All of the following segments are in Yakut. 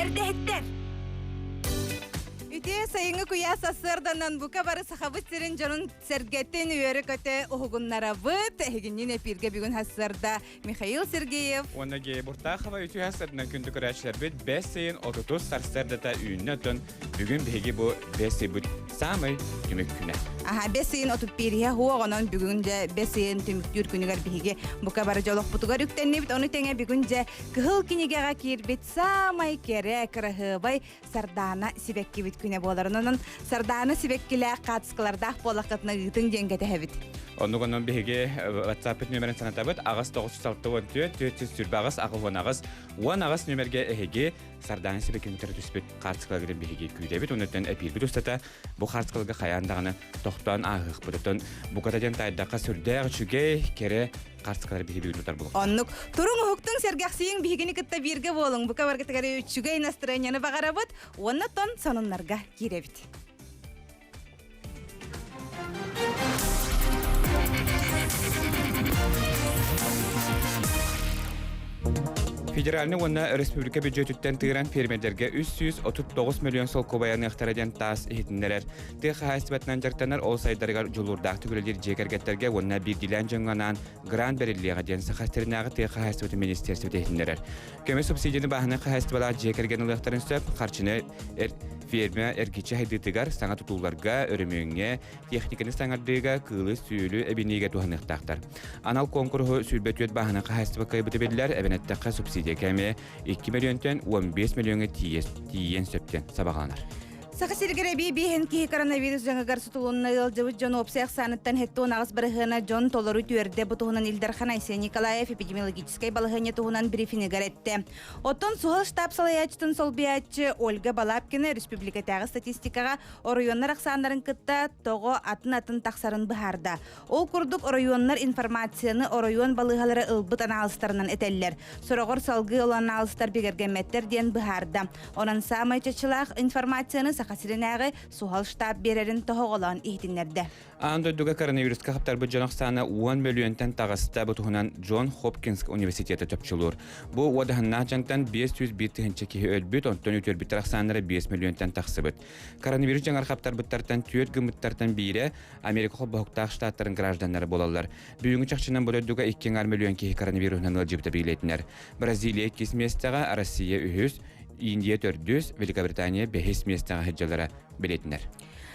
Эрдэһиттэр! Үтүө сайыҥҥы куйаас сарсыарданан бука бары Сахабыт сирин дьонун сэргэтин үөрэ-көтө уһугуннарабыт. Эһигинниин эпииргэ бүгүн сарсыарда Михаил Сергеев. Уонна Гея Буртахова үтүө сарсыарданан күндү көрөөччүлэрбит бэс ыйын отутус сарсыардата үүннэ оттон Бүгүн биһиги бу бэс ыйбыт саамай түмүк күнэ. Аха, бэс ыйын 31-иһэ хуох, онон бүгүн дьэ бэс ыйын түмүктүүр күнүгэр биһиги бука бары дьолохпутугар үктэннибит. Ону тэҥэ бүгүн дьэ кыһыл кинигэҕэ киирбит саамай кэрэ, кыраһыабай Сардаана сибэккибит күнэ буолар. Онон Сардаана сибэккилээх хаатыскалардаах буоллаххытына ыытыҥ диэн кэтэһэбит. Оннук онон биһиги WhatsApp нүөмэрин санатабыт 8 964 428 88 18 нүөмэргэ эһиги Сардаана сибэккини кытары түспүт хаартыскаларгытын биһиги күүтэбит. Онуттан эпиирбит устата бу хаартыскаларга хайаан даҕаны тохтоон ааһыахпыт. Оттон буката диэн таайдахха сүрдээх үчүгэй, кэрэ хаартыскалары биһиги бүгүн тутар буолуохтаах. Оннук. Туруҥ уһуктуҥ сэргэхсийиҥ биһигини кытта бииргэ буолуҥ. Бука баргытыгар үчүгэй настроениены баҕарабыт уонна тон сонуннарга киирэбит. Федеральнай уонна республика бюджетиттэн тыыран фермердэргэ 339 миллион солкуобай аныахтара диэн таас иһитиннэрэр. Тыа хаһаайыстыбатынан дьарыктанар ол сайдарыгар дьулуурдаахтык үлэлиир дьиэ кэргэттэргэ уонна биирдиилээн дьоҥҥо анаан грант бэриллиэҕэ диэн Саха сиринээҕи тыа хаһаайыстыбатын министиэристибэтэ иһитиннэрэр. Көмө субсидияны бааһынай хаһаайыстыбалаах дьиэ кэргэн ылыахтарын сөп, харчыны ферма эргиччи сайдыытыгар, саҥа тутууларга, өрөмүөҥҥэ, техниканы саҥардыыга, кыылы-сүөлү эбиниигэ туһаныахтаахтар. Анал куонкуруһу 24 бааһынай хаһаайыстыба кыайбыта биллэр, эбэн эттэххэ, субсидия кээмэйэ 2 мөлүйүөнтэн 15 мөлүйүөҥҥэ тиийиэн сөп диэн сабаҕаланар. Саха сиригэр эбии биэһин киһи коронавирус дьаҥыгар сутулунна ыалдьыбыт дьон уопсай ахсааныттан 78 бырыһыана дьон толору түөрдэ. Бу туһунан Ил Дархан Айсен Николаев эпидемиологическай балаһыанньа туһунан брифингэр эттэ. Оттон суһал штаб салайааччытын солбуйааччы Ольга Балабкина республикатааҕы статистикаҕа оройуоннар ахсааннарын кытта тоҕо атын-атын тахсарын быһаарда. Ол курдук оройуоннар информацияны оройуон балыыһалара ылбыт анаалыстарынан этэллэр. Сороҕор салгыы ол анаалыстар бигэргэммэттэр диэн быһаарда. Онон саамай чачылаах информацияны Саха сиринээҕи суһал штаб биэрэрин тоһоҕолоон иһитиннэрдэ. Аан дойдуга коронавируска хаптарбыт дьон ахсаана 10 мөлүйүөнтэн таҕыста. Бу туһунан Джон Хопкинс университета чопчулуур. Бу уодаһыннаах дьантан 501 тыһыынча киһи өлбүт, онтон үтүөрбүттэр ахсааннара 5 мөлүйүөнтэн тахсыбыт. Коронавирус дьаҥар хаптарбыттартан түөрт гыммыттартан биирэ Америка Холбоһуктаах Штаттарын гражданнара буолаллар. Бүгүҥҥү чахчынан бу дойдуга 2,5 мөлүйүөн киһи коронавируһунан ыалдьыбыта билиэтинэр. Бразилия иккис миэстэҕэ, Россия үһүс, Индия төрдүс, Великобритания бэһис миэстэҕэ сылдьаллара билиэтинэр.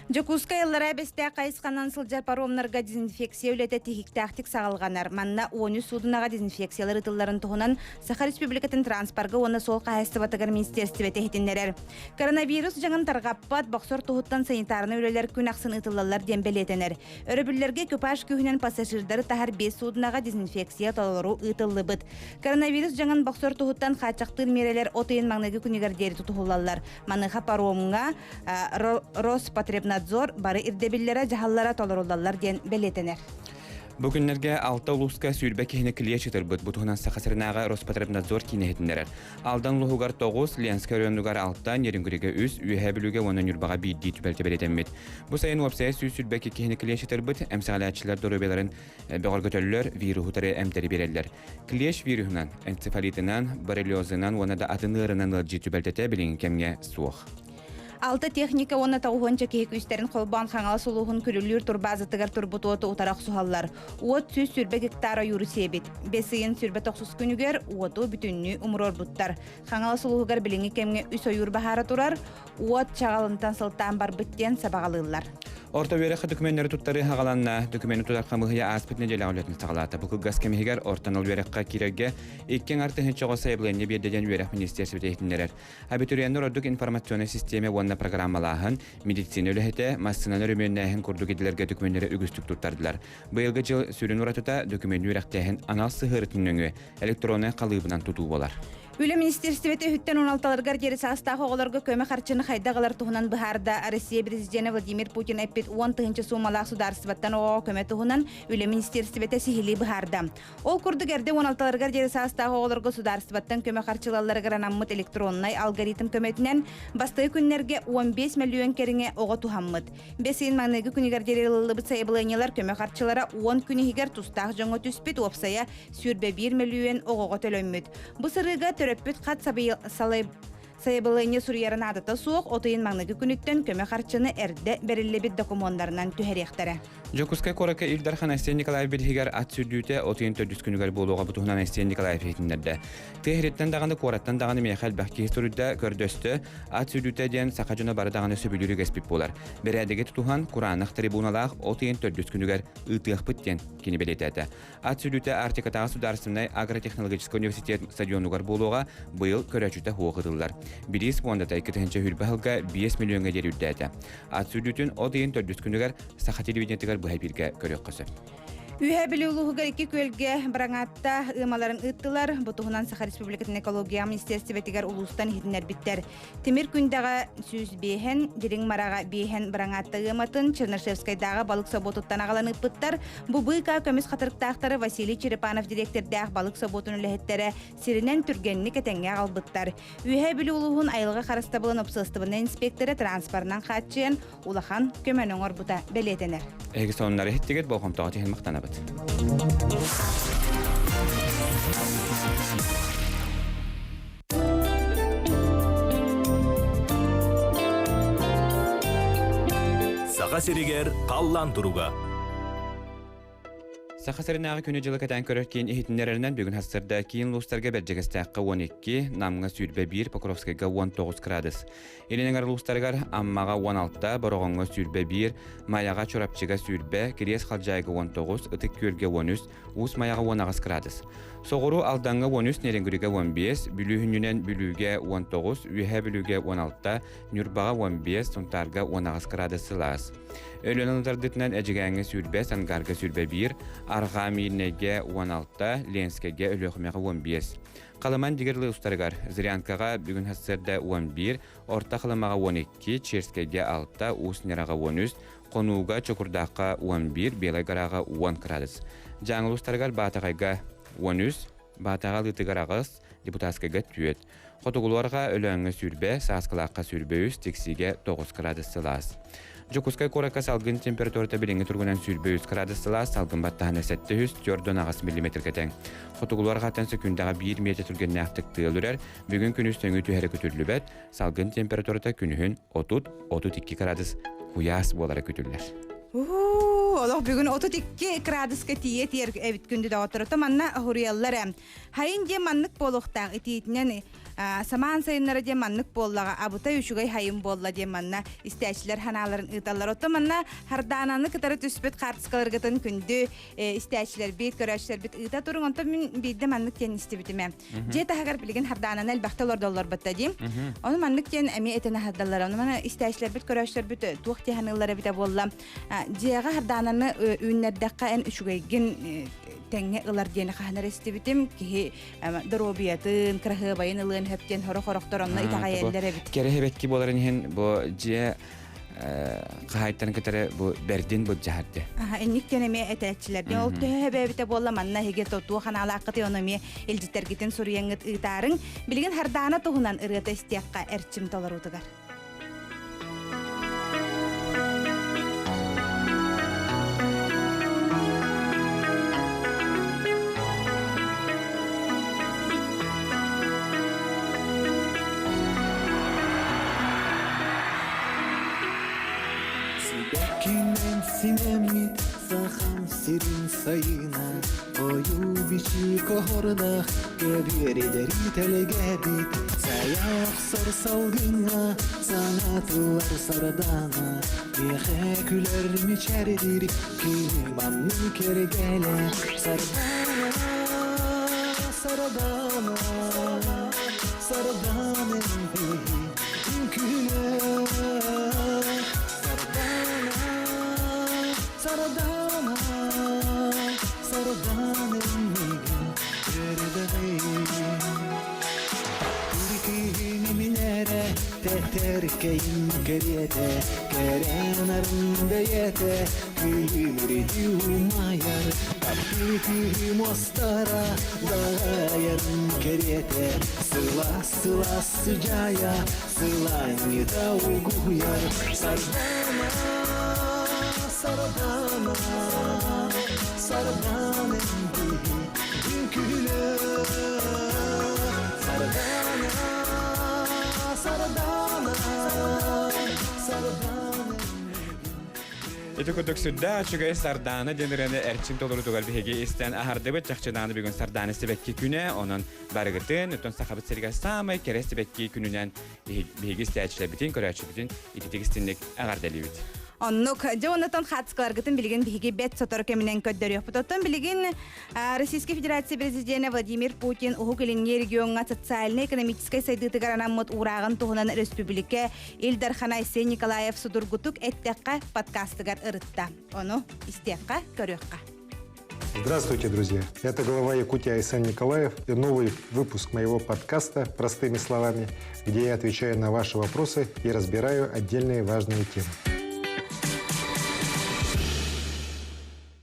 Дьокуускай Аллараа Бэстээх хайысханан сылдьар паромнарга дезинфекция үлэтэ тиһиктээхтик саҕалҕанар. Манна 13 суудунаҕа дезинфекциялар ыытылларын туһунан Саха Республикатын транспорга уонна суол хаһаайыстыбатыгар министиэристибэтэ иһитиннэрэр. Коронавирус дьаҥын тарҕаппат, бохсор туһуттан санитарнай үлэлэр күн ахсын ыытыллаллар диэн бэлиэтэнэр. Өрөбүллэргэ экипаж күүһүнэн пассажирдары таһар биэс суудунаҕа дезинфекция толору ыытыллыбыт. Коронавирус дьаҥын бохсор туһуттан хааччахтыыр миэрэлэр от ыйын маҥнайгы күнүгэр диэри тутуһуллаллар. Маныаха паромҥа Роспотребнадзор бары ирдэбиллэрэ, дьаһаллара толоруллаллар диэн бэлиэтэнэр. Бу күннэргэ алта улууска сүүрбэ киһини клещ ытырбыт. Бу туһунан Саха сиринээҕи Роспотребнадзор киинэ иһитиннэрэр. Алдан улууһугар тоҕус, Ленскэй оройуонугар алта, Нерюнгригэ үс, Үөһээ Бүлүүгэ уонна Ньурбаҕа биирдии түбэлтэ бэлиэтэммит. Бу сайын уопсайа 122 киһини клещ ытырбыт, эмсэҕэлээччилэр доруобуйаларын бөҕөргөтөллөр, вируһу утары эмтэри биэрэллэр. Клещ вируһунан, энцефалитынан, боррелиозынан уонна да атын ыарынан ыалдьыы түбэлтэтэ билиҥҥи кэмҥэ суох. Алта техника уонна тоҕуһуонча киһи күүстэрин холбоон Хаҥалас улууһун Күрүлүүр турбаазатыгар турбут уоту утары охсуһаллар. Уот 120 гектар ойууру сиэбит. Бэс ыйын 29 күнүгэр уоту бүтүннүү умуруорбуттар. Хаҥалас улууһугар билиҥҥи кэмҥэ үс ойуур баһаара турар. Уот чаҕылынтан сылтаан барбыт диэн сабаҕалыыллар. Орто үөрэххэ докуменнары туттарыы хаҕаланна. Докумены тутар хамыыһыйа ааспыт нэдиэлэҕэ үлэтин саҕалаата. Бу кылгас кэм иһигэр орто анал үөрэххэ киирэргэ икки аҥар тыһыынча оҕо сайабылыанньа биэрдэ диэн үөрэх министиэристибэтэ иһитиннэрэр. Абитуриеннар ордук информационнай систиэмэ уонна программалааһын, медицина үлэһитэ, массыынаны өрөмүөннээһин курдук идэлэргэ докуменнары үгүстүк туттардылар. Быйылгы дьыл сүрүн уратыта докумены үөрэхтээһин анал сыһыарытын нөҥүө электроннай халыыбынан тутуу буолар. Үлэ министиэристибэтэ үһүттэн 16-ларыгар диэри саастаах оҕолорго көмө харчыны хайдах ылар туһунан быһаарда. Россия президенэ Владимир Путин эппит 10 тыһыынча суумалаах судаарыстыбаттан оҕоҕо көмө туһунан Үлэ министиэристибэтэ сиһилии быһаарда. Ол курдук эрдэ 16-ларыгар диэри саастаах оҕолорго судаарыстыбаттан көмө харчылалларыгар анаммыт электроннай алгоритм көмөтүнэн бастакы күннэргэ 15 мөлүйүөн кэриҥэ оҕо туһаммыт. Бэс ыйын маҥнайгы күнүгэр диэри ылыллыбыт сайабылыанньалар көмө харчылара 10 күн иһигэр тустаах дьоҥҥо түспүт уопсайа 21 мөлүйүөн оҕоҕо төлөммүт. Бу сырыыга төрөппүт хат салай... Сайабылыанньа суруйара наадата суох, от ыйын маҥнайгы күнүттэн көмө харчыны эрдэ бэриллибит докумуоннарынан түһэриэхтэрэ. Дьокуускай куоракка Ил Дархан Айсен Николаев бириһигэр ат сүүрдүүтэ от ыйын төрдүс күнүгэр буолуоҕа бу туһунан Айсен Николаев иһитиннэрдэ. Тыа сириттэн даҕаны, куораттан даҕаны миэхэ элбэх киһи суруйда, көрдөстө. Ат сүүрдүүтэ диэн саха дьоно бары даҕаны сөбүлүүр үгэспит буолар. Бэрээдэги тутуһан, кураанах трибуналаах от ыйын төрдүс күнүгэр ыытыахпыт диэн кини бэлиэтээтэ. Ат сүүрдүүтэ Арктикатааҕы судаарыстыбаннай агротехнологическай университет стадионугар буолуоҕа быйыл көрөөччүтэ суох ыытыллар. Бириис пуондата 2020 сылга 5 миллиоҥҥа диэри үрдээтэ. Ат сүүрдүүтүн от ыйын төрдүс күнүгэр Саха телевидениетыгар быһа эпииргэ көрүөххэ сөп. Үөһээ Бүлүү улууһугар икки күөлгэ Быраҥаатта ыамаларын ыыттылар. Бу туһунан Саха Республикатын экология министиэристибэтигэр улуустан иһитиннэрбиттэр. Тимир Күндэҕэ 105-эн, Дириҥ Мараҕа 5-эн Быраҥаатта ыаматын Чернышевскайдааҕы балык собуотуттан аҕалан ыыппыттар. Бу быыкаа көмүс хатырыктаахтары Василий Черепанов дириэктэрдээх балык собуотун үлэһиттэрэ сиринэн түргэнник этэҥҥэ аҕалбыттар. Үөһээ Бүлүү улууһун айылҕа харыстабылын общественнай инспектора транспорынан хааччыйан улахан көмөнү оҥорбута бэлиэтэнэр. Эһиги сонуннары иһиттигит, болҕомтоҕо иһин махтанабыт. Саха сиригэр халлаан туруга. Саха сиринээҕи күнү-дьылы кэтээн көрөр киин иһитиннэрэринэн бүгүн сарсыарда киин улуустарга Бэрдьигэстээххэ 12, Намҥа 21, Покровскайга 19 градус. Илин эҥэр улуустарыгар Аммаҕа 16, Бороҕоҥҥо 21, Майаҕа, Чурапчыга 20, Кириэс Халдьаайыга 19, Ытык Күөлгэ 13, Уус Майаҕа 18 градус. Соҕуруу Алдаҥҥа 13, Нерюнгригэ 15, Бүлүү сүнньүнэн Бүлүүгэ 19, Үөһээ Бүлүүгэ 16, Ньурбаҕа 15, Сунтаарга 18 градус сылаас. Өлүөнэ тардытынан Эдьигээҥҥэ 20, Сангаарга 21, Арҕаа Миирнэйгэ 16, Ленскэйгэ, Өлүөхүмэҕэ 15. Халыман дигэр улуустарыгар Зырянкаҕа бүгүн сарсыарда 11, Орто Халымаҕа 12, Черскэйгэ 6, Уус Ньараҕа 13, Хонууга, Чокурдаахха 11, Белай Гораҕа 10 градус. Дьааҥы улуустарыгар Баатаҕайга 13, Баатаҕа Алыытыгар 8, Депутатскайга 4. Хотугулуорга Өлөөҥҥө 20, Сааскылаахха 23, Тиксиигэ 9 градус сылаас. Дьокуускай куоракка салгын температурата билиҥҥи туругунан 23 градус сылаас, салгын баттаһына 748 миллиметргэ тэҥ. Хотугулуорҕаттан сөкүүндэҕэ 1 метр түргэннээхтик тыал үрэр, бүгүн күнүс сөҥүү түһэрэ күтүллүбэт, Салгын температурата күнүһүн 30-32 градус куйаас буолара күтүллэр. Олох бүгүн 32 градуска тиийэ тиэр эбит күндү доҕотторото манна хуруйаллар ээ. Хайын диэн маннык буолуохтаах итиитинэн самаан сайыннара диэн маннык буоллаҕа абытай үчүгэй хайын буолла диэн манна истээччилэр ханааларын ыыталлар. Отто манна Хардаананы кытары түспүт хаартыскаларгытын күндү истээччилэрбит, көрөөччүлэрбит ыыта туруҥ. Онтон мин биирдэ маннык диэн истибитим ээ. Дьиэ таһыгар билигин хардаананы элбэхтэ олордоллор батта дии. Ону маннык диэн эмиэ этэн аһардаллар. Ону маны истээчилэрбит, көрөөччүлэрбит туох диэн саныыллар эбитэ буолла. Дьиэҕэ хардаананы үүннэрдэххэ эн үчүгэйгин тэҥҥэ ылар диэни хаһан эрэ истибитим. Киһи доруобуйатын, кыраһыабайын ылыан сөп диэн сорох-сорохтор онно итэҕэйэллэр эбит. Кэрэ эбэкки буоларын иһин бу дьиэ хаһаайыттарын кытары бу бэрдин былдьаһарды. Инник диэн эмиэ этээччилэр. Ол төһө эбээбитэ буолла манна эһиги туох анаалааххытый ону эмиэ илдьиттэргитин суруйаҥҥыт ыытаарыҥ. Билигин Хардаана туһунан ырыата истиэххэ эрчим толоруутугар. Сибэккинэн симэммит сахам сирин сайына Ойуу бичик оһордах көбүөрүдэри тэлгээбит Сайа охсор салгыҥҥа саҥатылар сардаана Миэхэ күлэр мичээрдиир кини маннык кэргэлэ Сардаана, сардаана, сардаана Үҥкүүлэ Сардаана, Сардаана, Сардаана миигин үөрдэҕин. Киһини мин эрэ тэтэркэйим кэриэтэ, кэрэн арын бэйэтэ күлүмүрдүү умайар, таптыы күүһү муостара даҕайарын кэриэтэ, сылаас сылаас сыдьаайа сылаанньыта угуйар Сардаана, Сардаана, Сардаана үҥкүүлэ Сардаана, Ити курдук сүрдээх үчүгэй Сардаана диэн ырыаны эрчим толорутугар биһиги истэн аһардыбыт. Чахчынааны бүгүн Сардаана сибэкки күнэ, онон барыгытын, оттон Сахабыт сиригэр саамай кэрэ сибэкки күнүнэн биһиги истээччилэрбитин, көрөөччүбүтүн ититик истинник эҕэрдэлиибит. Оннук. Дьэ, оннотон хаацкаларгытын билигин биһиги бэт сотору кэминэн көрдөрүөхпүт. Оттон билигин Российскай Федерация Президенэ Владимир Путин Уһук Илиҥҥи региоҥҥа социальнай-экономическай сайдыытыгар анаммыт уурааҕын туһунан өрөспүүбүлүкэ Ил Дархана Айсен Николаев судургутук эттэххэ подкастыгар ырытта. Ону истиэххэ, көрүөххэ. Здравствуйте, друзья! Это глава Якутии Айсен Николаев и новый выпуск моего подкаста «Простыми словами», где я отвечаю на ваши вопросы и разбираю отдельные важные темы.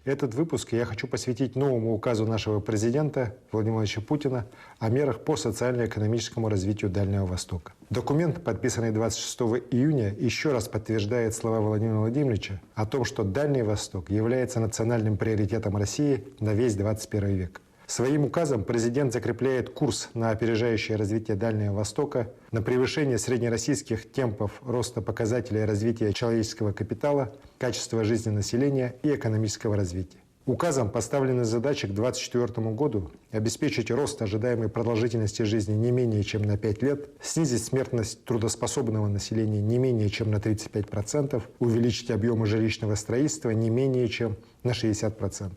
Этот выпуск я хочу посвятить новому указу нашего президента Владимира Владимировича Путина о мерах по социально-экономическому развитию Дальнего Востока. Документ, подписанный 26 июня, еще раз подтверждает слова Владимира Владимировича о том, что Дальний Восток является национальным приоритетом России на весь 21 век. Своим указом президент закрепляет курс на опережающее развитие Дальнего Востока, на превышение среднероссийских темпов роста показателей развития человеческого капитала, качества жизни населения и экономического развития. Указом поставлены задачи к 2024 году обеспечить рост ожидаемой продолжительности жизни не менее чем на 5 лет, снизить смертность трудоспособного населения не менее чем на 35%, увеличить объемы жилищного строительства не менее чем на 60%.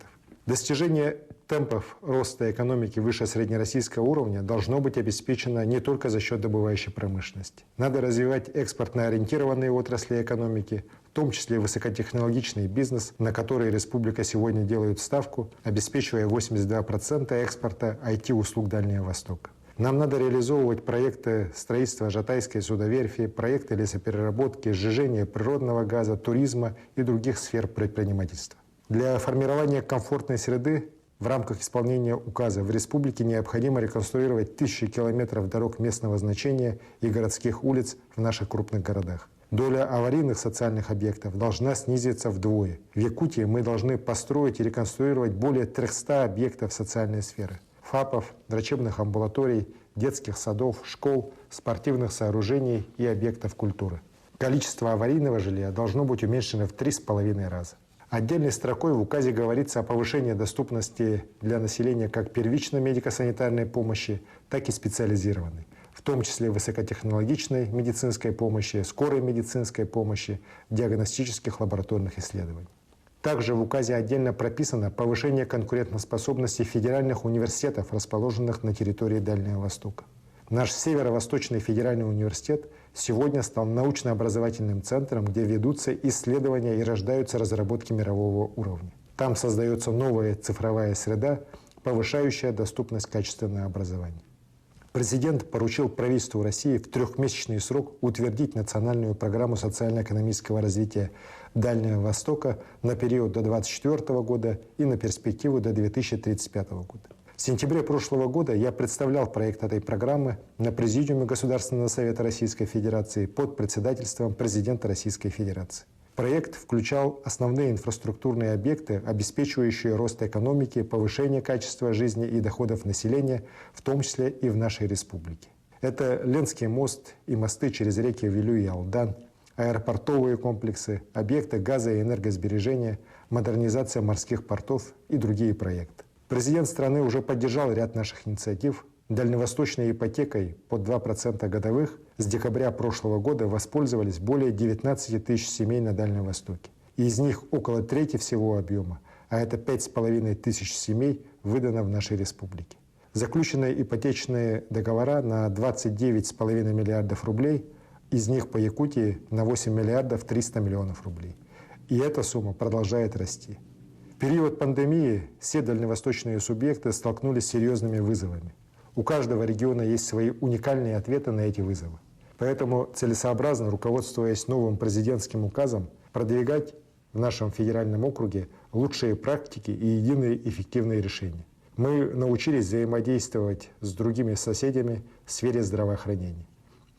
Достижение темпов роста экономики выше среднероссийского уровня должно быть обеспечено не только за счет добывающей промышленности. Надо развивать экспортно ориентированные отрасли экономики, в том числе высокотехнологичный бизнес, на который республика сегодня делает ставку, обеспечивая 82% экспорта IT-услуг Дальнего Востока. Нам надо реализовывать проекты строительства Жатайской судоверфи, проекты лесопереработки, сжижения природного газа, туризма и других сфер предпринимательства. Для формирования комфортной среды в рамках исполнения указа в республике необходимо реконструировать тысячи километров дорог местного значения и городских улиц в наших крупных городах. Доля аварийных социальных объектов должна снизиться вдвое. В Якутии мы должны построить и реконструировать более 300 объектов социальной сферы. ФАПов, врачебных амбулаторий, детских садов, школ, спортивных сооружений и объектов культуры. Количество аварийного жилья должно быть уменьшено в 3,5 раза. Отдельной строкой в указе говорится о повышении доступности для населения как первичной медико-санитарной помощи, так и специализированной, в том числе высокотехнологичной медицинской помощи, скорой медицинской помощи, диагностических лабораторных исследований. Также в указе отдельно прописано повышение конкурентоспособности федеральных университетов, расположенных на территории Дальнего Востока. Наш Северо-Восточный федеральный университет сегодня стал научно-образовательным центром, где ведутся исследования и рождаются разработки мирового уровня. Там создается новая цифровая среда, повышающая доступность качественного образования. Президент поручил правительству России в трехмесячный срок утвердить национальную программу социально-экономического развития Дальнего Востока на период до 2024 года и на перспективу до 2035 года. В сентябре прошлого года я представлял проект этой программы на Президиуме Государственного совета Российской Федерации под председательством президента Российской Федерации. Проект включал основные инфраструктурные объекты, обеспечивающие рост экономики, повышение качества жизни и доходов населения, в том числе и в нашей республике. Это Ленский мост и мосты через реки Вилю и Алдан, аэропортовые комплексы, объекты газа и энергосбережения, модернизация морских портов и другие проекты. Президент страны уже поддержал ряд наших инициатив. Дальневосточной ипотекой под 2% годовых с декабря прошлого года воспользовались более 19 тысяч семей на Дальнем Востоке. Из них около трети всего объема, а это 5,5 тысяч семей, выдано в нашей республике. Заключены ипотечные договора на 29,5 миллиардов рублей, из них по Якутии на 8 миллиардов 300 миллионов рублей. И эта сумма продолжает расти. В период пандемии все дальневосточные субъекты столкнулись с серьезными вызовами. У каждого региона есть свои уникальные ответы на эти вызовы. Поэтому целесообразно, руководствуясь новым президентским указом, продвигать в нашем федеральном округе лучшие практики и единые эффективные решения. Мы научились взаимодействовать с другими соседями в сфере здравоохранения.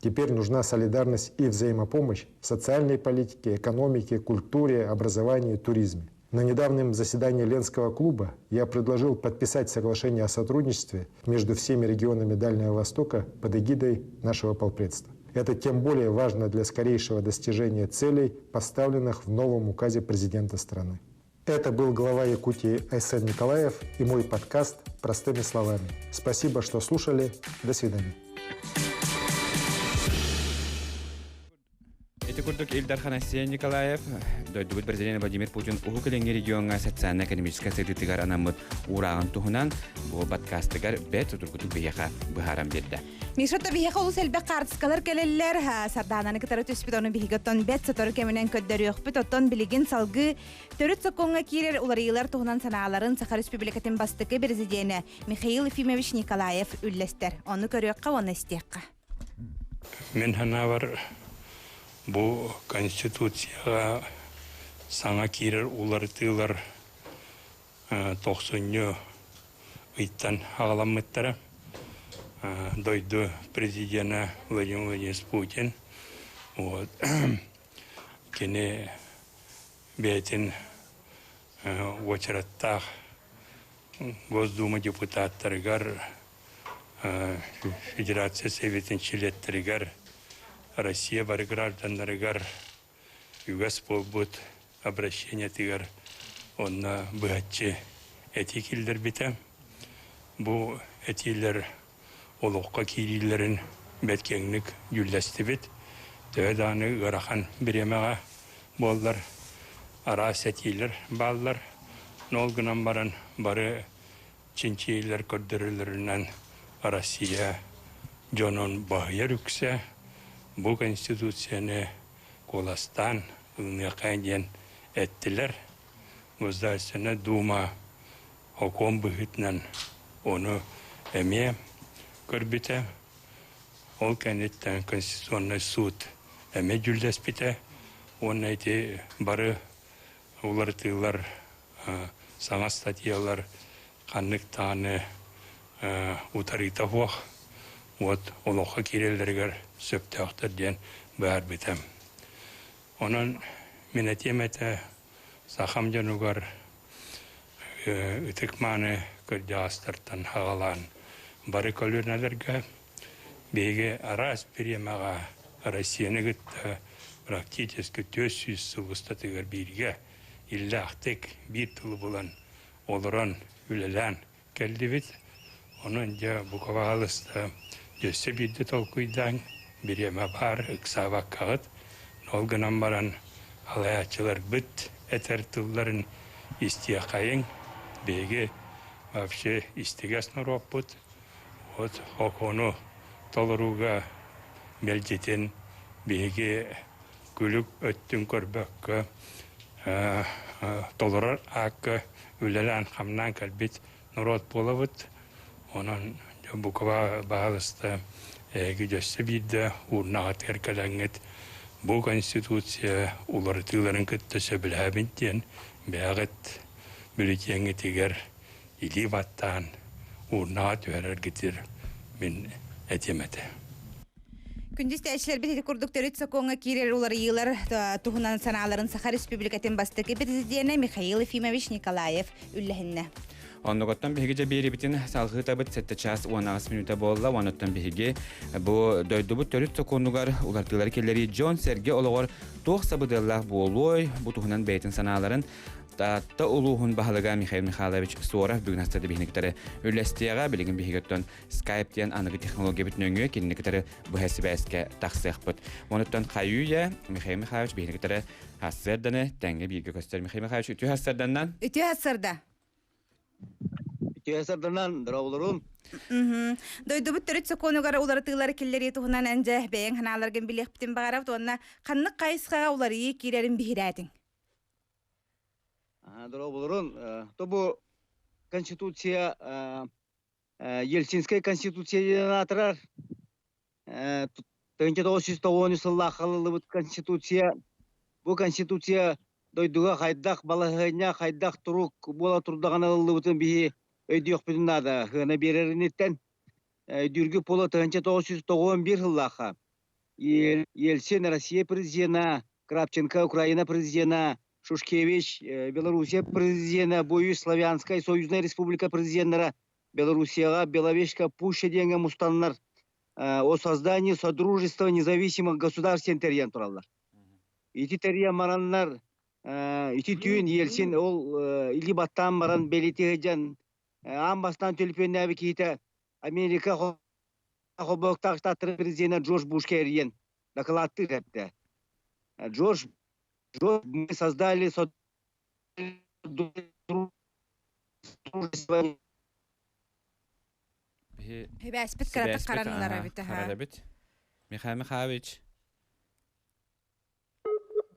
Теперь нужна солидарность и взаимопомощь в социальной политике, экономике, культуре, образовании, туризме. На недавнем заседании Ленского клуба я предложил подписать соглашение о сотрудничестве между всеми регионами Дальнего Востока под эгидой нашего полпредства. Это тем более важно для скорейшего достижения целей, поставленных в новом указе президента страны. Это был глава Якутии Айсен Николаев и мой подкаст «Простыми словами». Спасибо, что слушали. До свидания. Ити курдук Ил Дархан Айсен Николаев дойдубут президент Владимир Путин Уһук Илиҥҥи региоҥҥа социально-экономическай сайдыытыгар анаммыт уурааҕын туһунан бу подкастыгар бэрт судургутук биһиэхэ быһааран биэрдэ. Миша биһиэхэ олус элбэх хаартыскалар кэлэллэр. Сардаананы кытары түспүт ону биһиги оттон бэт сотору кэминэн көрдөрүөхпүт. Оттон билигин салгыы төрүт сокуоҥҥа киирэр уларыйыылар туһунан санааларын Саха Республикатын бастакы президенэ Михаил Ефимович Николаев үллэстэр. Ону көрүөххэ уонна истиэххэ. Мин санаабар, бу Конституцияҕа саҥа киирэр уларытыылар тохсунньу ыйтан аҕаламмыттара. Дойду президенэ Владимир Владимирович Путин вот, кини бэйэтин уочараттаах Госдума депутаттарыгар, Федерация Советын чилиэттэригэр, Россия бары гражданнарыгар үгэс буолбут обращениетыгар онно быһаччы этии киллэрбитэ. Бу этиилэр олоххо киириилэрин бэрт киэҥник дьүүллэстибит. Төһө даҕаны ыарахан бириэмэҕэ буоллар, араас этиилэр бааллар. Ол гынан баран бары чинчийиилэр көрдөрөллөрүнэн Россия дьонун баһыйар үксэ бу Конституцияны куоластаан ылыныахха диэн эттилэр. Государственная Дума сокуон быһыытынан ону эмиэ көрбүтэ. Ол кэнниттэн Конституционнай суут эмиэ дьүүллэспитэ уонна ити бары уларытыылар, саҥа статьялар ханнык даҕаны утарыыта суох вот олоххо киирэллэригэр сөптөөхтөр диэн быһаарбыта. Онон мин этиэм этэ сахам дьонугар ытык-мааны кырдьаҕастартан аҕалаан бары көлүөнэлэргэ биһиги араас бириэмэҕэ Россияны кытта практически 400 сыл устатыгар бииргэ иллээхтик биир тылы булан олорон үлэлээн кэллибит. Онон дьэ бука баһаалыста өссө биирдэ толкуйдааҥ, бириэмэ баар, ыксаабаккаҕыт. Ол гынан баран алайааччыларбыт этэр тылларын истиэхэйиҥ. Биһиги вообще истигэс норуоппут. Вот сокуону толорууга мэлдьитин биһиги күлүк өттүн көрбөккө толорор аакка үлэлээн-хамнаан кэлбит норуот буолабыт. Онон бука баһаалыста эһиги өссө биирдэ уурнаҕытыгар кэлэҥҥит бу Конституция уларытыыларын кытта сөбүлэһэбин диэн бэйэҕит бюллетеҥҥитигэр илии баттаан уурнаҕа түһэрэргитир мин этиэм этэ. Күндү истээччилэрбит ити курдук төрүт сокуоҥҥа киирэр уларыйыылар туһунан санааларын Саха Республикатын бастакы президенэ Михаил Ефимович Николаев үллэһиннэ. Оннугуттан биһиги дьэ биэрибитин салҕыы табыт 7 час 18 мүнүүтэ буолла. Онуттан биһиги бу дойдубут төрүт сокуонугар уларытыылары киллэрии дьон-сэргэ олоҕор туох сабыдыаллаах буолуой бу туһунан бэйэтин санааларын Таатта улууһун баһылыга Михаил Михайлович Суоров бүгүн астады биһиниктары үллэстиэҕэ билигин биһигиттэн Skype диэн аныгы технологиябыт нөҥүө кинини кытары быһа сибээскэ тахсыахпыт. Онуттан хайыы Михаил Михайлович биһини кытары хассыарданы тэҥҥэ бииргэ көстөр. Михаил Михайлович үтүө хассыарданнан. Үтүө хассыарда. Үтүө хассыарданан, дорооболорун. Дойдубут төрүт сокуонугар уларытыылары киллэрии туһунан эн дьэ бэйэҥ санааларгын билиэхпитин баҕарабыт уонна ханнык хайысхаҕа уларыйыы киирэрин биһирээтиҥ? Дорооболорун. То бу Конституция Ельцинскэй Конституция диэн аатырар. 1993 сыллаах халыллыбыт Конституция. Бу Конституция дойдуга хайдах балаһыанньа, хайдах турук буола турдаҕына ылыллыбытын биһи өйдүөхпүтүн наада. Сыана биэрэринниттэн өйдүүргү буола 1991 сыллаахха Ельцин Россия президена, Кравченко Украина президена, Шушкевич Белоруссия президена, бу Славянская союзная республика президеннара Белоруссияҕа Беловежка Пуща диэҥҥэ мустаннар. о создании Содружества независимых государств тэрийэн тураллар. Ити тэрийэн бараннар ити түүн Ельцин ол или баттаан баран бэлитиһэ дьан аан бастаан төлөпүөннээби киһитэ Америка Холбоһуктаах Штаттарын президенэ Джордж Бушка эрийэн дакылааттыыр эптэ. Джордж, Джордж, мы создали Содружество Хибээспит кыратык харанылар эбит. Харар эбит. Михаил Михайлович.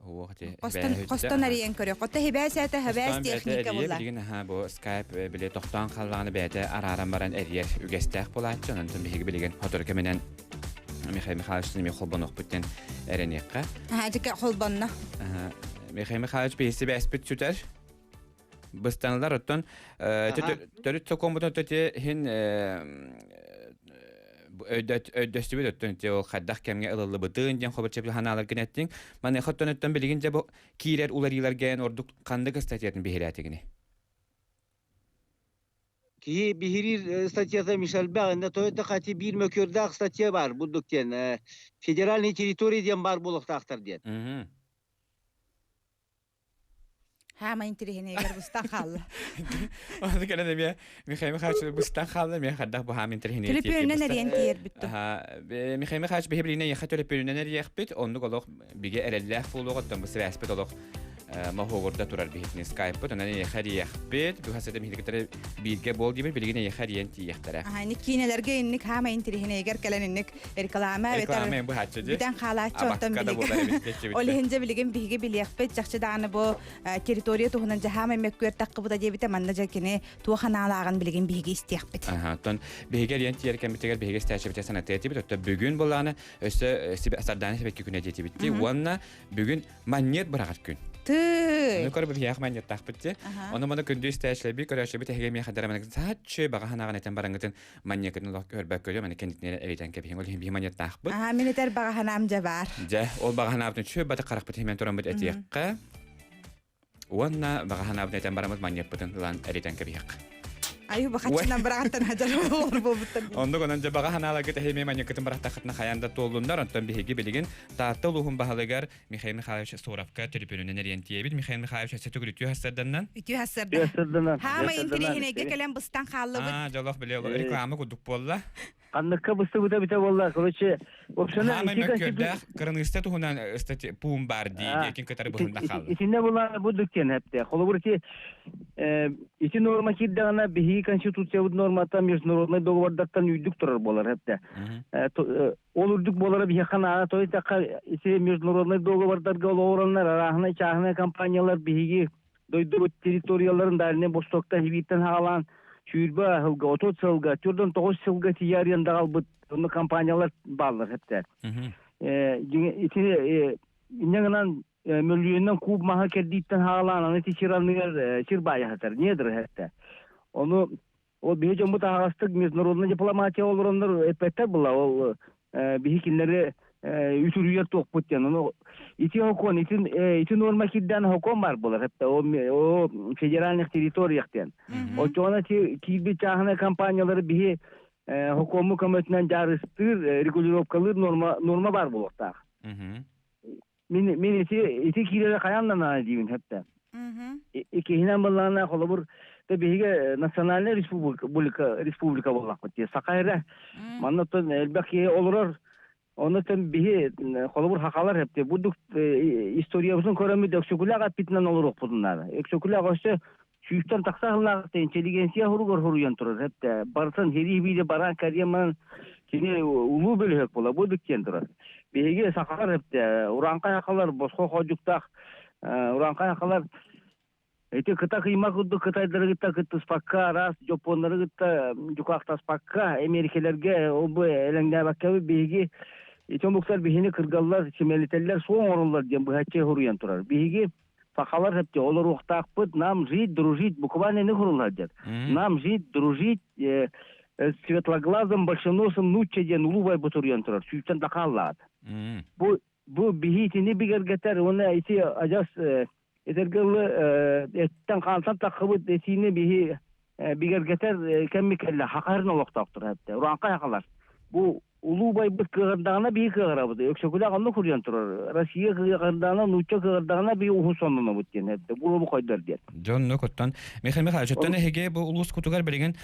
Хостон арыйан көрө. Хотто хибээс это хибээс техника була. Билигин аха бу Skype биле тохтоон халлааны бэйэтэ арааран баран эрийэр үгэстээх буолааччы. Онон биһиги билигин хотору кэминэн Михаил Михайлович эми холбонуохпут диэн эрэниэххэ. Аха дьикэ холбонно. Михаил Михайлович биһиси бээспит сүтэр. Быстанылар оттон төрүт сокуонбутун төте иһин өйдөстүбүт оттон те ол хайдах кэмҥэ ылыллыбытын диэн хобурча ханааларгын эттиҥ. Маныаха оттон оттон билигин дьэ бу киирэр уларыыларга ордук ханнык статьятын биһирээтигини? Киһи биһириир статьята Мишельбэх инне Тойота хати биир мөкүөрдээх статья бар бурдук диэн федеральный территория диэн бар буолуохтаахтар диэн. Хаама интириһинэйгэр быстан хаалла. Оны кэлэн эмиэ Михаил Михайлович быстан хаалла, эмиэ хайдах бу хаам интириһинэй Төлөпүөнүнэн эриэн тиийэрбит ту. Михаил Михайлович биһи билигин эйиэхэ төлөпүөнүнэн эриэхпит, оннук олох бигэ эрэллээх буолуох, оттон бу сибээспит олох моһуогурда турар биһитини скайппыт, онон эйиэхэ эриэхпит, бу хасыта биһиги бииргэ буол диибит, билигин эйиэхэ эриэн тиийиэхтэрэ. Аха, инник киинэлэргэ инник хаама интириһинэйгэр кэлэн инник реклама реклама быһааччы дии. Бүтэн хаалааччы оттон билигин. Ол иһин дьэ билигин биһиги билиэхпит чахчы даҕаны бу территория туһунан дьаһаама мөккүөр таххыбыта диэбитэ манна дьэ кини туох анаалааҕын билигин биһиги истиэхпит. Оттон биһиги эрийэн тиийэр кэммитигэр биһиги истээччибитэ санатыа этибит. Оттон бүгүн булааны өссө Сардаана сибэкки күнэ диэтибит уонна бүгүн манньыат быраҕар күн. Тыы. Ону көрө биһиэх манньыаттаахпыт ти. Ону маны күндү истээччилэрби көрөөччүбүт эһиги эмиэ хадараманы сааччы баҕа санааҕын этэн бараҥҥытын манньыакытын олох көрбөккө маны кэннитинэн эритэн кэбиһиҥ ол иһин биһи манньыаттаахпыт. Аа мин этэр баҕа санаам дьэ баар. Дьэ ол баҕа санаабытын үчүгэй баты харахпыт иһимэн тураммыт этиэххэ уонна баҕа санаабытын этэн бараммыт манньыаппытын ылан эритэн кэбиһиэххэ. Аю бахаччынан быраҕаттан хадьар олор буолбуттар. Оннук онон дьэ баҕа санааларгыт эһиги манньыккытын бырахтаххытына хайаан да туоллуннар. Онтон биһиги билигин Таатта улууһун баһылыгар Михаил Михайлович Суровка төлөпүөнүнэн эрийэн тиийэбит. Михаил Михайлович өссө төгүл үтүө сарсыарданнан. Үтүө сарсыарда. Хаама интириэһинэйгэ кэлэн быстан хааллыбыт. Аа, дьолох биле реклама курдук буолла. Ханныкка быстыбыта бите буолла. Короче, община Хаамай мөккүөрдээх кырыныыста туһунан пуун бар дии диэкин кытары быһында хаалла. Итинне була бу дүктен хепте. Холобур ити ити норма кирдэҕинэ биһиги конституциябыт нормата международный договордартан үйдүк турар буолар хепте. Ол үрдүк буолара биһиэхэ наада тойдахха ити международный договордарга олоҕураннар арааһынай чааһынай компаниялар биһиги дойдубут территорияларын Дальнай Востокта хибииттэн хаалаан сүүрбэ сылга, 30 сылга, 49 сылга тиийэ арендаҕа ылбыт онно компаниялар бааллар хэптэ. Ити инньэ гынан мөлүйүөннэн куб маһы кэрдииттэн хаалаан аны ити сир анныгар сир баайа сытар, недр хэптэ. Ону ол биһи дьоммут аһаҕастык международный дипломатия олороннор эппэттэр була ол биһи кинилэри үтүрүйэр туохпут диэн ону ити хокуон ити ити норма кирдээн хокуон бар буолар хэтта о федеральных территориях диэн оччоҕуна киирбит чааһынай компаниялары биһи хокуомму көмөтүнэн дьаарыстыыр регулировкалыыр норма норма бар буолуохтаах мин мин ити ити киирэрэ хайаан да наада диибин хэптэ иккиһинэн былаана холобур те биһиги национальная республика республика буоллахпыт дии саха эрэ манна оттон элбэх киһи олорор оннотон биһи холобур хахалар хепте бурдук историябытын көрөммүт өксөкүлээх аппитинэн олоруохпутун наада өксөкүлээх өссө сүүстэн тахса сыллаах интеллигенция хуругар хуруйан турар хепте барытын хирии биири бараан кэриэман кини улуу бөлүһөк була бу диэн турар биһиги сахалар хепте урааҥхай сахалар босхо хоодьуктаах урааҥхай сахалар ити кыта кыйма курдук кытайдары кытта кыттыспакка араас дьоппуоннары кытта дьукаахтаспакка эмиэрикэлэргэ ол бу элэҥнээбэккэ биһиги ити омуктар биһини кыргаллар симэлитэллэр суох оҥороллор диэн быһаччы хуруйан турар биһиги сахалар хепте олоруохтаахпыт нам жить дружить буквально не хурулар дед нам жить дружить светлоглазым большеносым нучча диэн улуу бутуруйан турар сүүстэн такааллаат бу бу биһи итини бигэргэтэр уонна ити адьас этэргэ дылы эттэн хаантан таххыбыт этиини биһи бигэргэтэр кэмми кэллэ хахарын олохтоохтор хепте урааҥхай хахалар бу. Улуу байбыт кыаҕырдаҕына биһи кыаҕырабыт. Өксөкүлээх онно куруйан турар. Россия кыаҕырдаҕына, нуучча кыаҕырдаҕына биһи уһун соннонобут диэн эттэ. Бу хойдор диэн. Дьонну куттан. Михаил Михайлович, оттон эһиги бу улуус кутугар билигин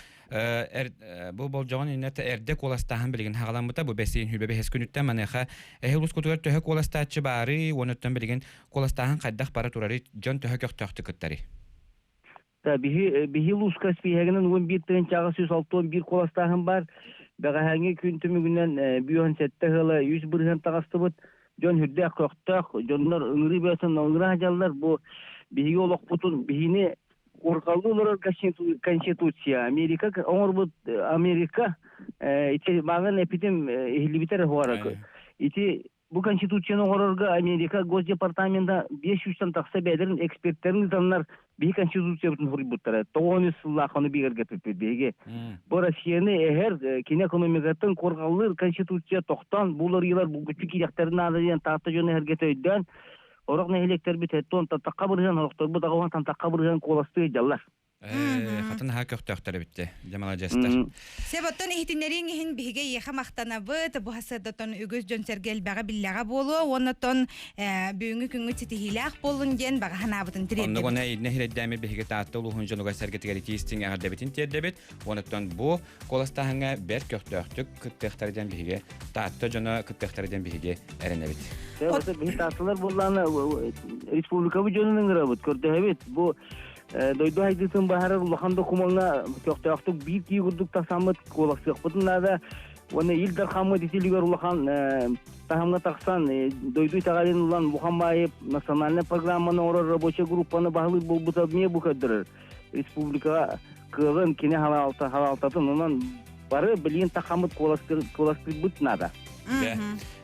бу болдьоҕун иннэтэ эрдэ куоластааһын билигин хаҕаламмыта бу бэсиин хүбэ бэһис күнүттэн маныаха эһи улуус кутугар төһө куоластааччы баарый уонуттан билигин куоластааһын хайдах бара турарый дьон төһө көхтөөхтүк кыттарый? Биһи биһи улууска испииһэгинэн 11 861 куоластааһын баар. Бэҕэһээҥҥи күн түмүгүнэн 57 ыала 100% таҕыстыбыт. Дьон үрдээх көхтөөх, дьоннор ыҥырыы бөтөн ыҥыра сылдьаллар. Бу биһиги олохпутун биһини урҕалыы олорор конституция Америка оҥорбут Америка ити мааҕын эпитим иһиллибитэр уһуарак. Ити Бу Конституцияны оҥорорго Америка Госдепартамента 500-тан тахса бэйэлэрин экспертэрин ыытаннар биһи Конституциябытын суруйбуттара. 93 сыллаах ону бигэргэппиппит биһиги. Бу Россияны эһэр кини экономикаттан куорҕаллыыр Конституция тохтоон бу уларыйыылар булгуччу киириэхтэрин наада диэн Таатта дьоно эһэргэтэ өйдөөн орох нэһилиэктэрбит һэттон таттахха бырыһыан орохторбут аҕыһан тантахха бырыһыан куоластыы дьаллар. Хатын аһа көхтөөхтөр эбитте. Дьэ маладьыастар. Сөп оттон иһитиннэрииҥ иһин биһиги эйиэхэ махтанабыт. Бу сырдатон үгүс дьон сэргэ элбэҕи биллэҕэ буолуо. Уонна бүгүҥҥү күҥҥүт ситиһиилээх буоллун диэн баҕа санаабытын тириэрдэбит. Оннук она иннэ хирэддээми биһиги Таатта улууһун дьонугар сэргэтигэр итии-истиҥ эҕэрдэбитин тиэрдэбит. Онуттан бу куоластааһыҥҥа бэрт көхтөөхтүк кыттыахтара диэн биһиги Таатта дьоно кыттыахтара диэн биһиги эрэнэбит. Биһи Таатталар буоллаана республикабыт дьонун ыҥырабыт, көрдөһөбүт. Бу Дойду хайдыытын баһарар улахан докумуоҥҥа көхтөөхтүк биир кии курдук тахсаммыт куоластыахпытын наада. Уонна Ил Дархаммыт итилигэр улахан таһымҥа тахсан дойду итэҕэлин ылан Бухан баайы национальнай программаны оҥорор рабочай группаны баһылыыр буолбута эмиэ бу көрдөрөр. Республикаҕа кыаҕын кини халаалтатын онон бары билигин тахаммыт куоластыырбыт наада.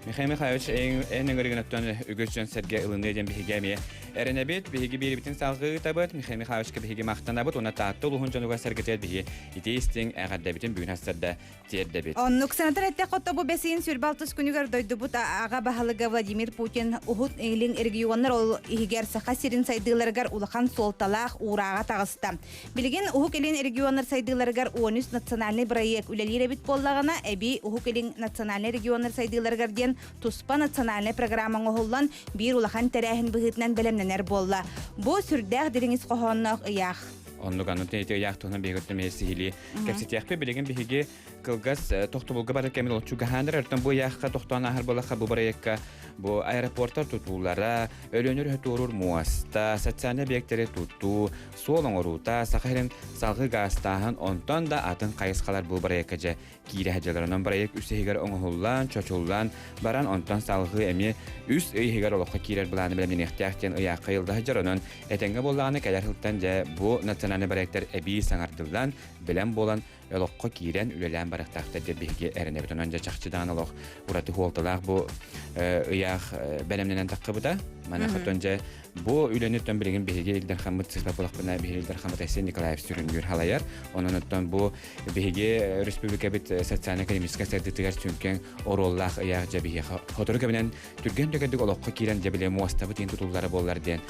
Михаил Михайлович, эн ыҥырыгын үгүс дьон сэргэ ылыныа диэн биһиги эмиэ эрэнэбит. Биһиги биэрибитин салгыы ыытабыт. Михаил Михайловичка биһиги махтанабыт. Уонна Таатта улууһун дьонугар сэргэтигэр биһиги ити истиҥ эҕэрдэбитин бүгүн сарсыарда тиэрдэбит. Оннук санатар этте хотто бу бэсиин сүрбалтыс күнүгэр дойдубут аҕа баһылыга Владимир Путин Уһут Илин регионнар ол иһигэр Саха сирин сайдыыларыгар улахан суолталаах уурааҕа таҕыста. Билигин Уһук Илин регионнар сайдыыларыгар 13 национальнай бырайыак үлэлиир эбит буоллаҕына, эбии Уһук Илин национальнай регионнар сайдыыларыгар диэн туспа национальнай программа оҥоһуллан, биир улахан тэрээһин быһыытынан бэлэмнэнэр буолла. Бу сүрдээх дириҥ ис хоһоонноох ыйаах. Оннук аны ити ыйаах туһунан биһиги эмиэ сиһилии кэпсэтиэхпит. Билигин биһиги кылгас тохтобулга барар кэмин олоччу гаһаандар өртөн бу ыйаахха тохтоон ааһар буоллахха бу бырайыакка бу аэропортар тутуулара, Өлүөнэ туоруур муоста, социальнай объектэри тутуу, суол оҥоруута, Саха сирин салгыы гаастааһын, онтон да атын хайысхалар бу бырайыакка дьэ киирэ сылдьаллар. Онон бырайыак үс иһигэр оҥоһуллан, чочуллан баран, онтон салгыы эмиэ үс ый иһигэр олоххо киирэр былааны бэлэмнэниэхтээх диэн ыйаахха ыйылла сылдьар. Онон этэҥҥэ буоллаҕына кэлэр сылтан дьэ бу национальнай бырайыактар эбии саҥардыллан, бэлэм буолан олоххо киирэн үлэлээн барыахтаахтар диэн биһиги эрэнэбит. Онон дьэ чахчы даҕаны олох ураты суолталаах бу ыйаах бэлэмнэнэн таххыбыта. Маныаха дьэ бу үлэни оттон билигин биһиги Ил Дархаммыт сыспат буолахпына биһиги Ил Дархаммыт Айсен Николаев сүрүннүүр халайар. Онон оттон бу биһиги республикабыт социально-экономическай сайдыытыгар сүҥкэн оруоллаах ыйаах дьэ биһиэхэ сотору кэминэн түргэн түгэнник олоххо киирэн дьэ били муостабыт иин тутуллара буоллар диэн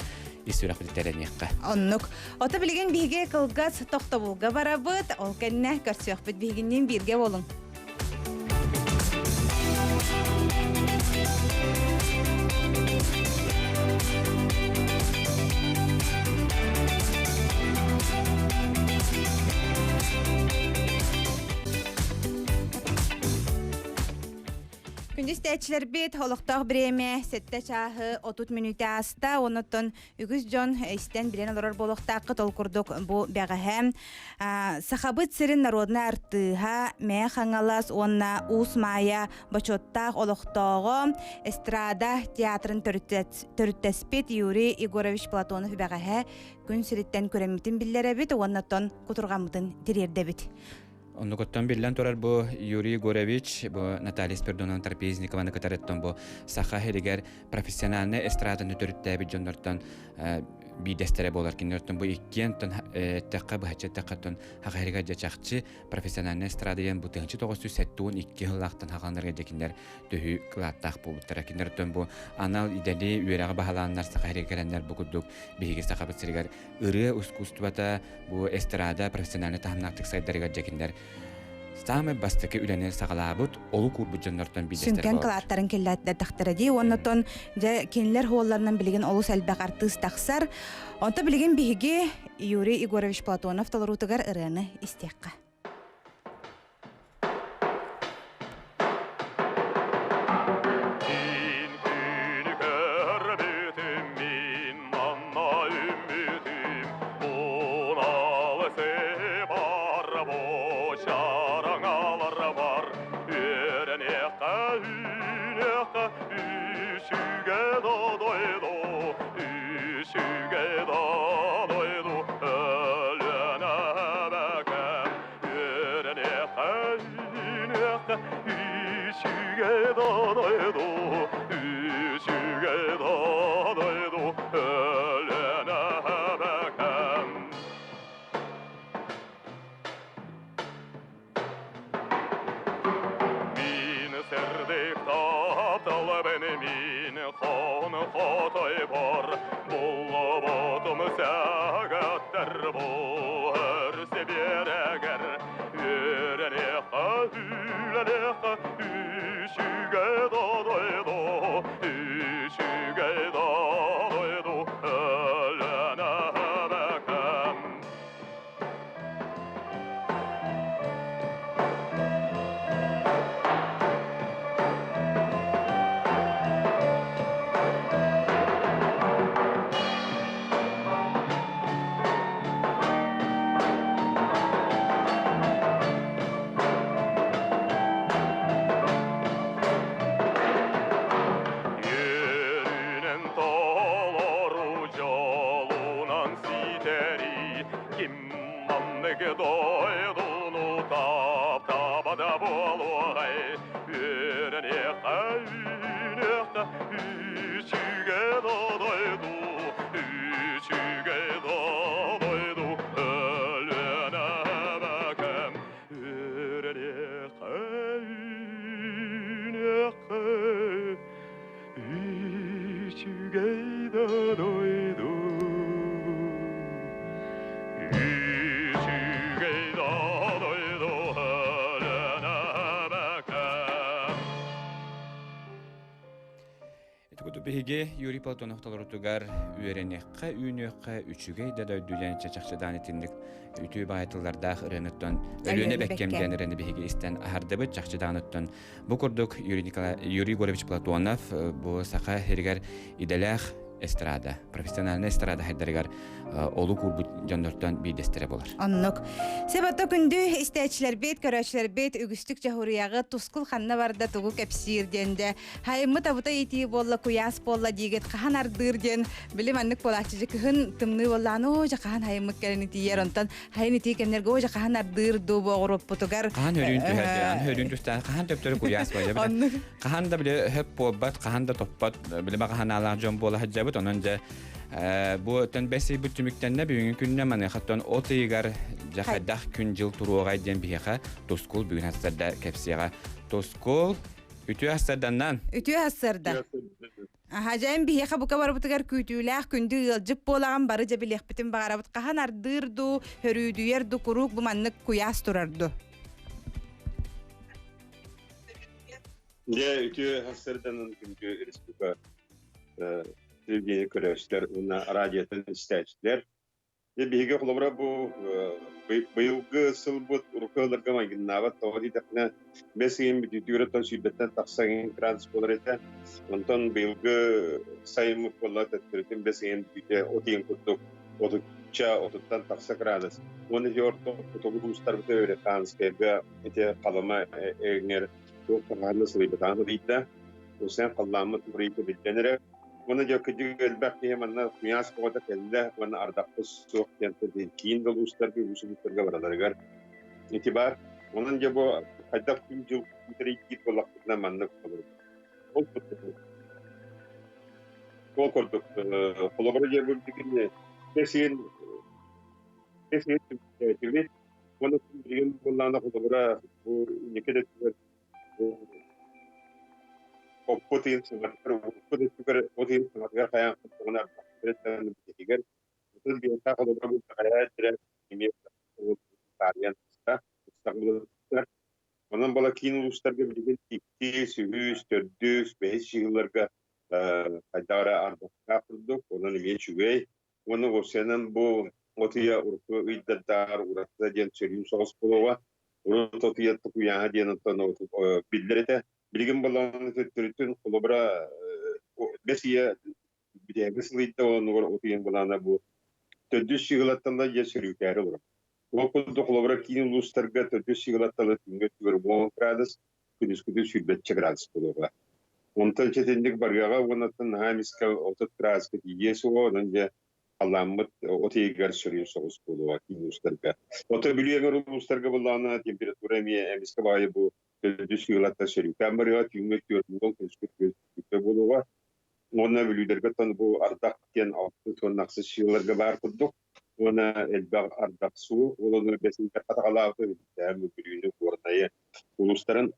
ис сүрэхпит тэрэниэххэ. Оннук. Ото билигин биһиги кылгас тохтобулга барабыт, ол кэннэ көрсүөхпүт биһигинниин бииргэ буолуҥ. Күндү истээччилэрбит, олохтоох бириэмэ сэттэ чааһы 30 мүнүүтэ ааста. Оннуттан үгүс дьон истэн билэн олорор буолуохтааххыт. Ол курдук бу бэҕэһээ Сахабыт сирин народнай артыыһа Мээ Хаҥалас уонна Уус Маайа бочуоттаах олохтооҕо эстрада театрын төрүттэспит Юрий Егорович Платонов бэҕэһээ күн сириттэн күрэммитин биллэрэбит уонна оттон кутурҕаммытын тириэрдэбит. Оннугуттан биллэн турар бу Юрий Егорович, бу Наталья Спиридоновна Трапезникованы кытарыттан бу саха сиригэр профессиональнай эстраданы төрүттээбит дьоннортон биирдэстэрэ буолар. Кинилэртэн бу иккиэн эттэххэ быһаччы эттэххэ саха сиригэр дьэ чахчы профессиональнай эстрада диэн бу 1972 сыллаахтан хаҕаланарга дьэ кинилэр төһүү кылааттаах буолбуттара. Кинилэртэн бу анал идэли үөрэҕи баһылааннар саха сиригэр кэлэннэр бу курдук биһиги сахабыт сиригэр ырыа ускуустубата бу эстрада профессиональнай таһымнаахтык сайдарыгар дьэ кинилэр Саамай бастакы үлэни саҕалаабыт, олук уурбут дьоннортон биирдэстэрэ Сүҥкэн буолар. кылааттарын киллэрдэхтэрэ дии. Уонна дьэ кинилэр хуолларынан билигин олус элбэх артыыс тахсар. Онто билигин биһиги Юрий Егорович Платонов толоруутугар ырыаны истиэххэ. Мин күнү көрбүтүм, мин манна үммүтүм, Буналысы бар, бочараҥалар бар, Үөрэниэххэ, үүнүөххэ, үчүгэй да дойду, үчүгэй да дойду, Өлүөнэ эбэкэм, Үөрэниэххэ, үүнүөххэ, үчүгэй да дойду, үчүгэй да дойду, Өлүөнэ эбэкэм. Мин сырдык тапталбын мин хон хотойбор буллубутум сагаттар буһар сибиэрэгэр үөрэниэххэ үлэлиэххэ үчүгэй да дойду үчүгэй да дойду Өлүөнэ эбэкэм. Үөрүүнэн толору дьолунан ситэри ким маннык дойдуну таптаабата буолуоҕай үөрэниэххэ үүнүөххэ үчүгэй да дойду үчүгэй да дойду Өлүөнэ эбэкэм үөрэниэххэ үүнүөххэ үчүгэй да дойду үчүгэй да дойду Өлүөнэ эбэкэм. Ити курдук биһиги Юрий Платонов толорутугар үөрэниэххэ, үүнүөххэ, үчүгэй да дойду диэн чахчыдаан итинник үтүө баай тыллардаах ырыаныттан Өлүөнэ Бэккэм диэн ырыаны биһиги истэн аһардыбыт чахчыдааныттан. Бу курдук Юрий, Николай, Юрий Егорович Платонов бу саха сиригэр идэлээх эстрада, профессиональный эстрада хайдарыгар олук уурбут дьоннортон биирдэстэрэ буолар. Оннук. Себато күндү истээччилэрбит, көрөөччүлэрбит үгүстүк дьаһуруйаҕы тускул ханна барда тугу кэпсиир диэн дэ хайыммыт абыта итии буолла, куйаас буолла диигит хаһан ардыыр диэн били маннык буолааччы кыһын тымныы буоллаан оо дьэ хаһан хайыммыт кэлэн итийэр онтон хайын итии кэмнэргэ оо дьэ хаһан ардыыр дуу боҕуруоппутугар Хаһан өрүүн түһэр хаһан өрүүн түстээн хаһан төптөрү куйаас буолла Оннук. Хаһан да били хөп буолбат, хаһан да топпот, били баҕаһанаалаах дьон буола сылдьабыт. Онон дьэ бу тон бэс ыйбыт түмүктэннэ бүгүҥҥү күннэ маныахаттан от ыйыгар дьэ хайдах күн-дьыл туруоҕай диэн биһиэхэ Тускул бүгүн астарда кэпсиэҕэ. Тускул, үтүө астарданнан! Үтүө астарда. Аха, дьэ биһиэхэ бука барыбытыгар күүтүүлээх күндү ыалдьыт буолаҕын бары дьэ билиэхпитин баҕарабыт. Хаһан ардыыр дуу, хөрүүдүйэр дуу, куруук бу маннык куйаас турар дуу? Дьэ, үтүө сарсыарданан күндү республика телевидение көрөөччүлэр уонна радиотын истээччилэр. Дьэ, биһиги холобура бу быйылгы сылбыт урукку ыалларга майгыннаабат тоҕо диэтэхпинэ бэс ыйын бүтүүтүгэр сүүрбэттэн тахса ыйын градус буолар этэ. Онтон быйылгы сайыммыт буолла төттөрүтүн бэс ыйын бүтүүтэ от ыйын курдук отучча отуттан тахса градус. Уонна ити орто хотугу улуустарбыт Американскайга ити Халыма эҥэр туох хаһаанна сылыйбатаҕын ыйда. Усен халлааммыт уларыйыыта биллэн эрэр. Уонна дьэ кырдьык элбэх киһи манна куйаас оҕото кэллэ уонна ардахпыт суох диэн киин да улуустарга, үгүс улуустарга бараларыгар ити баар. Онон дьэ бу хайдах күн-дьыл күүтэрийдиир буоллахпытына маннык болор. Ол ол курдук холобура дьэ бу билигин бэсиин бэсиин түмүктээтибит. Уонна билигин буоллаҕына холобура бу инники да өттүгэр Оппут ыйын саҥатыгар, урукку өттүгэр от ыйын саҥатыгар хайаан хонтоҕуна ардахтар ытын биэтээх холобура бу бэҕэһээ тирэ эмиэ таарыйан таҕыста. бола киин улуустарга билигин иккис, үһүс, төрдүс, бэһис сыһыыларга хайдах эрэ ардахтаах курдук, онон эмиэ үчүгэй. Уонна уопсайынан бу от ыйа урукку ыйдардааҕар уратыта диэн сөрүүн соҕус буолуоҕа. Урут от ыйа тукуйааһа диэн оттон биллэр этэ. Билигин балаҕаны төттөрүтүн холобура бэс ыйа бүтэһиги сылыйда оннугар от ыйын былаана бу төрдүс сыһыылаттан да дьэ сөрүүкээри олорор. Ол курдук холобура киин улуустарга төрдүс сыһыылаттан күҥҥэ өттүгэр 10 градус, күнүскүтүн сүүрбэччэ градус буолуоҕа. Онтон чэтинник барыаҕа уоннаттан наһаа эмискэ 30 градуска тиийиэ суоҕа, онон дьэ халлааммыт от ыйыгар сөрүүн соҕус буолуоҕа киин улуустарга. Ото Бүлүү эҥэр улуустарга буллаҕына температура эмиэ эмискэ баҕайы бу төрдүс сыһыылаттан сөрүүкээн барыаҕа, түүҥҥэ түөрт уол, күнүскү түөрт буолуоҕа. Уонна Бүлүүдэргэ оттон бу ардах диэн алтыс уонна ахсыс сыһыыларга баар курдук. Уонна элбэх ардах суох, ол ону бэсиҥкэ хатаҕалаабыта үрдээн Бүлүүнү, Горнайы улуустарын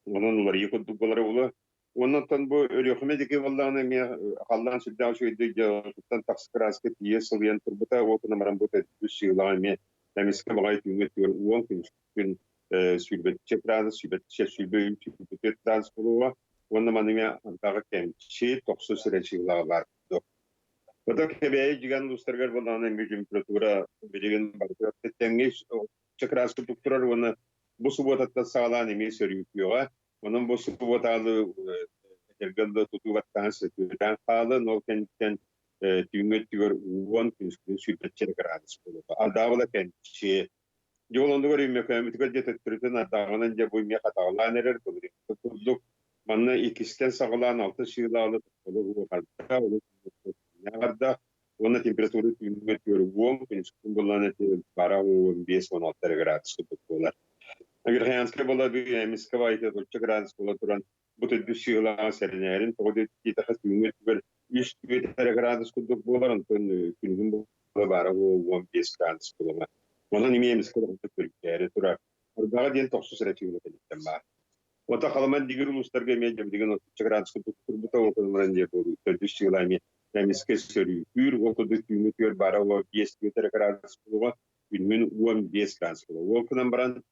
онон уларыйыы курдук буолара буолуо. Уонна оттон бу Өлүөхүмэ диэки буоллаҕына эмиэ халлаан сүрдээх үчүгэйдик дьылҕатыттан тахса кырааска тиийэ сылыйан турбута. Ол гынан баран бу төрдүс сыылаҕа эмиэ эмискэ баҕайы түүҥҥэ түөр уон күн күн сүүрбэччэ градус, сүүрбэччэ сүүрбэ үс сүүрбэ градус буолуоҕа. Уонна маны эмиэ андаҕа кэмчи тохсус эрэ чыылаҕа баар курдук. Ото Кэбээйи дьигэн улуустарыгар буоллаҕына эмиэ температура билигин барытыгар тэҥҥэ чакырааска турар уонна бу субуотаттан саҕалаан эмиэ сөрүүкүөҕэ. Онон бу субуотаалы этэргэ дылы тутуу баттаһан сөтүөлээн хаалан, ол кэнниттэн түүҥҥү өттүгэр уон күнүскүнү сүүрбэччэ градус буолуоҕа. Ардаабыла кэмчи. Дьэ ол оннугар Өймөкөөммүтүгэр дьэ төттөрүтүн ардаҕынан дьэ бу эмиэ хатаҕалаан эрэр былырыыҥҥы курдук. Манна иккистэн саҕалаан алта сыылаалы тохтоло уонна уонна температура түүҥҥү түөрт күнүскүн буллан эти бара 15-16 градус курдук буолар. Верхоянскай буола Эмискова ити отучча градус буола туран бу төрдүс сыылаҕа сэрэнээрин тоҕо диэтэхэ түүҥҥү өттүгэр үс түөрт эрэ градус курдук буолар, онтон күнүһүн буола баара 15 градус буолар. Онон эмиэ эмискэ төрүттээри турар. Ардаҕа диэн тохсус эрэ түүнэ кэлиттэн баар. Ота Халыман дигир улуустарга эмиэ дьэбдигин отучча градус курдук турбута, ол курдук диэ буолуу. Төрдүс сыыла эмиэ эмискэ сөрүүкүүр, ол курдук түүҥҥү түөр баара 5 метр градус буолуоҕа, күнүн 15 градус буолуоҕа. Ол гынан баран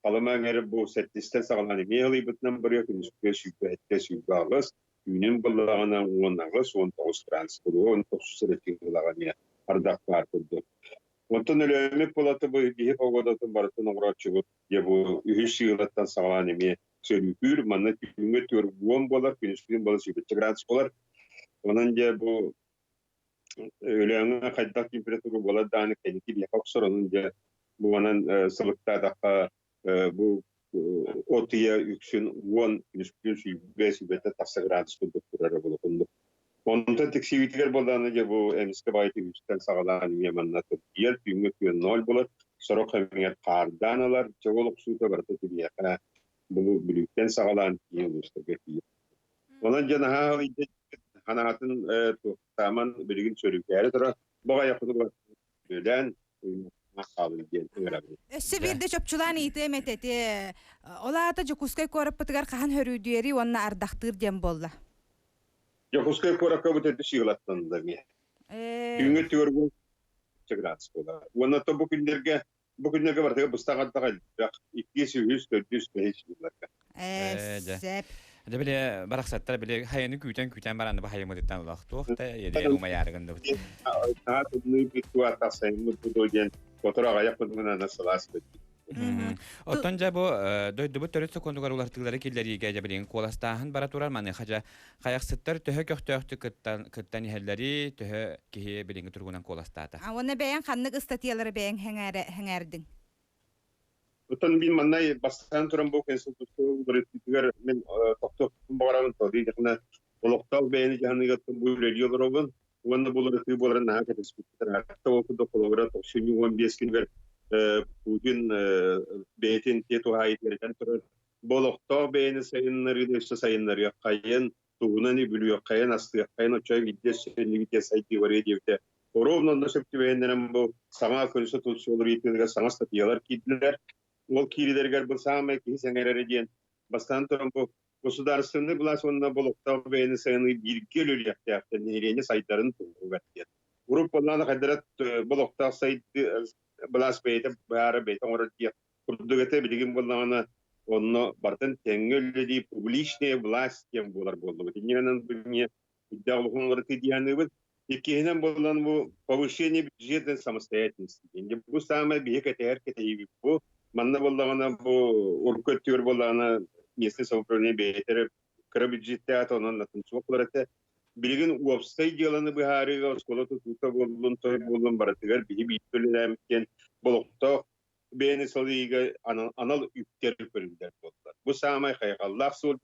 Халыма эҥэр бу сэттистэн саҕалаан эмиэ ылыйбытынан барыа, күнүскү 27 28, түүнүн буллаҕына 18 19 градус буолуоҕа, он тохсус эрэ тыылаҕа эмиэ ардах баар курдук. Онтон Өлөөмүк булаты бу биһи погодатын барытын оҥорооччубут дьэ бу үһүс сыылаттан саҕалаан эмиэ сөрүүкүүр. Манна түүҥҥү түөрт буолар, күнүскүн буолар сүүрбэччэ градус буолар. Онон дьэ бу Өлөөҥҥө хайдах температура буолар даҕаны кэнники биһиэхэ охсор. Онон дьэ бу манан сылыктаатахха бу от ыйа үксүн уон күнүскүн сүүрбэ сүүрбэттэн тахса градус курдук турара буолуохуннук. Онтон тиксиибитигэр буоллаҕына дьэ бу эмискэ баҕайытык үстэн саҕалаан эмиэ манна тымныйар, түүҥҥү күн ноль буолар, сорох кэмигэр хаардаан ылар, дьэ ол охсуута барыта тибиэхэ бу Бүлүүттэн саҕалаан тиийэ улуустарга тиийэр. Онон дьэ наһаа ыйда ханаатын туохтааман билигин сөрүүкээри турар. Баҕайы хотугу үлэлээн хаалыы диэн ыҥырабын. Өссө биирдэ чопчулаан ыйытыам этэ ити ол аата Дьокуускай куораппытыгар хаһан хөрүүдүөри уонна ардахтыыр диэн буолла? Дьокуускай куоракка бу төрдүс ыылаттанна эмиэ. Түүҥҥү өттүгэр градус буолар. Уонна то бу күннэргэ бу күннэргэ барытыгар быстах ардах элбэх. Иккис, үһүс, төрдүс, бэһис ыылларга. Сөп. Дьэ били барахсаттар били хайаны күүтэн-күүтэн баран ба хайымытыттан улах туох да едиэн умайаарыгын да бут. Наһаа тымныы бүттү тахсайыммыт бу диэн котор аҕайах курдугунан сылаас бит. Оттон дьэ бу дойдубут төрүт сокуонугар уларытыылары киллэриигэ дьэ билигин куоластааһын бара турар маныаха дьэ хайахсыттар төһө көхтөөхтүк кыттан кыттан иһэллэрий төһө киһи билиҥҥи туругунан куоластаата. Уонна бэйэҥ ханнык ыстатыйалары бэйэҥ сэҥээрдиҥ? Оттон мин манна бастаан туран бу конституция уларытыытыгар мин тохтуохпун баҕарабын то диэтэхинэ олохтоох бэйэни дьаһаныыга бу үлэлии олоробун уонна бу уларытыы буоларын наһаа кэтэспиттэр. Ол курдук холобура 95 күнүгэр Путин бэйэтин те туһаайытыгар турар бу олохтоох бэйэни сайыннарыыны өссө сайыннарыаххайын туһунан үбүлүөххэйин астыаххайын оччо биирдэ сөннүгүтэ сайдыы барыа диэбитэ ровно онно сөп түбэһиннэрэн бу саҥа конституция уларыйыытыгар саҥа статьялар киирдилэр. Ол киирилэригэр бу саамай киһи сэҥээрэрэ диэн бастаан туран бу государственный власть уонна олохтоох бэйэни сайыныы бииргэ үлэлиэхтээхтэр нэһилиэнньэ сайдарын туһугар диэн. Урут буоллаҕына хайдара олохтоох сайды былаас бэйэтэ баара бэйэтэ оҥорор диэх курдук этэ билигин буоллаҕына. Онно бартан тэҥҥэ үлэлии публичная власть диэн буолар буоллубут. Иннинэн бу үрдээх улахан уларытыы диэханыыбыт. Иккиһинэн буолан бу повышение бюджета самостоятельности. Бу самое биһи кэтэһэр кэтэһиибит бу. Манна буоллаҕына бу урукку өттүгэр буоллаҕына местное самоуправление бэйэтэ кыра бюджеттээх онон атын суох буолар этэ. Билигин уопсай дьыаланы быһаарыыга оскуола тутуута буоллун, той буоллун барытыгар биһи бииргэ үлэлээбит диэн олохтоох бэйэни салайыыга анал үптэр көрүллэр буоллар. Бу саамай хайҕаллаах суол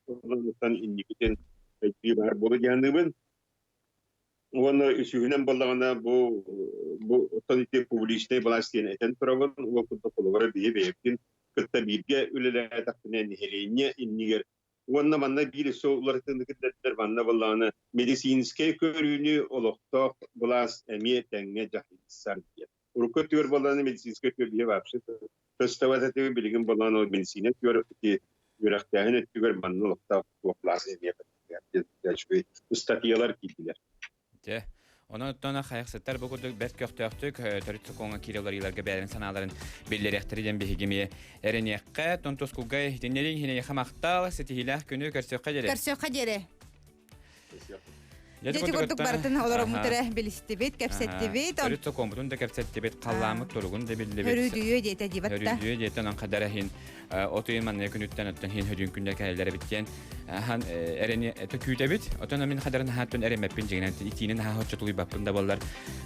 туһунан инникитин өйдүү баар буолу диһаныыбын. Уонна үсүһүнэн буоллаҕына бу бу оттон ити публичнай власть диэн этэн турабын, ол курдук холобура биһи бэйэбитин кытта бииргэ үлэлээтэхпинэ нэһилиэнньэ иннигэр уонна манна биир өссө уларытыыны киллэрдилэр манна буоллаҕына медицинскэй көрүүнү олохтоох былаас эмиэ тэҥҥэ дьаһайсар диэн. Урукку өттүгэр буоллаҕына медицинскэй өттүгэр биһи вообще көстөбөт этибит, билигин буоллаҕына ол медицина өттүгэр ити үөрэхтээһин өттүгэр манна олохтоох туох былаас эмиэ үчүгэй ыстатыйалар киирдилэр. Дьэ, онон оттон хайахсыттар бу курдук бэрт көхтөөхтүк төрүт сокуоҥҥа киирэ уларыйыыларга бэйэлэрин санааларын биллэриэхтэрэ диэн биһиги эмиэ эрэниэххэ. Тон тускулга иһитиннэриҥ иһин махтал, ситиһиилээх күнү көрсүөххэ диэри. Көрсүөххэ диэри. Дьэ ити курдук барытын олороммут эрэ билистибит, кэпсэттибит. Төрүт сокуоммутун да кэпсэттибит, халлааммыт туругун да биллибит. Хөрүүдүйүө диэтэ дибатта. Хөрүүдүйүө диэтэ онон хадара иһин от ыйын маннык күнүттэн оттон иһин хөдүн күннэр кэлэллэр эбит диэн ахан эрэни күүтэбит. Отон мин хадаран хааттан эрэммэппин дьиҥинэн итиинин хаһа оччотулуйбаппын да боллар.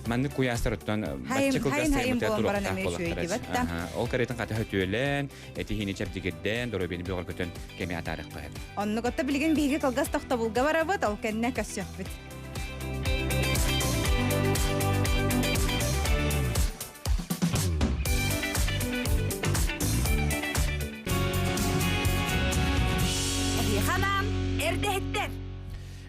Маннык куйаастар оттон бачча кылгас сайыммытыгар туруохтаах буолахтара. Ол каретын хата хөтүөлэн, этиһиини чэбдигирдээн, доруобуйаны бөҕөргөтөн кэми атаарыахха сөп. Оннук отто билигин биһиги кылгас тохтобулга барабыт, ол кэннэ көрсүөхпүт. Эһиэхэ эрдэһиттэр!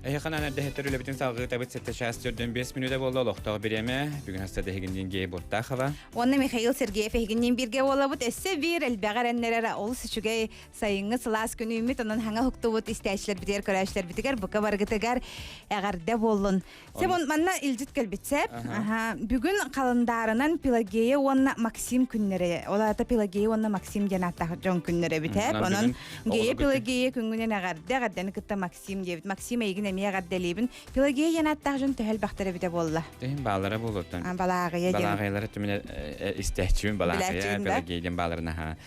Эһиэхэ анаан эрдэһиттэр үлэбитин салгыы табыт 7 час 45 мүнүүтэ буолла олохтоох бириэмэ. Бүгүн хаста дэһигин Гея Буртахова. Уонна Михаил Сергеев эһигинниин бииргэ буолабыт. Өссө биир элбэҕи эрэннэрэр олус үчүгэй сайыҥҥы сылаас күн үүммүт. Онон хаҥа уһуктубут истээччилэрбитигэр, көрөөччүлэрбитигэр бука барыгытыгар эҕэрдэ буоллун. Себон манна илдьит кэлбит сеп. Аха. Бүгүн халандаарынан Пелагея уонна Максим күннэрэ. Ол аата Пелагея уонна Максим диэн ааттаах дьон күннэрэ эбит. Онон Гея Пелагея күҥҥүнэн эҕэрдэ, эҕэрдэни кытта Максим диэбит. Максим эйигин эмиэ эҕэрдэлиибин. Пелагея диэн ааттаах дьон төһө элбэхтэр эбитэ буолла? Тиһин баалара буолуоттан. Балааҕыйа диэн. Балааҕыйалары түмүнэ истээччибин Балааҕыйа, Пелагея диэн бааларын аһаа.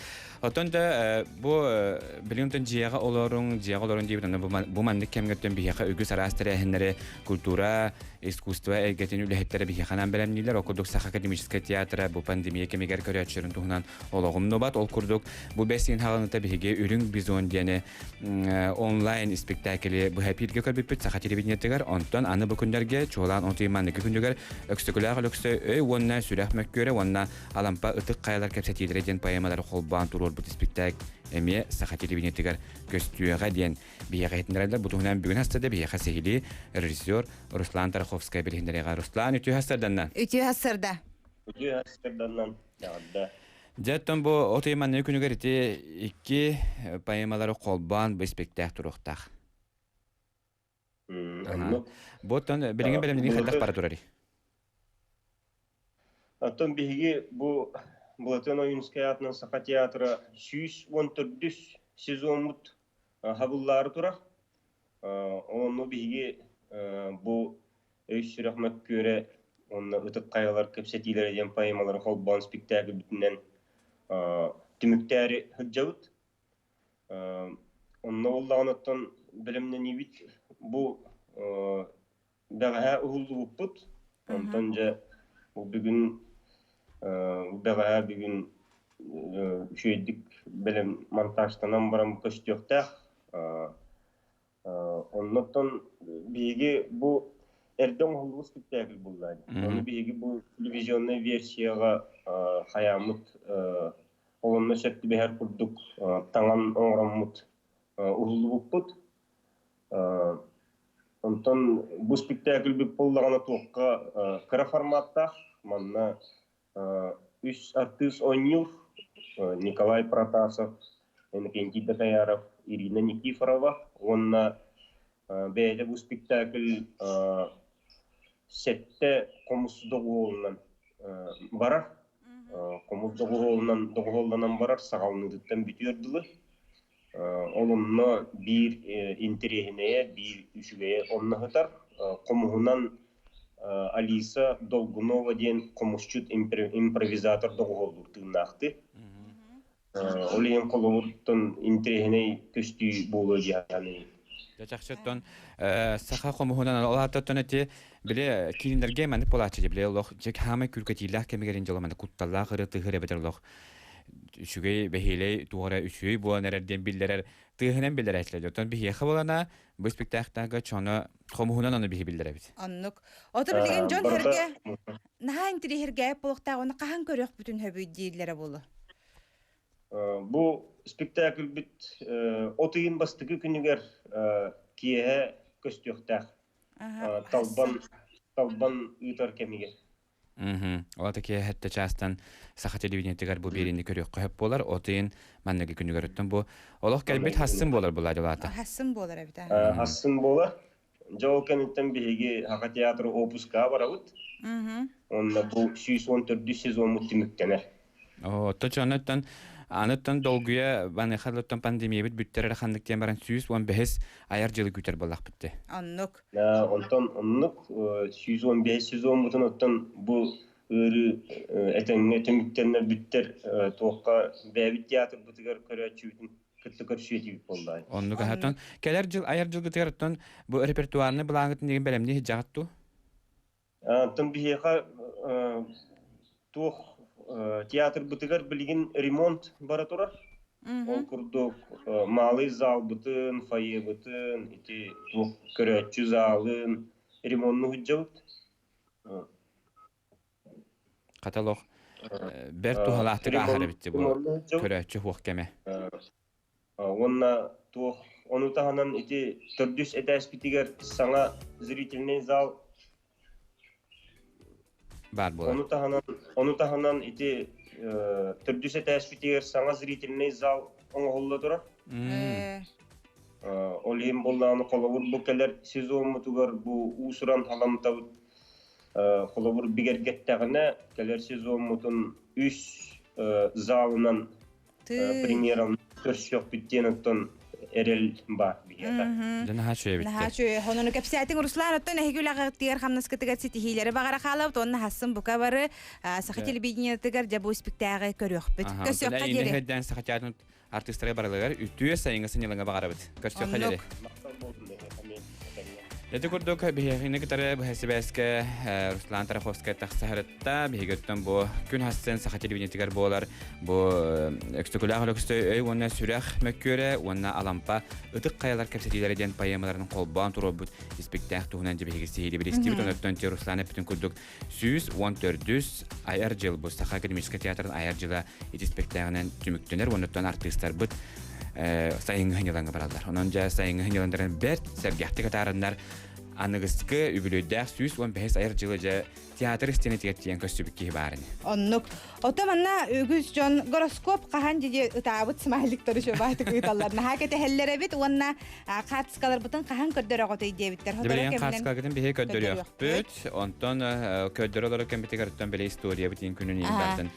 Оттон да бу билигин дьиэҕэ олоруҥ, дьиэҕэ олоруҥ диэбит онно бу маннык кэмҥэ биһиэхэ үгүс араас тэрээһиннэри культура, искусство эйгэтин үлэһиттэрэ биһиэхэ анаан бэлэмнииллэр. Ол курдук Саха академическай театра бу пандемия кэмигэр көрөөччүлэрин туһунан олоҕум нубат. Ол курдук бу бэс ыйын хаҕыныта биһиги Үрүҥ бизон диэни онлайн испиктээкили быһа эпииргэ көрбүппүт саха телевидениетыгар. Онтон аны бу күннэргэ чуолаан отуй манныгы күнүгэр Өксөкүлээх Өлөксөй өй уонна сүрэх мөккүөрэ уонна Алампа ытык хайалар кэпсэтиилэрэ диэн поэмалары холбоон туруорбут испиктээк эмиэ саха телевидениетыгар көстүөҕэ диэн биһиэхэ иһитиннэрэллэр. Бу туһунан бүгүн хастада биһиэхэ сиһилии режиссер Руслан Тараховскай билиһиннэриэҕэ. Руслан, үтүө хастарданна. Үтүө хастарда. Үтүө хастарданнан. Эҕэрдэ. Дьэ, оттон бу от ыйы манныгы күнүгэр ити икки поэмалары холбоон бу испэктээк туруохтаах. Оннук. Бу оттон билигин бэлэмнэнии хайдах бара турарый? Оттон биһиги бу Былатыан Ойуунускай аатынан Саха театра 114 сезоммут хабыллаары турар. Онно биһиги бу Өй-сүрэх мөккүөрэ уонна Ытык хайалар кэпсэтиилэрэ диэн поэмалары холбоон спектакльбитинэн түмүктээри сылдьабыт. Онно буоллаҕына оттон бэлэмнэниибит бу бэҕэһээ уһуллубуппут. Онтон дьэ бу бүгүн бэҕэһээ бүгүн үчүгэйдик бэлэм монтажтанан баран көстүөхтээх. Оннуттан биһиги бу эрдэ оҥоһуллубут спектакль булла. Ону биһиги бу телевизионнай версияҕа хайааммыт олонно сөп түбэһэр курдук таҥан оҥороммут уһуллубуппут. Онтон бу спектакльбит буоллаҕына туохха кыра форматтаах манна үс артыыс оонньуур Николай Протасов, Иннокентий Дакаяров, Ирина Никифорова уонна бэйэтэ бу спектакль сэттэ хомус доҕуһуолунан барар. Хомус доҕуһуолунан доҕуһуолланан барар саҕаланыытыттан бүтүөр дылы. Ол онно биир интэриэһинэйэ, биир үчүгэйэ онно сытар. Хомуһунан Алиса Долгунова диэн хомусчут импровизатор доҕуһуоллуур тыыннаахтыы. Ол иһин холобуруттан интэриэһинэй көстүү буолуо диэххэ Дьэ чахчыттан саха хомуһунан ол ааттаттан эти били кииннэргэ маннык буолааччы дии били олох дьэ хаамай күргэтиилээх кэмигэр дьоло маннык кутталлаах ырыа тыһыр эбэтэр олох үчүгэй бэһиэлэй туох эрэ үчүгэй буолан эрэр диэн биллэрэр тыаһынан биллэрээччилэр. Оттон биһиэхэ буолана бу испиктээхтээгэ чоно хомуһунан ону биһи биллэрэбит. Оннук. Ото билигин дьон сэргэ наһаа интириэһиргээп буолуохтаах оны хаһан көрүөхпүтүн хөбүй дииллэрэ буолу. Бу спектакльбит от ыйын бастакы күнүгэр киэһэ көстүөхтээх. Талбан талбан ыытар кэмигэр. Ол киэһэтте чаастан саха телевидениетигэр бу биэриини көрүөххэ сөп буолар. От ыйын манныгы күнүгэр өттөн бу олох кэлбит хассын буолар була дьылаата. Хассын буолар эбит. Хассын буолар. Дьэ ол кэнниттэн биһиги Саха театры опускаҕа барабыт. Онно бу 114 сезоммут түмүктэнэр. Оттон чонноттон аныттан долгуйа баныхалыттан пандемиябыт бүттэр эрэ ханнык диэн баран 115 айар дьылы күүтэр буоллахпыт дии. Оннук. Онтон оннук 115 сезоммутун оттон бу ыарыы этэҥҥэ түмүктэннэр бүттэр туохха бэйэбит театрбытыгар көрөөччүбүтүн кытта көрсүө этибит буоллаҕай. Оннук аһатан кэлэр дьыл айар дьылгытыгар оттон бу репертуарный былааҥҥытын дигин бэлэмнии сылдьаҕыт дуу? Оттон биһиэхэ туох театрбытыгар билигин ремонт бара турар. Ол курдук малый залбытын, фойебытын, ити туох көрөөччү залын ремонну сылдьабыт. Хата олох бэрт туһалаахтык ааһар эбит бу көрөөччү суох кэмэ. Уонна туох ону таһынан ити төрдүс этээспитигэр саҥа зрительный зал баар буолар. Ону таһынан ону таһынан ити төрдүс этээспитигэр саҥа зрительный зал оҥоһулла турар. Ол иһин буоллаҕына холобур бу кэлэр сезоммутугар бу уус-уран халамтабыт холобур бигэргэттэҕинэ кэлэр сезоммутун үс залынан премьераны көрсүөхпүт диэн оттон эрэл баар биһиэхэ. Дьэ наһаа үчүгэй эбит. Наһаа үчүгэй. Хонону кэпсээтиҥ Руслан, оттон эһиги үлэҕитигэр хамнаскытыгар ситиһиилэри баҕара хаалабыт уонна хассын бука бары саха телевидениетыгар дьэ бу испиктээҕи көрүөхпүт. Көрсүөххэ диэри. Эһэддээн саха театрын артыыстара барылыгар үтүө сайыҥҥы сынньалаҥы баҕарабыт. Көрсүөххэ диэри. Ити курдук биһиэхини кытары быһа сибээскэ Руслан Тараховскай тахсаһарытта биһиги оттон бу күн хассын саха телевидениетигэр буолар бу Өксөкүлээх Өлөксөй өй уонна сүрэх мөккүөрэ уонна Алампа ытык хайалар кэпсэтиилэрэ диэн поэмаларын холбоон туруорбут испиктээх туһунан дьэ биһиги сиһилии билистибит. Онон Руслан эппитин курдук 114 айар дьыл бу Саха академическай театрын айар дьыла ити испэктээҕинэн түмүктэнэр уонна артыыстарбыт сайыҥҥы сынньалаҥҥа бараллар. Онон дьэ сайыҥҥы сынньалаҥнарын бэрт сэргэхтик атаараннар аныгыскы үбүлүөйдээх 115 айар дьылы дьэ театр истиэнэтигэр тиийэн көстүбүт киһи баар ини. Оннук. Ото манна үгүс дьон гороскоп хаһан дии ытаабыт смайликтары шөбаатык ыыталлар. Наһаа кэтэһэллэр эбит уонна хаартыскаларбытын хаһан көрдөрөҕөтүй диэбиттэр. Билигин хаартыскаларгытын биһиги көрдөрүөхпүт. Онтон көрдөрө олорор кэмбитигэр оттон били историябыт иин күнүн иин бартын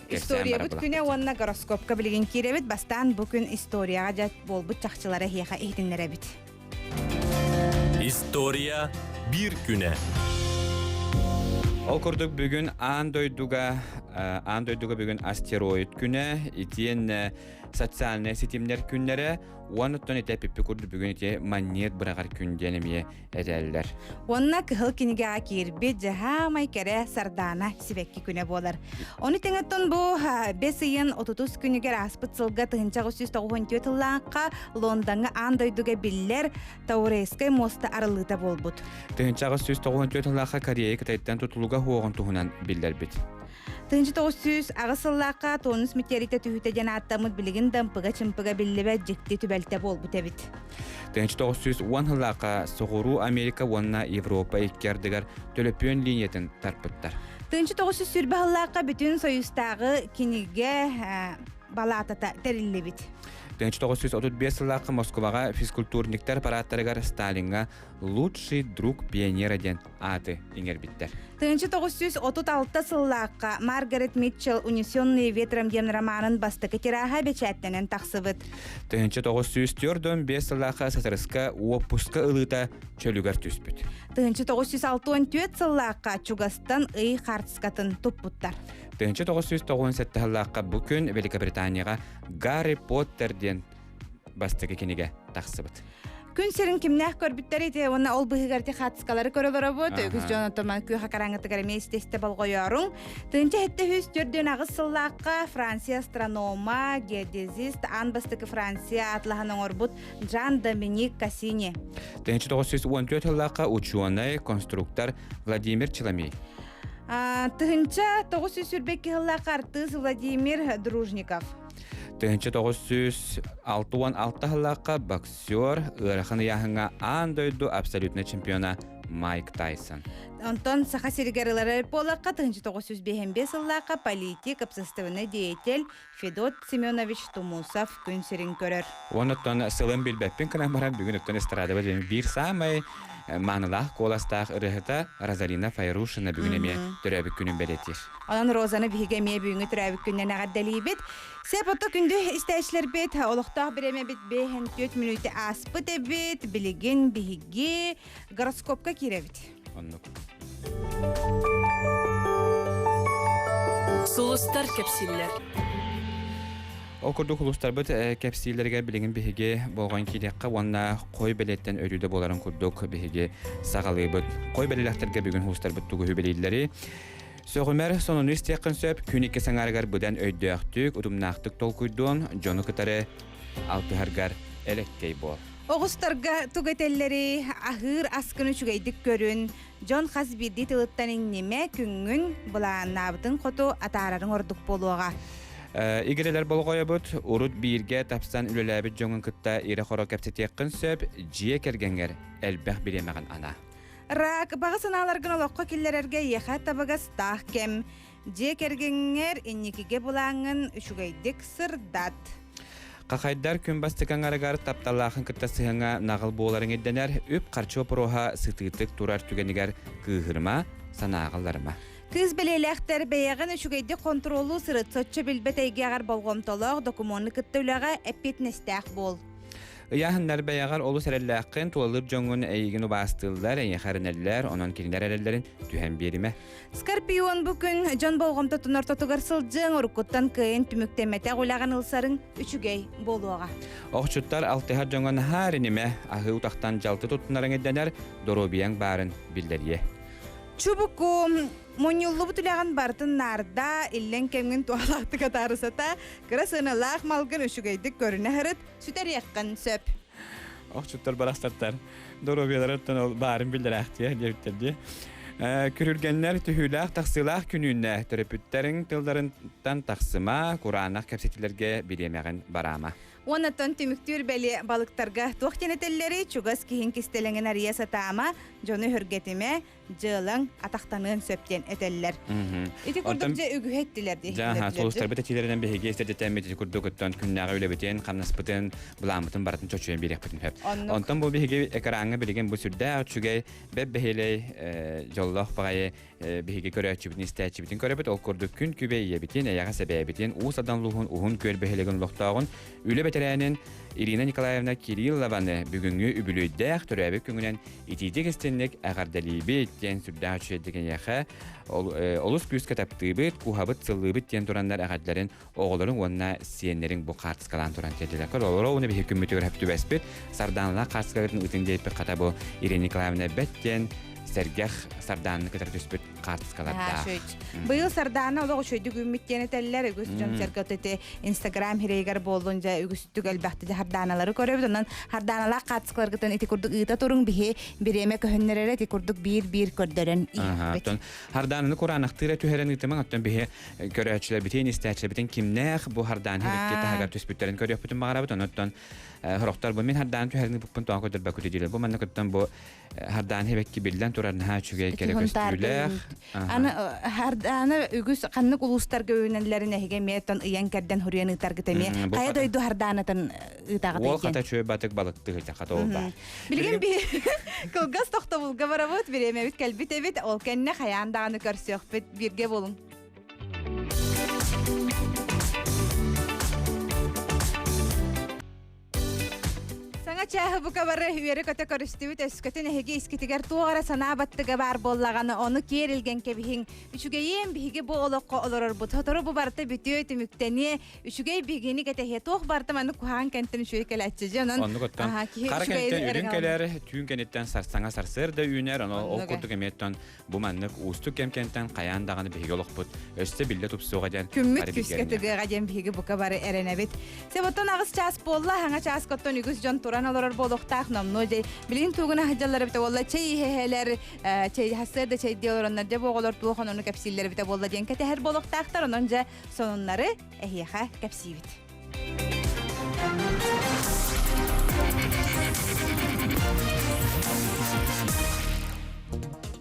Историябыт күнэ уонна гороскопка билигин киирэбит. Бастаан бу күн историяҕа дьэ буолбут чахчылары эһиэхэ иһитиннэрэбит. История биир күнэ. Ол курдук бүгүн аан дойдуга аан дойдуга бүгүн астероид күнэ итиэннэ социальнай ситимнэр күннэрэ уонна оттон ити эпиппи курдук бүгүн ити манньыат быраҕар күн диэн эмиэ этэллэр. Уонна кыһыл кинигэҕэ киирбит дьаһаамай кэрэ сардаана сибэкки күнэ буолар. Ону тэҥэттэн бу бэс ыйын 30 күнүгэр ааспыт сылга 1994 тыллаахха Лондоҥҥа аан дойдуга биллэр Таурейскай муоста арыллыыта буолбут. 1894 тыллаахха Корея Кытайтан тутулуга суоҕун туһунан биллэрбит. 1908 сыллаахха тонус метеорита түһүүтэ диэн ааттаммыт билигин да ымпыга-чымпыга биллибэт дьикти түбэлтэ буолбут эбит. 1910 сыллаахха Соҕуруу Америка уонна Европа икки ардыгар төлөпүөн линиятын тарпыттар. 1920 сыллаахха бүтүн Союзтааҕы кинигэ балаатата тэриллибит. 1935 сыллаахха Москваҕа физкультурниктар парааттарыгар Сталиҥҥа «Лучший друг пионера» диэн ааты иҥэрбиттэр. 1936 сыллаахха Маргарет Митчелл «Унесенные ветром» диэн романын бастакы тираһа бэчээттэнэн тахсыбыт. 1945 сыллаахха СССР уоппуска ылыыта чөлүгэр түспүт. 1964 сыллаахха чугастан ый хаартыскатын туппуттар. 1997 сыллаахха бу күн Великобританияҕа Гарри Поттер диэн бастакы кинигэ тахсыбыт. Күн сирин кимнээх көрбүттэр ити уонна ол быһыгар ити хаатыскалары көрө олоробут. Үгүс дьон отоман күөх акараңытыгар эмиэ истэ болҕойоруҥ. Тыынча хетте хүс төрдүөн аҕыс сыллаахха Франция астронома, геодезист, аан бастакы Франция атлаһан оҥорбут Жан Доминик Кассини. 1914 сыллаахха учуонай, конструктор Владимир Челомей. Тыһынча 922 сыллаахха артыыс Владимир Дружников. 1966 сыллаахха боксер ыарахан ыйааһыҥҥа аан дойду абсолютнай чемпиона Майк Тайсон. Онтон Саха сиригэр ыларар буоллахха 1955 сыллаахха политик, общественный деятель Федот Семенович Тумусов күн сирин көрөр. Онуттан сылын билбэппин гынан баран бүгүн оттон эстрадабыт биир саамай маанылаах куоластаах ырыаһыта Розалина Файрушина бүгүн эмиэ төрөөбүт күнүн бэлиэтиир. Онон Розаны биһиги эмиэ бүгүҥҥү төрөөбүт күнүнэн эҕэрдэлиибит. Сеп ото күндү истээччилэрбит, олохтоох бириэмэбит бэһэн түөрт мүнүүтэ ааспыт эбит. Билигин биһиги гороскопка киирэбит. Оннук. Сулустар кэпсииллэр. Ол курдук улуустарбыт кэпсииллэригэр билигин биһиги болҕойон киириэххэ уонна хой бэлиэттэн өрүүдэ буоларын курдук биһиги саҕалыыбыт. Хой бэлиэлэхтэргэ бүгүн улуустарбыт тугу үбэлииллэри Сөҕүмэр сонуну истиэххин сөп, күн икки саҥарыгар быдан өйдөөхтүк, утумнаахтык толкуйдуон, дьону кытары алтыһаргар элэккэй буол. Оҕустарга тугу этэллэрий, аһыыр аскын үчүгэйдик көрүн, дьон хас биирдии тылыттан иҥнимэ, күҥҥүн былааннаабытыҥ хоту атаарарыҥ ордук буолуоҕа. Игирэлэр болҕойобут, урут бииргэ тапсан үлэлээбит дьоҥҥун кытта ирэ-хоро кэпсэтиэххин сөп, дьиэ кэргэҥҥэр элбэх бириэмэҕин анаа. Рак, баҕа санааларгын олоххо киллэрэргэ эйиэхэ табыгастаах кэм. Дьиэ кэргэҥҥэр инникигэ былааҥҥын үчүгэйдик сырдат. Хахайдар күн бастакы аҥарыгар тапталлаахын кытта сыһыаҥҥа наҕыл буоларыҥ ирдэнэр, үп-харчы боппуруоһа сытыытык турар түгэнигэр кыыһырыма, санааҕа ылларыма. Кыыс бэлиэлээхтэр бэйэҕин үчүгэйдик хонтуруоллуу сырыт, соччо билбэт эйгэҕэр болҕомтолоох докумуону кытта үлэҕэ эппиэтинэстээх буол. Ыйааһыннар бэйэҕэр олус эрэллээххин, тулалыыр дьоҥҥун эйигин убаастыыллар, эйиэхэ эрэнэллэр, онон кинилэр эрэллэрин түһэн биэримэ. Скорпион бу күн дьон болҕомтотун ортотугар сылдьыаҥ, уруккуттан кыайан түмүктэммэтэх үлэҕин ылсарыҥ үчүгэй буолуоҕа. Охчуттар алтыһар дьоҥҥо наһаа эринимэ, аһыы утахтан дьалты туттунарыҥ ирдэнэр, доруобуйаҥ баарын биллэриэ. Чубуку, мунньуллубут үлэҕин барытын наарда, иллэҥ кэмҥин туһалаахтык атаарысата, кыра сыаналаах малгын үчүгэйдик көрүнэ сырыт, сүтэриэххин сөп. Охчуттар барахсаттар доруобуйаларыттан ол баарын биллэрээхтиэ диэбиттэр дии. Күрүлгэннэр түһүүлээх тахсыылаах күнүүннэ төрөппүттэриҥ тылларыттан тахсыма, кураанах кэпсэтиилэргэ бириэмэҕин бараама. Уоннаттан түмүктүүр бэлиэ балыктарга туох диэн этэллэрий чугас киһиҥ кистэлэҥин арыйа сатаама, дьону өһүргэтимэ, дьыалаҥ атахтаныан сөп диэн этэллэр. Ити курдук дьэ үгүһэ эттилэр дии. Дьэ, сулустарбыт этиилэринэн биһиги истэрдэтэммит ити курдук оттон күннээҕи үлэбитин, хамнаспытын, былааммытын барытын чочуйан биэриэхпитин сөп. Онтон бу биһиги экраҥҥа билигин бу сүрдээх үчүгэй, бэп-бэһиэлэй, дьоллоох баҕайы биһиги көрөөччүбүтүн, истээччибитин көрөбүт. Ол курдук күн күбэй ийэбитин, эйэҕэс эбээбитин, Уус Алдан улууһун Уһун Күөл бөһүөлэгин олохтооҕун, үлэ бэтэрээнин Ирина Николаевна Кириллованы бүгүҥҥү үбүлүөйдээх төрөөбүт күҥүнэн итиитик истинник эҕэрдэлиибит диэн сүрдээх үчүгэйдик эйиэхэ олус күүскэ таптыыбыт, кууһабыт, сыллыыбыт диэн тураннар эҕэрдэлэрин оҕолорун уонна сиэннэрин бу хаартыскалаан туран тиэрдилэр. Көр, олору уонна биһиги күммүтүгэр хөп түбэспит Сардааналаах хаартыскаларын ытын диэппит хата бу Ирина Николаевна бэт диэн сэргэх Сардаананы кытары түспүт хаартыскалардаах. Быйыл Сардаана олох үчүгэйдик үүммүт диэн этэллэр. Үгүс дьон сэргэ ити Инстаграм хирэйигэр буоллун дьэ үгүстүк элбэхтик Сардааналары көрөбүт. Онон Сардааналаах хаартыскаларгытын ити курдук ыыта туруҥ биһи бириэмэ көһүннэрэрэ ити курдук биир-биир көрдөрөн иһэхпит. Оттон Хардаананы кураанахтыыра түһэрэн ыытымаҥ оттон биһи көрөөччүлэрбитин, истээччилэрбитин кимнээх бу Хардаан хирикки таһыгар түспүттэрин көрүөхпүтүн баҕарабыт. Онон сорохтор бу мин Хардаан түһэрин ыыппыппын тоҕо көрдөрбөккүт дииллэр. Бу манна кыттан бу Хардаан хибекки биллэн турар наһаа үчүгэй кэрэ көстүүлээх. Аны Хардаана үгүс ханнык улуустарга үүнэллэрин эһиги эмиэ оттон ыйан кэрдэн хуруйан ыытаргыт эмиэ хайа дойду Хардаанатын ыытаҕыт Уол хата чүө батык балыкты хыта хата ол баар. Билигин би кылгас тохтобулга барабыт, бириэмэбит кэлбит эбит, ол кэннэ хайаан даҕаны көрсүөхпүт, бииргэ буолуҥ. Саҥа чааһы бука бары үөрэ-көтө көрүстүбүт, өскөтүн эһиги искитигэр туох эрэ санаа баттыга баар буоллаҕына, ону киэр илгэн кэбиһиҥ. Үчүгэйиэн биһиги бу олоххо олорорбут. Сотору бу барыта бүтүө, түмүктэниэ. Үчүгэй биһигини кэтэһиэ. Туох барыта маннык куһаҕан кэнтэн үчүгэй кэлээччи. Дьэ, онон Оннук оттон аха, киһи хара үчүгэйи кэнтэн эрэ үрүҥ кэлэр, түүн кэнниттэн сарсаҥа сарсыарда үүнэр, ону ол Оннук курдук эмиэ оттон Бу маннык уустук кэм кэнтэн хайаан даҕаны биһиги олохпут өссө биллэ тупсуоҕа диэн Күммүт бары күүскэ билгэриннэ. тыгыаҕа диэн биһиги бука бары эрэнэбит. Себоттон аҕыс чаас буолла, хаҥа чааска оттон үгүс дьон туран олорор буолуохтаах номнуо дьэй. Билигин тугуна сылдьаллар эбитэ буолла, чэй иһэһэлэр, чэй сарсыарда чэйдии олороннор дьэ бу оҕолор туох ону кэпсииллэр эбитэ буолла диэн кэтэһэр буолуохтаахтар, онон дьэ сонуннары эһиэхэ кэпсиибит.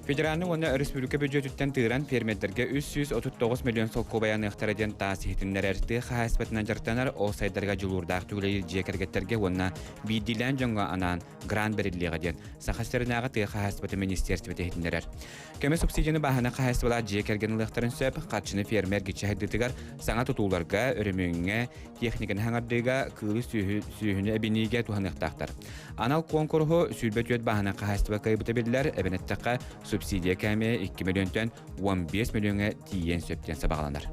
Федеральнай уонна өрөспүүбүлүкэ бүддьүөтүттэн тыыран фермердэргэ 339 миллион солкуобай аныахтара диэн таас иһитиннэрэр тыа хаһаайыстыбатынан дьарыктанар ол сайдарга дьулуурдаах түгүлэйир дьиэ кэргэттэргэ уонна биирдиилээн дьоҥҥо анаан грант бэриллиэҕэ диэн Саха сиринээҕи тыа хаһаайыстыбатын министиэристибэтэ иһитиннэрэр. Көмө субсидияны бааһына хаһаайыстыбалаах дьиэ кэргэн ылыахтарын сөп, харчыны фермер эргиччи сайдыытыгар, саҥа тутууларга, өрөмүөҥҥэ, техниканы хаҥардыыга, кыылы сүөһүнү эбиниигэ туһаныахтаахтар. Анал куонкуруһу 24 бааһына хаһаайыстыба кыайбыта биллэр, эбэн эттэххэ, субсидия кээмэйэ 2 мөлүйүөнтэн 15 мөлүйүөҥҥэ тиийиэн сөп диэн сабаҕаланар.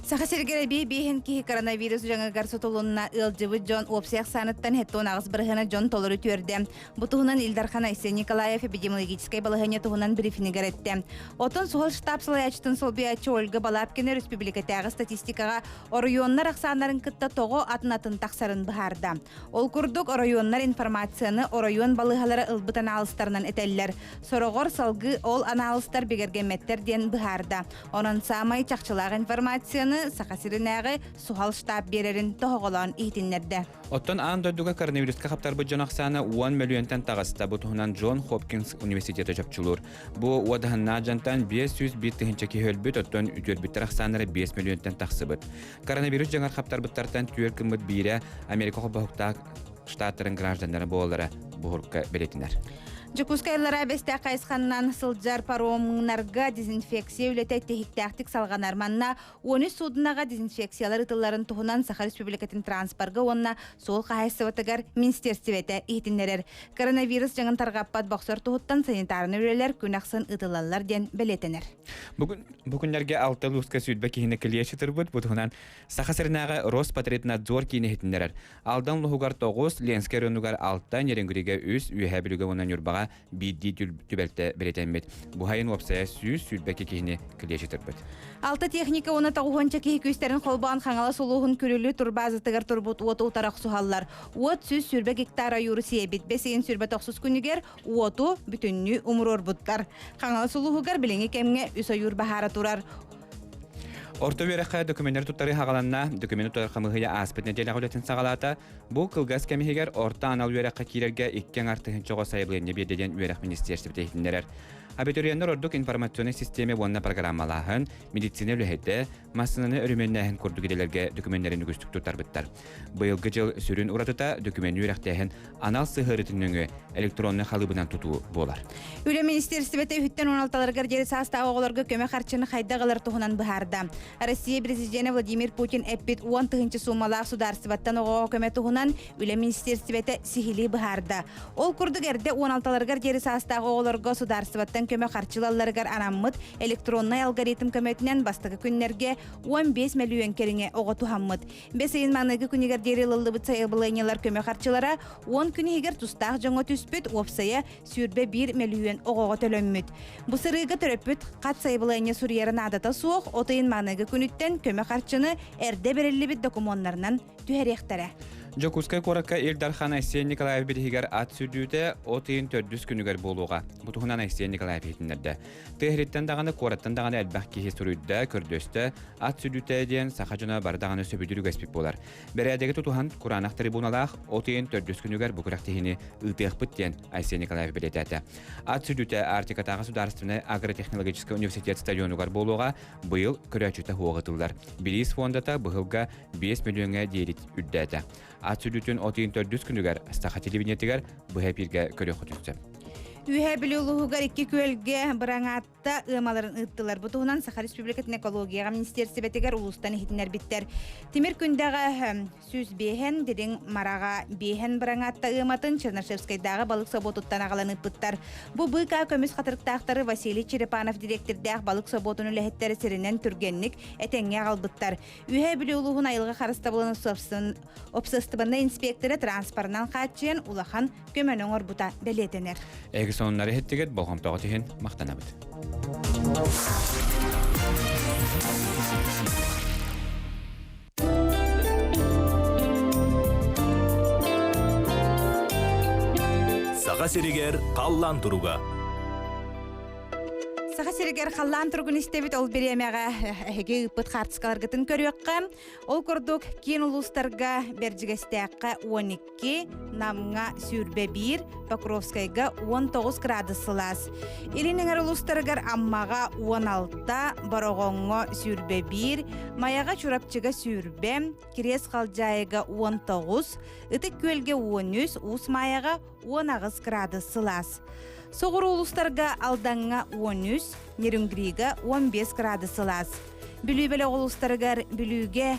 Саха сиригэр эбии биэһин киһи коронавирус дьаҥыгар сутулунна ыалдьыбыт дьон уопсай ахсааныттан 78 бырыһыана дьон толору түөрдэ. Бу туһунан Ил Дархан Айсен Николаев эпидемиологическай балаһыанньа туһунан брифингэр эттэ. Оттон суһал штаб салайааччытын солбуйааччы Ольга Балабкина республикатааҕы статистикаҕа оройуоннар ахсааннарын кытта тоҕо атын-атын тахсарын быһаарда. Ол курдук, оройуоннар информацияны оройуон балыыһалара ылбыт анаалыстарынан этэллэр. Сороҕор салгыы ол анаалыстар бигэргэммэттэр диэн быһаарда. Онон саамай чахчылаах информацияны Саха сиринээҕи суһал штаб биэрэрин тоһоҕолоон иһитиннэрдэ. Оттон аан дойдуга коронавируска хаптарбыт дьон ахсаана 10 мөлүйүөнтэн таҕыста. Бу туһунан Джон Хопкинс университета чопчулуур. Бу уодаһыннаах дьонтон 501 тыһыынча киһи өлбүт, оттон үтүөрбүттэр ахсааннара 5 мөлүйүөнтэн тахсыбыт. Коронавирус дьаҥар хаптарбыттартан түөрт гыммыт биирэ Америка холбоһуктаах штаттарын гражданнара буолаллара буһурка бэлиэтинэр. Дьокуускайлара Бэстээх хайысханнан сылдьар паромнарга дезинфекция үлэтэ тиһиктээхтик салҕанар. Манна 13 суудунаҕа дезинфекциялар ытылларын туһунан Саха Республикатын транспорга уонна суол хаһаайыстыбатыгар министиэристибэтэ иһитиннэрэр. Коронавирус дьаҥын тарҕаппат бохсор туһуттан санитарнай үлэлэр күн ахсын ыытыллаллар диэн бэлиэтэнэр. Бүгүн бу күннэргэ алта улууска сүүрбэ киһини килиэчи турбут. Бу туһунан Саха сиринээҕи Роспотребнадзор киинэ иһитиннэрэр. Алдан улууһугар 9, Ленскэй оройуонугар 6, Нерюнгригэ 3, Үөһээ Бүлүүгэ уонна Ньурбаҕа биирдии түбэлтэ бэлиэтэммит. Бу сайын уопсайа 122 киһини килиэчи турбут. Алта техника уонна тоҕуһуонча киһи күүстэрин холбоон Хаҥалас улууһун Күрүлү турбаазатыгар турбут уоту утары охсуһаллар. Уот 120 гектар ойууру сиэбит. Бэс ыйын 29 күнүгэр уоту бүтүннүү умуруорбуттар. Хаҥалас улууһугар билиҥҥи кэмҥэ үс ойуур баһаара турар. Орто үөрэххэ докуменнары туттарыы хаҕаланна. Докумены туттар хамыыһыйа ааспыт нэдиэлэҕэ үлэтин саҕалаата. Бу кылгас кэм иһигэр орто анал үөрэххэ киирэргэ икки аҥар тыһыынча оҕо сайабылыанньа биэрдэ диэн үөрэх министиэристибэтэ иһитиннэрэр. Абитуриеннар ордук информационнай систиэмэ уонна программалааһын, медицина үлэһитэ, массыынаны өрөмүөннээһин курдук идэлэргэ докуменнарын үгүстүк туттарбыттар. Быйылгы дьыл сүрүн уратыта докумены үөрэхтээһин анал сыһыарытын нөҥүө электроннай халыыбынан тутуу буолар. Үлэ министиэристибэтэ үһүттэн 16-ларыгар диэри саастаах оҕолорго көмө харчыны хайдах ылар туһунан быһаарда. Россия президенэ Владимир Путин эппит 10 тыһыынча суумалаах судаарыстыбаттан оҕоҕо көмө туһунан Үлэ министиэристибэтэ сиһилии быһаарда. Ол курдук эрдэ 16-ларыгар диэри саастаах оҕолорго судаарыстыбаттан көмө харчы ылалларыгар анаммыт электроннай алгоритм көмөтүнэн бастакы күннэргэ 15 мөлүйүөн кэриҥэ оҕо туһаммыт. Бэс ыйын маныгы күнүгэр диэри ылыллыбыт сайабылыанньалар көмө харчылара 10 күн иһигэр тустаах дьоҥҥо түспүт, уопсайа 21 мөлүйүөн оҕоҕо төлөммүт. Бу сырыыга төрөппүт хат сайабылыанньа суруйара наадата суох, от ыйын маныгы күнүттэн көмө харчыны эрдэ бэриллибит докумуоннарынан түһэриэхтэрэ. Дьокуускай куоракка Ил Дархан Айсен Николаев бириһигэр ат сүрдүүтэ от ыйын төрдүс күнүгэр буолуоҕа. Бу туһунан Айсен Николаев иһитиннэрдэ. Тыа сириттэн даҕаны, куораттан даҕаны элбэх киһи суруйда, көрдөстө. Ат сүрдүүтэ диэн саха дьоно бары даҕаны сөбүлүүр үгэспит буолар. Бэрээдэги тутуһан, кураанах трибуналаах от ыйын төрдүс күнүгэр бу күрэхтэһиини ыытыахпыт диэн Айсен Николаев бэлиэтээтэ. Ат сүрдүүтэ Арктикатааҕы судаарыстыбаннай агротехнологическай университет стадионугар буолуоҕа. Быйыл көрөөччүтэ суох ытыллар. Бириис фондата быһылга 5 мөлүйүөҥҥэ диэри үрдээтэ. Ат сүрдүүтүн от ыйын төрдүс күнүгэр Саха телевидениетигэр быһа эпииргэ көрүөххүтүн сөп. Үөһээ Бүлүү улууһугар икки күөлгэ быраҥаатта ыамаларын ыыттылар. Бу туһунан Саха Республикатын экологияҕа министиэрсибэтигэр улуустан иһитиннэрбиттэр. Тимир Күндэҕэ 105 Дириҥ Мараҕа биэһэн быраҥаатта ыаматын Чернышевскайдааҕы балык собуотуттан аҕалан ыыппыттар. Бу быыкаа көмүс хатырыктаахтары Василий Черепанов дириэктирдээх балык собуотун үлэһиттэрэ сиринэн түргэнник этэҥҥэ аҕалбыттар. Үөһээ Бүлүү улууһун айылҕа харыстабылын уопсастыбаннай инспектора транспорынан хааччыйан улахан көмөнү оҥорбута бэлиэтэнэр. Эһиги сонуннары иһиттигит, болҕомтоҕут иһин махтанабыт. Саха сиригэр халлаан туруга. Саха сиригэр халлаан туругун истэбит ол бириэмэҕэ эһиги ыыппыт хаартыскаларгытын көрүөххэ. Ол курдук киин улуустарга Бэрдьигэстээххэ 12, Намҥа 21, Покровскайга 19 градус сылаас. Илин эҥэр улуустарыгар Аммаҕа 16, Бороҕоҥҥо 21, Майаҕа Чурапчыга 20, Кириэс Халдьаайыга 19, Ытык Күөлгэ 13, Уус Маайаҕа 18 градус сылаас. Соҕуруу улуустарга Алдаҥҥа 13, Нерюнгрига 15 градус сылаас. Бүлүү бөлөх улуустарыгар Бүлүүгэ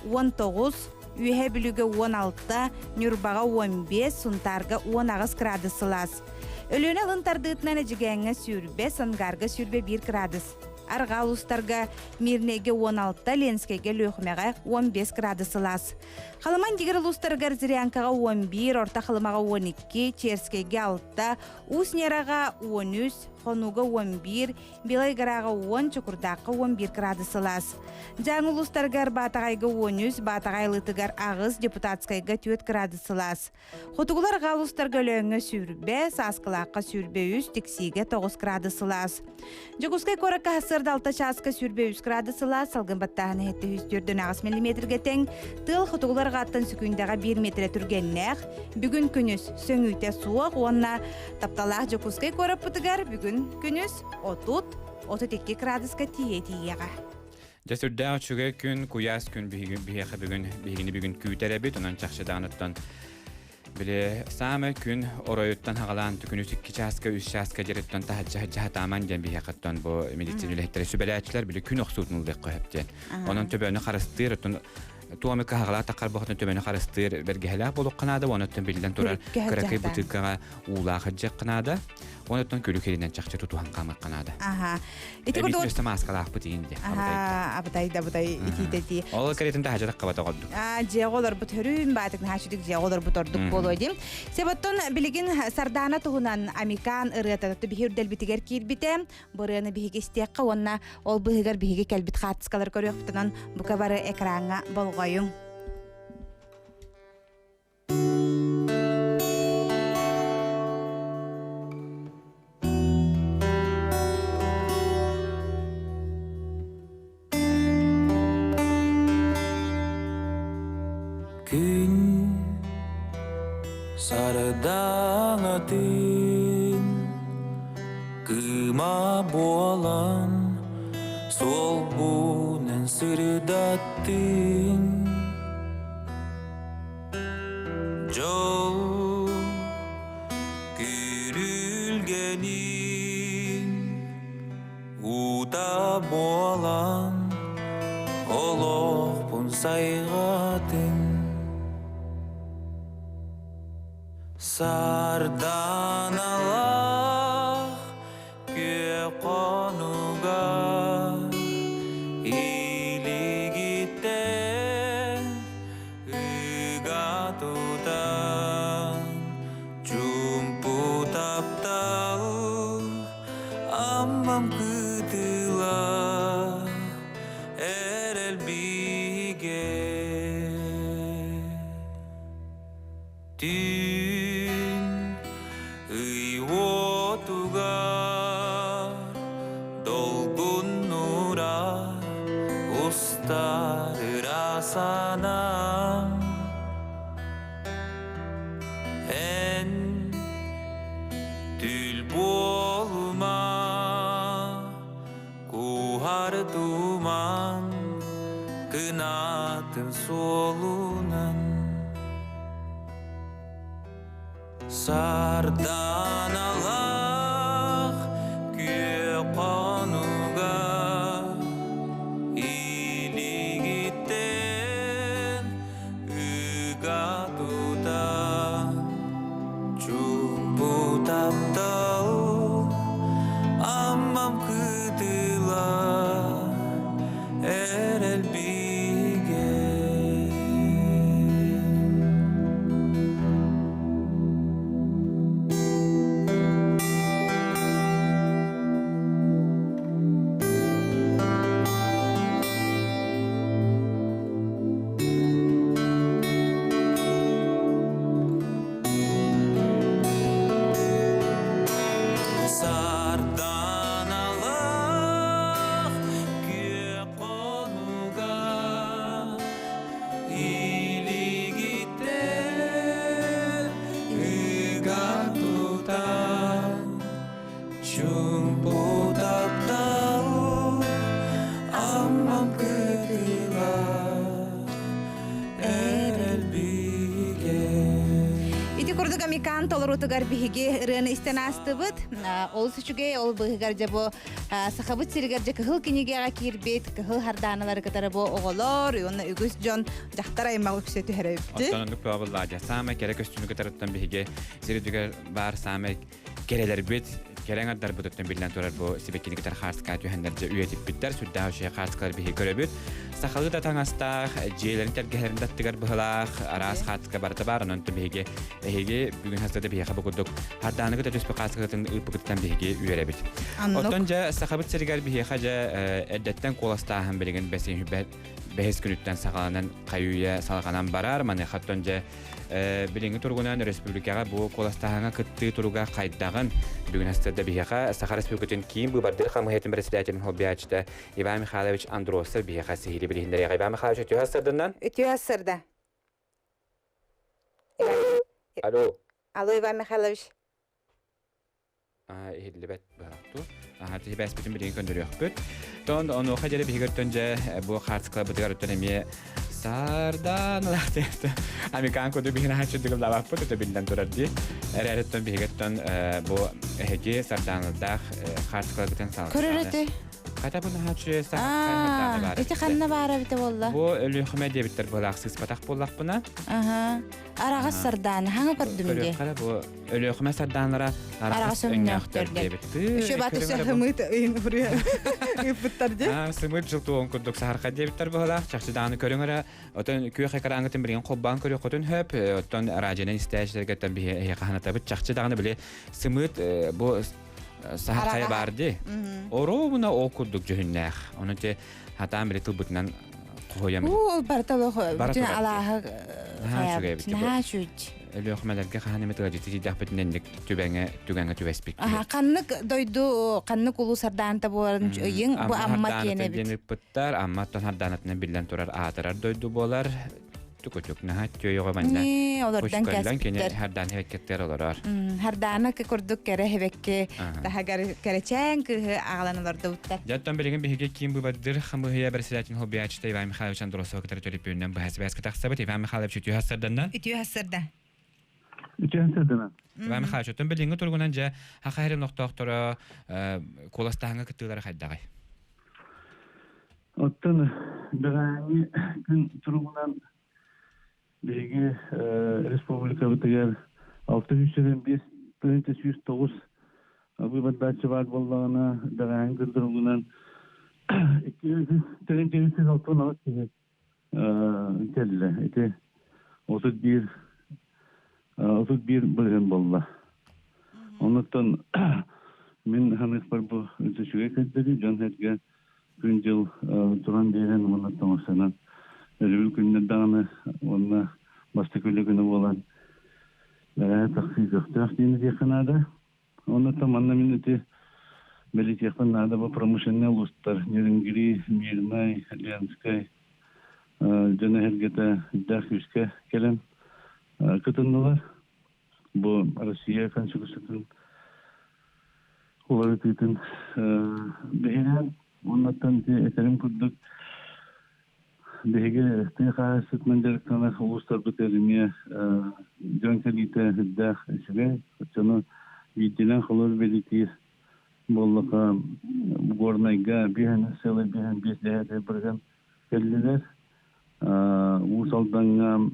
19, Үөһээ Бүлүүгэ 16, Ньурбаҕа 15, Сунтаарга 18 градус сылаас. Өлүөнэ алын тардыытынан Эдьигээҥҥэ сүүрбэ, Сангаарга 21 градус. Арҕаа улуустарга Мирнэйгэ 16, Ленскэйгэ Өлүөхүмэҕэ 15 градус сылаас. Халыман дигэр улуустарыгар Зырянкаҕа 11, Орто Халымаҕа 12, Черскэйгэ 6, Уус Нераҕа 13, Хонууга 11, Белай Гораҕа 10, Чокурдаахха 11 градус сылаас. Дьааҥы улуустарыгар Баатаҕайга 13, Баатаҕай Алыытыгар 8, Депутатскайга 4 градус сылаас. Хотугулар арҕаа улуустарга Өлөөҥҥө сүүрбэ, Сааскылаахха 23, Тиксиигэ 9 градус сылаас. Дьокуускай куоракка сарсыарда 6 чааска 23 градус сылаас, салгын баттааһын иһитте 104 миллиметргэ тэҥ, тыал хотугулар арҕааттан сөкүүндэҕэ 1 метрэ түргэннээх. Бүгүн күнүс сөҥүүтэ суох уонна тапталаах Дьокуускай куораппытыгар бүгүн күнүс 30 32 градуска тиийэ тиийиэҕэ. Дьэ сүрдээх үчүгэй күн, куйаас күн биһиэхэ бүгүн биһигини бүгүн күүтэр эбит. Онон чахчы даҕаныттан били саамай күн оройуттан хаҕалаан күнүс икки чааска, үс чааска дьириттэн таһырдьа сылдьа диэн биһиэхэттэн бу медицина үлэһиттэрэ сүбэлээччилэр били күн охсуутун ылыахха сөп диэн. Онон төбөнү харыстыыр, оттон туоми кыһаҕалаах таххар бохотун төбөнү харыстыыр бэргэһэлээх буолуохха наада, онон биллэн турар кыракый бутыыкаҕа уулаах сылдьыахха наада. Онон күлүк иринэн чахчы тутуһан хаамыахха наада. Аха. Ити курдук өстө мааскалаахпыт иин де. Аха, абытай да абытай итиитэ Ол кэритин таһажа таххабата ордук. Аа, дьиэҕэ олорбут хөрүүн баатык наһаа дьиэҕэ олорбут ордук буолуо дим. Себоттон билигин Сардаана туһунан Амикан ырыата биһи үрдэлбитигэр киирбитэ. Бу ырыаны биһиги истиэххэ уонна ол быһыгар биһиги кэлбит хаартыскалар көрүөхпүтүнэн бука бары экраҥҥа болҕойуҥ. Күн сардаҥатын кыыма буолан суолбунан сырдаттын Дьол күрүлгэнин уута буолан олохпун сайҕатын Сарданалаах күөх хонуга илигиттэн ыга тутан чуумпу таптал аммам кытыла эрэл бигэ. Түүн ый уотугар долгуннура устар ыра санаам Эн түүл буолума куһар туман кынатын суолунан Сарданалаах күөх хонуга илигиттэн ыга тута чуумпу таптал аммам кытыла эрэл бигэ. Сарданалаах күөх хонуга илигиттэн ыга тутан чуумпу таптал аммам кытыла эрэл бигэ. Ити курдук Амикан толоруутугар биһиги ырыаны истэн аастыбыт. Олус үчүгэй, ол быыһыгар дьэ бу Сахабыт сиригэр дьэ кыһыл кинигэҕэ киирбит кыһыл харданалары кытары бу оҕолор уонна үгүс дьон дьахтар аймах үксэ түһэрэ үптү. Оттон оннук баабыллаа саамай кэрэ көстүүнү кытарыттан биһиги сиридигэр баар саамай кэрэлэрбит кэрэҥ ардарбытыттан биллэн турар бу сибэккини кытары хаарскаа түһэннэр дьэ үйэтиппиттэр сүрдээх үчүгэй хаарскалар биһиги көрөбүт сахалыы да таҥастаах дьиэлэрин тэлгэһэлэрин да аттыгар быһылаах араас хаартыска барыта баар онон биһиги эһиги бүгүн хастата биһиэхэ бу курдук Хардааныгы да түспүт хааскытын ыыппыкытыттан биһиги үөрэбит. Оттон дьэ Сахабыт сиригэр биһиэхэ дьэ эрдэттэн куоластааһын билигин бэһис күнүттэн саҕаланан хайы-үйэ салҕанан барар. Маныаха оттон дьэ билиҥҥи туругунан республикаҕа бу куоластааһыҥҥа кыттыы туруга хайдаҕын бүгүн астырда биһиэхэ Саха Республикатын киин быыбардыыр хамыыһыйатын председателин холбуйааччыта Иван Михайлович Андросов биһиэхэ сиһилии билиһиннэриэҕэ. Иван Михайлович үтүө астырдыннан. Үтүө астырда. Алло. Алло, Иван Михайлович. Иһиллибэт быһаахту. Аха тиһибээспитин билигин көндөрүөхпүт. Тон онуоха дьэ биһигэр дьэ бу хаартыскаларбытыгар өттөн эмиэ сардан Американ курдук биһин аһаччы дыгыллаабаппыт өтө биллэн турар дии. Эрээриттэн биһигеттэн бу эһиги сардаанылдаах хаартыскаларгытын салгыы. Көрөр эти. Хата бу наһааччы саха баар. Ити ханна баара эбитэ буолла? Бу Өлүөхүмэ диэбиттэр буолаах сыыспатах буоллахпына. Аха. Араҕас сардаана хаҥа көрдүм дии. Көрүөххэ бу Өлүөхүмэ сардаанара араҕас өҥнөөхтөр диэбит. Үшө бат өсө сымыт ыйын ыыппыттар дии. Сымыт жыл туон курдук саһарха диэбиттэр быһылаах. Чахчы дааны көрүҥ эрэ. Отон күөх экраҥҥытын билигин холбоон көрүөххүтүн хөп. Оттон радионан истээчилэргеттэн биһи эһиэхэ ханатабыт. Чахчы даҕаны били сымыт бу саһархайа баар дии. Оруобуна ол курдук дьүһүннээх. Ону те хатаан били тылбытынан хоһуйам. Уу, барыта олох бүтүн алааһы наһаа үчүгэй. Өлүөхүмэлэргэ хаһан эмэ тыладьыты тиийдэхпитинэ инник түбэҥэ түгэҥэ түбэспит. Аха, ханнык дойду ханнык улуус сардаанта буоларын ыйыҥ бу Амма киэнэ эбит. диэн ыппыттар. Амматтан сардаанатынан биллэн турар аатырар дойду буолар. Түкүтүк наһаа түөйөҕө манна. Олордан кини хардаан хэбэккеттер олорор. Хардаана курдук кэрэ хэбэкки таһагар кэрэчээн кыыһы аҕалан олордубуттар. Дьаттан билигин биһиги киин быбардыр хамыһыйа председатель хоббиаччыта Иван Михайлович Андросова кытары төлөпүөнүнэн быһа сибээскэ тахсабыт. Иван Михайлович үтүө сарданна. Үтүө сарда. Үтүө сарданна. Иван Михайлович, оттон билиҥҥи туругунан дьэ Саха сирин олохтоохторо куоластааһыҥҥа кыттыылара хайдаҕый? Оттон бэҕэһээҥҥи күн туругунан биһиги республикабытыгар 675 109 быыбардааччы баар буоллаҕына, бэҕэһээҥҥи күн туругунан 2 368 киһи кэллэ. Ити 31 31 бырыһын буолла. Онуттан мин ханыхпар бу үчүгэй көрдөрүү дьон-сэргэ күн-дьыл туран биэрэн уонна тоҥосонон өрөбүл күннэр даҕаны уонна бастакы үлэ күнэ буолан. Бэҕэһээ тахсыы көхтөөх диэн этиэххэ наада. Онно манна мин ити бэлитиэхпин наада бу промышленнай улуустар Нерюнгри, Мирнай, Ленскэй дьон эһэргэтэ үрдээх күүскэ кэлэн кытыннылар. Бу Россия Конституциятын уларытыытын биһирээн уоннаттан ити этэрим курдук Биһиги тыа хаһаайыстыбатынан дьарыктанар улуустарбытыгар эмиэ дьон кэлиитэ үрдээх үчүгэй. Оччону биирдинэн холобур бэлиэтиир буоллаха Горнайга биэһэн сыала биэһэн биэс дэһээтэй бырыһыан кэллилэр. Уус Алдаҥҥа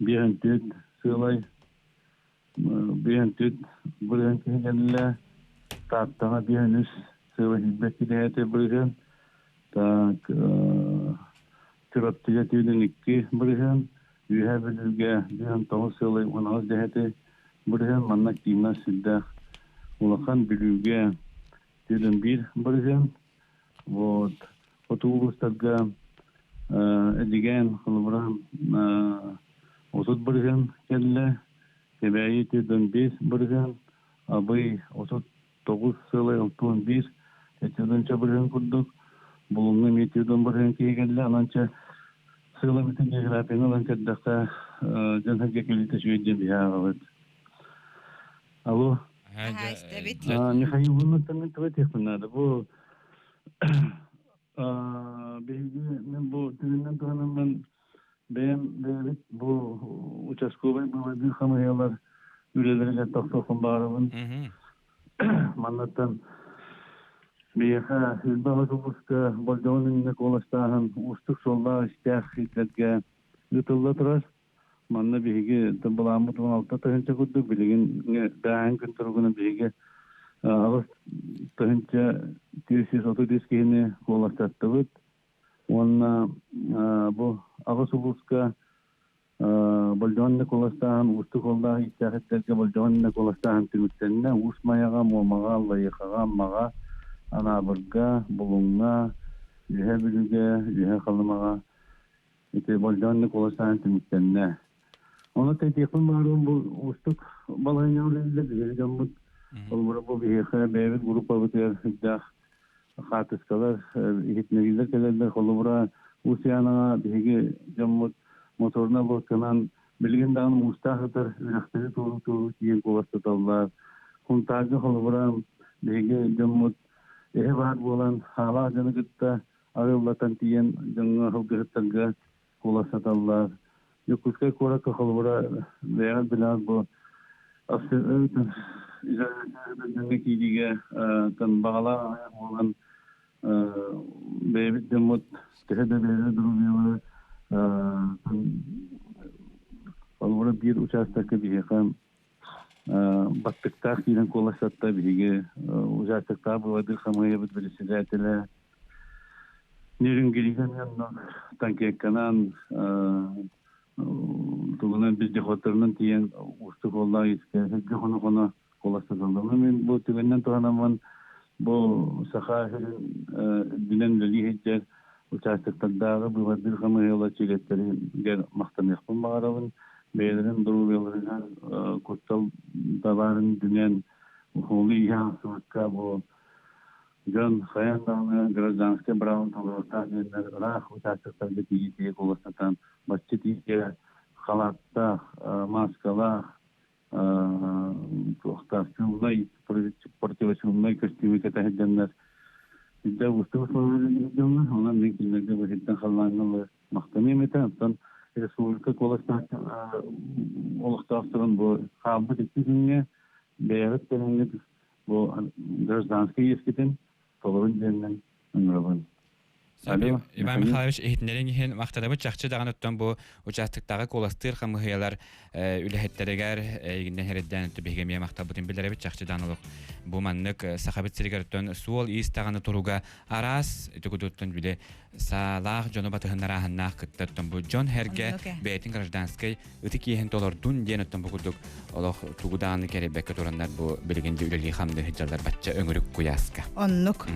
биэһэн түөрт сыалай биэһэн түөрт бырыһыан киһи кэллэ. Тааттаҕа биэһэн үс сыала киирбэт киһи бырыһыан. Так, Чурапчыга түүнүн икки бырыһыан, Үөһээ Бүлүүгэ биэһэн тоҕус сыалай уон аҕыс дэһэти бырыһыан, манна киимэ сүрдээх улахан Бүлүүгэ түүнүн биир бырыһыан. Вот. Хоту улуустарга Эдьигээн, холобура, 30% кэллэ, Кэбээйи 45%, Абый 39 сылай 61, этиодонча бырыһыан курдук, Булуҥҥа эмиэ 40% киһи кэллэ, ананча сыала бүтүн географияны ылан көрдөххө, дьон-сэргэ кэлиитэ үчүгэй диэн биһи ааҕабыт. Алло. Михаил Владимирович, тугу этиэхпин наада? Бу биһиги мен бу түгүнэн туһанаммын бэйэм бэйэбит бу участковай быыбардыыр хамыыһыйалар үлэлэригэр тохтуохпун баҕарабын. Маннаттан биһиэхэ элбэх улууска болдьоҕун иннинэ куоластааһын уустук суоллаах-иистээх сирдэргэ ыытылла турар. Манна биһиги былааммыт 16 тыһыынча курдук билигин бээһин күн туругунан биһиги аҕыс тыһыынча 433 киһини куоластаттыбыт. Уонна бу аҕыс улууска болдьоҕун куоластааһын уустук уоллаах иитээхиттэргэ болдьоҕун куоластааһын түмүктэннэ. Уус Майаҕа, Муомаҕа, Аллайыахаҕа, Аммаҕа, Анаабырга, Булуҥҥа, Үөһээ Бүлүүгэ, Үөһээ Халымаҕа Ити болдьоон куоластаан түмүктэннэ. Ону тэтиэхпин баарым бу уустук балаһыанньаҕа үлэлииллэр биһиги дьоммут. Холобура бу биһиэхэ бэйэбит группабытыгар сүрдээх хаартыскалар, иһитиннэриилэр кэлэллэр. Холобура Уус-Янаҕа биһиги дьоммут моторнай лодканан билигин даҕаны муустаах ытар үрэхтэри туоруу-туоруу тиийэн куоластаталлар. Хунтаарга холобура биһиги дьоммут эһэ баар буолан хаалаах дьону кытта арыаллатан тиийэн дьоҥҥо сылгыһыттарга куоластаталлар. Дьокуускай куоракка холобура бэйэҕит билэҕит бу дьоҥҥо киириигэ баҕалаах аҕыйах буолан бэйэбит дьоммут төһө да бэйэлэрэ доруобуйалара холобура биир учаастакка биһиэхэ баттыктаах киирэн куоластатта биһиги учаастактаах быыбардыыр хамыыһыйабыт председателэ Нерюнгрига танкетканан тугунан вездеходтарынан тиийэн уустук уоллаах искэ сиргэ хоно-хоно куоластаталлар. Мин бу түгэннэн туһанаммын бу Саха сирин үрдүнэн үлэлии сылдьар учаастактардааҕы быыбардыыр хамыыһыйалар чилиэттэригэр махтаныахпын баҕарабын. Бэйэлэрин доруобуйаларыгар куттал да баарын үрдүнэн уһуолу иһэ аахсыбакка бу дьон хайаан даҕаны гражданскай быраабын толоруохтаах диэннэр ыраах учаастактарга тиийии куоластатан бачча тиийэ халааттаах, мааскалаах, туохтаах чуумнай противочумнай көстүүмү кэтэһэр дьоннор уустук дьоннор онон мин кинилэргэ быһыттан халлааҥҥа махтаныам этэ оттон республика куоластаах олохтоохторун бу хаалбыт икки күҥҥэ бэйэҕит кэлэҥҥит бу гражданскай иэскитин толорун диэннэн ыҥырабын. Иван Михайлович иһитиннэриҥ иһин махтанабыт чахчы даҕаны оттон бу учаастактааҕы куоластыыр хамыыһыйалар үлэһиттэригэр эйигиннэн эрэйдээн биһиги эмиэ махталбытын билэрэбит чахчы даҕаны олох бу маннык сахабыт сиригэр оттон суол-иис даҕаны туруга араас ити кудуттан били Саалаах дьону батыһыннарааһыннаах кыттар бу дьон herге бэйэтин гражданскай ытык иэһин толордун диэн оттон бу курдук олох тугу даҕаны кэрэйбэккэ тураннар бу билигин де үлэлии хамныы сылдьаллар бачча өҥүрүк куйааска. Оннук.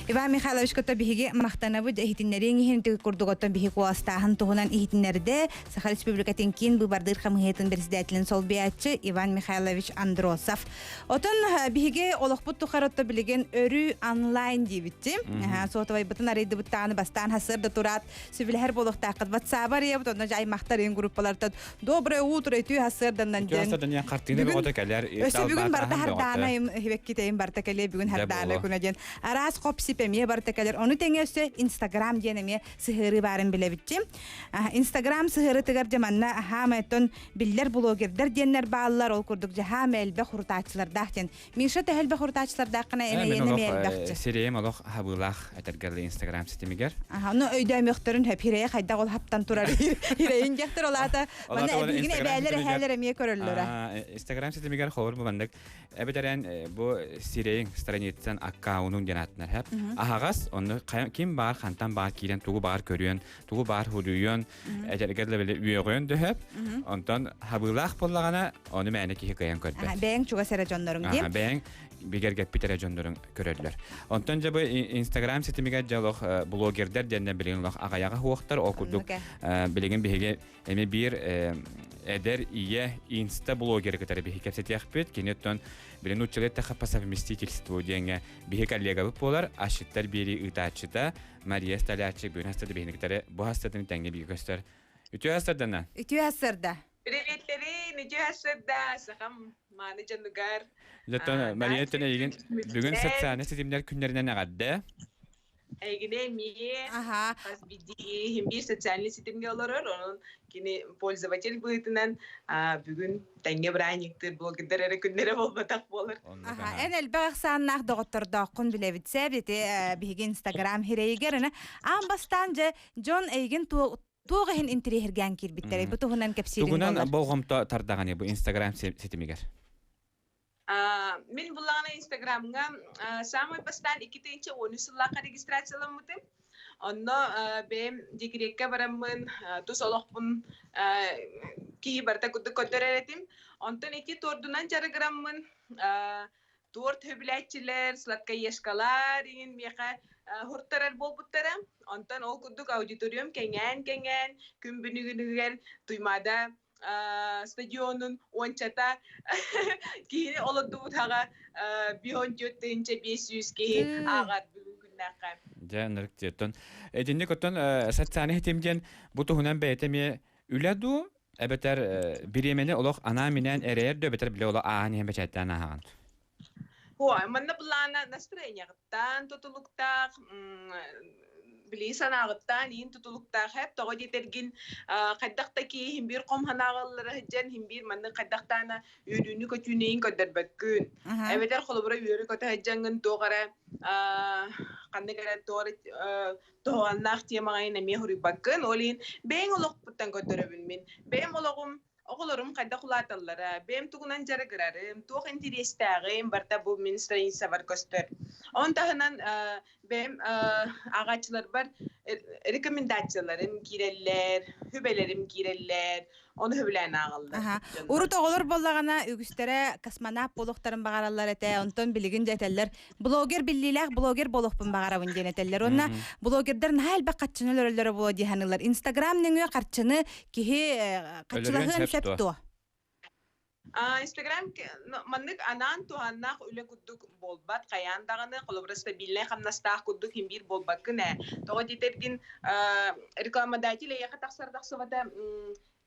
Иван Михайлович кытта биһиги махтанабыт иһитиннэриэҥ иһин курдук оттон биһи куоластааһын туһунан иһитиннэрдэ Саха Республикатын киин быыбардыыр хамыыһыйатын председателин солбуйааччы Иван Михайлович Андросов. Отон биһиги олохпут тухары отто билигин өрүү онлайн диэбитти. Сотовайбытын арыйдыбыттааны бастаан хасыр да тураат сөбүлэһэр буолуохтааххыт. WhatsApp арыйабыт, онно аймахтар иин группалартан доброе утро үтүө хасырданнан диэн. Үтүө хартыына бөҕөтө кэлэр. Өссө бүгүн барда хардаана хибеккитейин барта кэлиэ бүгүн хардаана күнэ диэн. Араас хоп сип эмиэ барта кэлэр. Ону тэҥэ өссө Инстаграм диэн эмиэ сыһыарыы баарын билэбитчи. Инстаграм сыһыарытыгар дьэ манна хаамайтон биллэр блогердар диэннэр бааллар, ол курдук дьэ хаама элбэх хурутааччылардаах диэн. Миша төһө элбэх хурутааччылардааххына эн эмиэ элбэхчи. Сирэйим олох хабыылаах этэргэлли Инстаграм ситимигэр. Аха, ну өйдөөмөхтөрүн хөп хирэйэ хайдах ол хаптан турар хирэйин диэхтэр ол аата манна эбигин эбээлэр эһээлэр эмиэ көрөллөрө. Инстаграм ситимигэр холобур бу Эбэтэрэн бу сирэйиҥ страницан аккаунуҥ диэн ааттанар хэп. Аһаҕас, онно ким баар, хантан баар киирэн тугу баар көрүөн, тугу баар хуруйуон, этэргэр да били үөҕүөн дөһөп. Онтон хабыылаах буоллаҕына, ону мээнэ киһи кыайан көрбөт. Бэйэҥ чугас эрэ дьонноруҥ диэн. Бэйэҥ бигэргэппит эрэ дьонноруҥ көрөллөр. Онтон дьэ бу Инстаграм ситимигэр дьэ олох блогердар диэннэр билигин олох аҕайаҕа хуохтар. Ол курдук билигин биһиги Эми биир эдэр ийэ инста-блогеры кытары биһи кэпсэтиэхпит. Кини оттон билин нууччалыы эттэххэ по совместительству диэҥҥэ биһи коллегабыт буолар. Асчыттар биэрии ыытааччыта Мария Столярчик бүгүн хастады биһини кытары бу хастатын тэҥҥэ бииргэ көстөр. Үтүө хастардана. Үтүө хастарда. Приветлэрин, үтүө хастарда, сахам мааны дьонугар. Дьоттон Мария эйигин бүгүн социальнай ситимнэр күннэринэн эҕэрдэ. Эйигини эмиэ хас биирдии иһин биир социальный ситимҥэ олорор, онон кини пользователь быһыытынан бүгүн тэҥҥэ бырааһынньыктыыр блогердар эрэ күннэрэ буолбатах буолар. Эн элбэх ахсааннаах доҕоттордооххун билэбит сээп ити биһиги Инстаграм хирэйигэр аны аан бастаан дьэ дьон эйигин туох иһин интириэһиргээн киирбиттэрэй бу туһунан кэпсиирин Тугунан болҕомто тардаҕаны бу Инстаграм ситимигэр? Мин буллаҕына Инстаграмҥа саамай бастаан 2013 сыллаахха регистрацияламмытым. Онно бэйэм декреккэ бараммын тус олохпун киһи барыта курдук көрдөрөр этим. Онтон ити туордунан дьарыгыраммын туорт хөбүлээччилэр, сладкоежкалар иҥин миэхэ хуртарар буолбуттара. Онтон ол курдук аудиториям кэҥээн-кэҥээн күн бүгүнүгэр Туймаада стадионун уончата киһини олордубутаҕа 54 500 киһи ааҕар бүгүн күннээххэ. Дьэ, ынырык диэттэн. Итинник оттон социальный ситим диэн бу туһунан бэйэтэ эмиэ үлэ дуу, эбэтэр бириэмэни олох анаан-минээн эрэйэр дуу, эбэтэр бile олох ааһан иһэн бэчээттээн ааһаҕын? Ой, манна былаана настроениеҕыттан тутулуктаах, билии санааҕыттан иин тутулуктаах эп тоҕо диэтэргин хайдах да киһи иһин биир хом санааҕа ыллара сылдьан иһин биир маннык хайдахтаана үөрүүнү-көтүүнү иин көрдөрбөккүн. Эбэтэр холобура үөрэ-көтө сылдьаҥҥын туох эрэ ханнык эрэ туох эрэ тоһоҕонноох темаҕа иин эмиэ суруйбаккын. Ол иһин бэйэҥ олохпуттан көрдөрөбүн мин. Бэйэм олоҕум Оҕолорум хайдах улааталлара, бэйэм тугунан дьарыгырарым, туох интэриэстээҕим барыта бу мин страницабар көстөр. Он таһынан бэйэм ааҕааччыларбар рекомендацияларым киирэллэр, сүбэлэрим киирэллэр, ону сөбүлээн ааҕаллар. Урут оҕолор буоллаҕына үгүстэрэ космонавт буолуохтарын баҕараллар этэ, онтон билигин дьэ этэллэр блогер биллиилээх блогер буолуохпун баҕарабын диэн этэллэр уонна блогердар наһаа элбэх харчыны өлөрөллөрө буолуо дии саныыллар. Инстаграм нөҥүө харчыны киһи харчылаһыан сөп дуо? Инстаграм маннык анаан туһааннаах үлэ курдук буолбат хайаан даҕаны холобура стабильнай хамнастаах курдук иһин биир буолбаккын ээ. Тоҕо диэтэргин рекламодатель эйиэхэ тахсар тахсыбата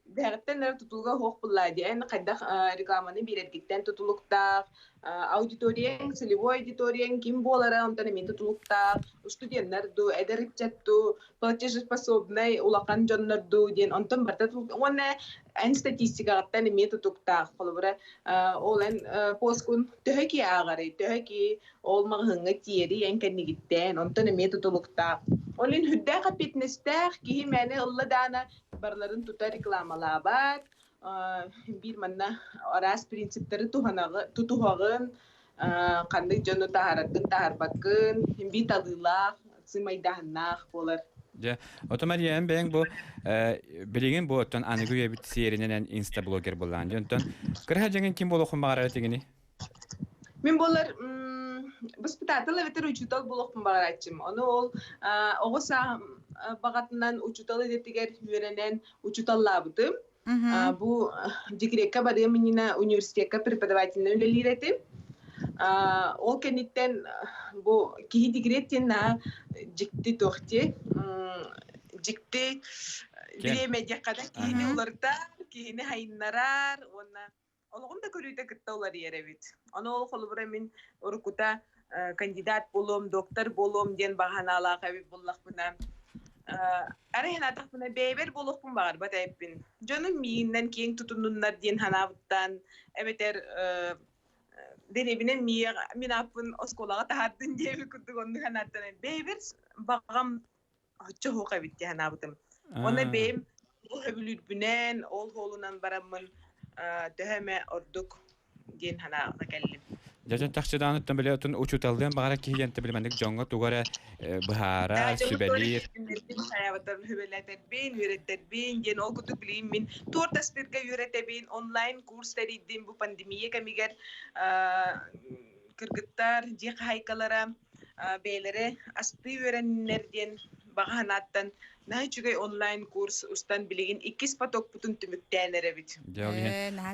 Бэйэҕиттэн эрэ тутулуга суох буоллаа дии. Эн хайдах рекламаны биэрэргиттэн тутулуктаах, аудиторияҥ, целевой аудиторияҥ ким буолара онтон эмиэ тутулуктаах, студеннар дуу, эдэр ыччат дуу, платежеспособнай улахан дьоннор дуу диэн онтон барыта уонна эн статистикаҕыттан эмиэ тутуктаах. Холобура, ол эн поскун төһө киһи ааҕарый, төһө киһи ол маҕаһыыҥҥа тиэрий эн кэннигиттэн, онтон эмиэ тутулуктаах. Ол иһин сүрдээх эппиэтинэстээх киһи мээнэ ылла даана барыларын тута рекламалаабат, биир манна араас принциптары тутуһаҕын, ханнык дьону таһаараргын таһаарбаккын, биир талыылаах, сымайдааһыннаах буолар. Дьэ, ото Мария, эн бэйэҥ бу билигин бу оттон аныгы үйэбит сиэринэн эн инстаблогер буоллаан. Дьэ, онтон кыраһа дьэҥин ким буолуоххун баҕарар этигиний? Мин буолар воспитатель эбэтэр учуутал буолуохпун баҕарааччым. Ону ол оҕо сааһым баҕатынан учуутал идэтигэр үөрэнэн учууталлаабытым. Бу декрекка барыам иннинэ университекка преподавательнай үлэлиир этим. Ол кэнниттэн бу киһи декрет диэн наһаа дьикти туох дии дьикти бириэмэ диэххэ да киһини уларытар, киһини хайыннарар уонна олоҕун да көрүүтэ кытта уларыйар эбит. Ону ол холобура мин уруккута кандидат буолуом, доктор буолуом диэн баҕа санаалаах эбит буоллахпына, арай санаатахпына бэйэбэр буолуохпун баҕарбат эбиппин. Дьонум миигиннэн киэҥ тутуннуннар диэн санаабыттан, эбэтэр дэриэбинэ миэх мин ааппын оскуолаҕа таһаардын диэбит курдук оннук санааттан бэйэбэр баҕам оччо суох эбит дии санаабытым. Уонна бэйэм ол сөбүлүүрбүнэн, ол суолунан бараммын төһө эмэ ордук диэн санааҕа кэллим. Дьэ, чахчыдаан били отун учууталлыан баҕара киһи диэн билиманнык дьоҥҥо тугу эрэ быһаара, сүбэлиир. Хайабатар сүбэлэтэрбин, үөрэттэрбин диэн ол курдук билигин мин туорт астыырга үөрэтэбин, онлайн курс тэрийдим бу пандемия кэмигэр кыргыттар, дьиэ хаһайкалара бэйэлэрэ астыы үөрэннэр диэн баҕа санааттан наһаа үчүгэй онлайн курс устан билигин иккис потокпутун түмүктээн эрэбит.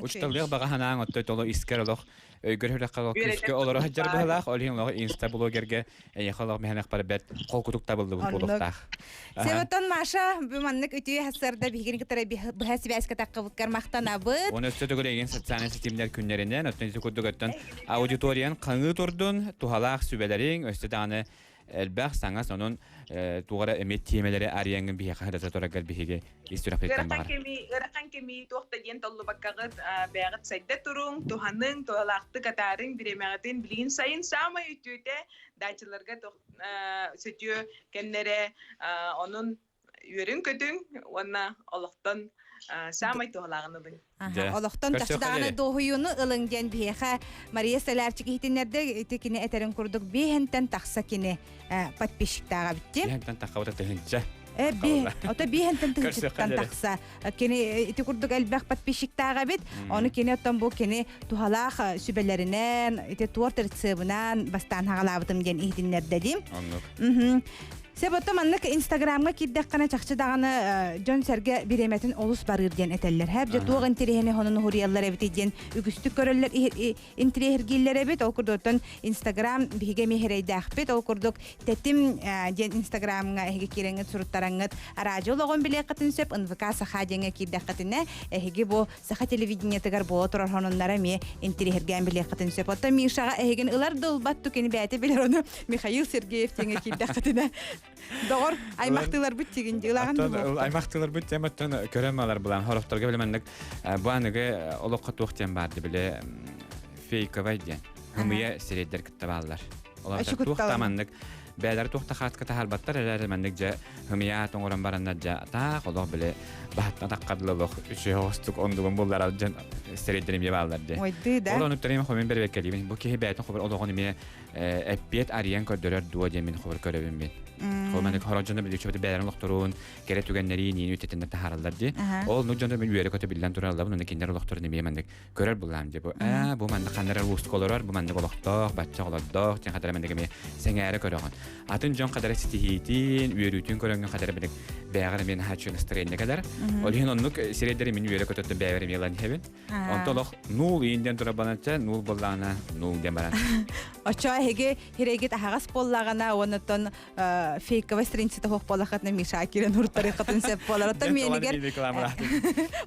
Учталыах баҕа санааҥ оттой толо искэр олох өйгөр хүрэх күүскэ олоро сылдьар быһылаах ол иһин олох инста-блогерге эйиэхэ олох мэһэнэх бар бэрт холкутук табыллыбыт буолуохтаах. Себеттон Маша бу маннык үтүө сарда биһигини кытары быһа сибээскэ таххыбыккар махтанабыт. Оны өссө төгүл эйигин социальнай ситимнэр күннэринэн, оттон ити курдук өттөн аудиториян хаҥыы турдун, туһалаах сүбэлэриҥ, өссө даҕаны элбэх саҥа сонун туох эрэ эмиэ тиэмэлэри арыйаҥҥын биһиэхэ сырдата тураргар биһиги ис сүрэхпититтэн баҕар. Ыарахан кэми туох да диэн толлубаккаҕыт бэйэҕит сайда туруҥ, туһаныҥ, туһалаахтык атаарыҥ, бириэмэҕитин билигин сайын саамай үтүөтэ дачаларга сөтүө кэмнэрэ онун үөрүҥ-көтүҥ уонна олохтон саамай туһалааҕын ылыҥ. Олохтон чахчы даҕаны дуоһуйууну ылыҥ диэн биһиэхэ Мария Столярчик иһитиннэрдэ ити кини этэрин курдук биэһэнтэн тахса кини подписчиктааҕа битти. Биэһэнтэн таххабыта тыһынча. Ото биэһэнтэн тыһынчыттан тахса. Кини ити курдук элбэх подписчиктаах эбит. Ону кини оттон бу кини туһалаах сүбэлэринэн, ити туорт рецебынан бастаан хаҕалаабытым диэн иһитиннэрдэ дим. Оннук. Сөп ото маннык Инстаграмҥа киирдэххинэ чахчы даҕаны дьон-сэргэ бириэмэтин олус барыыр диэн этэллэр. Хэп дьэ туох интэриэһини хонун уһуруйаллар эбитий диэн үгүстүк көрөллөр интириэһиргииллэр эбит. Ол курдук оттон Инстаграм биһиги эмиэ эрэйдээхпит. Ол курдук Тэтим диэн Инстаграмҥа эһиги киирэҥҥит суруттараҥҥыт араадьы олоҕун билиэххитин сөп. НВК Саха диэҥҥэ киирдэххитинэ эһиги бу саха телевидениетыгар буола турар сонуннара эмиэ интириэһиргээн билиэххитин сөп. Оттон Мишаҕа эһигин ылар да ылбат тукини бэйэтэ билэр ону Михаил Сергеев диэҥҥэ киирдэххитинэ доҕор аймахтыыларбыт тигин дьылаҕын да аймахтыыларбыт тем оттон көрөн малар булан хорохторго биле бу аныгы олоххо туох диэн баарды биле фейковай диэн хымыйа сирэйдэр кытта бааллар олор туох да маннык бээлэр туох да хаатка таһаарбаттар эрээри маннык дьэ хымыйа тоҥорон бараннар дьэ таах олох биле баһаттан таххадла олох үчүгэй оҕустук ондугун буллар дьон сирэйдэр эмиэ бааллар дьэ да ол онуттар эми хомун бэрбэккэлиибин бу киһи бэйэтин хобар олоҕун эмиэ эппиэт арыйан көрдөрөр дуо диэн мин хобар көрөбүн мин. Ол маннык хорон дьоно билүүчүбүт бэйэлэрин олохторун кэрэ түгэннэри ниин үтэтиннэр таһаараллар дии. Ол нук дьоно мин үөрэ көтө биллэн тураллабын, уонна кинилэр олохторун эмиэ маннык көрөр булаам дии. Бу ээ бу маннык ханна эрэ уустук олорор, бу маннык олохтоох, бачча олордоох диэн хадара маннык эмиэ сэҥээрэ көрөҕүн. Атын дьон хадара ситиһиитин, үөрүүтүн көрөҥҥүн хадара билик бэйэҕэр эмиэ наһаа үчүгэй настроение кэлэр. Ол иһин оннук сирэйдэри мин үөрэ көтөттөн бэйэбэр эмиэ ылан иһэбин. Онто олох нуул иин диэн турар бананча, нуул буоллаҕына нуул диэн баран. Оччо эһиги хирэйгит аһаҕас буоллаҕына, уоннаттан фейковай страницата суох буоллаххытына Миша киирэн уруттарыаххытын сөп буолар. Оттон миэнигэр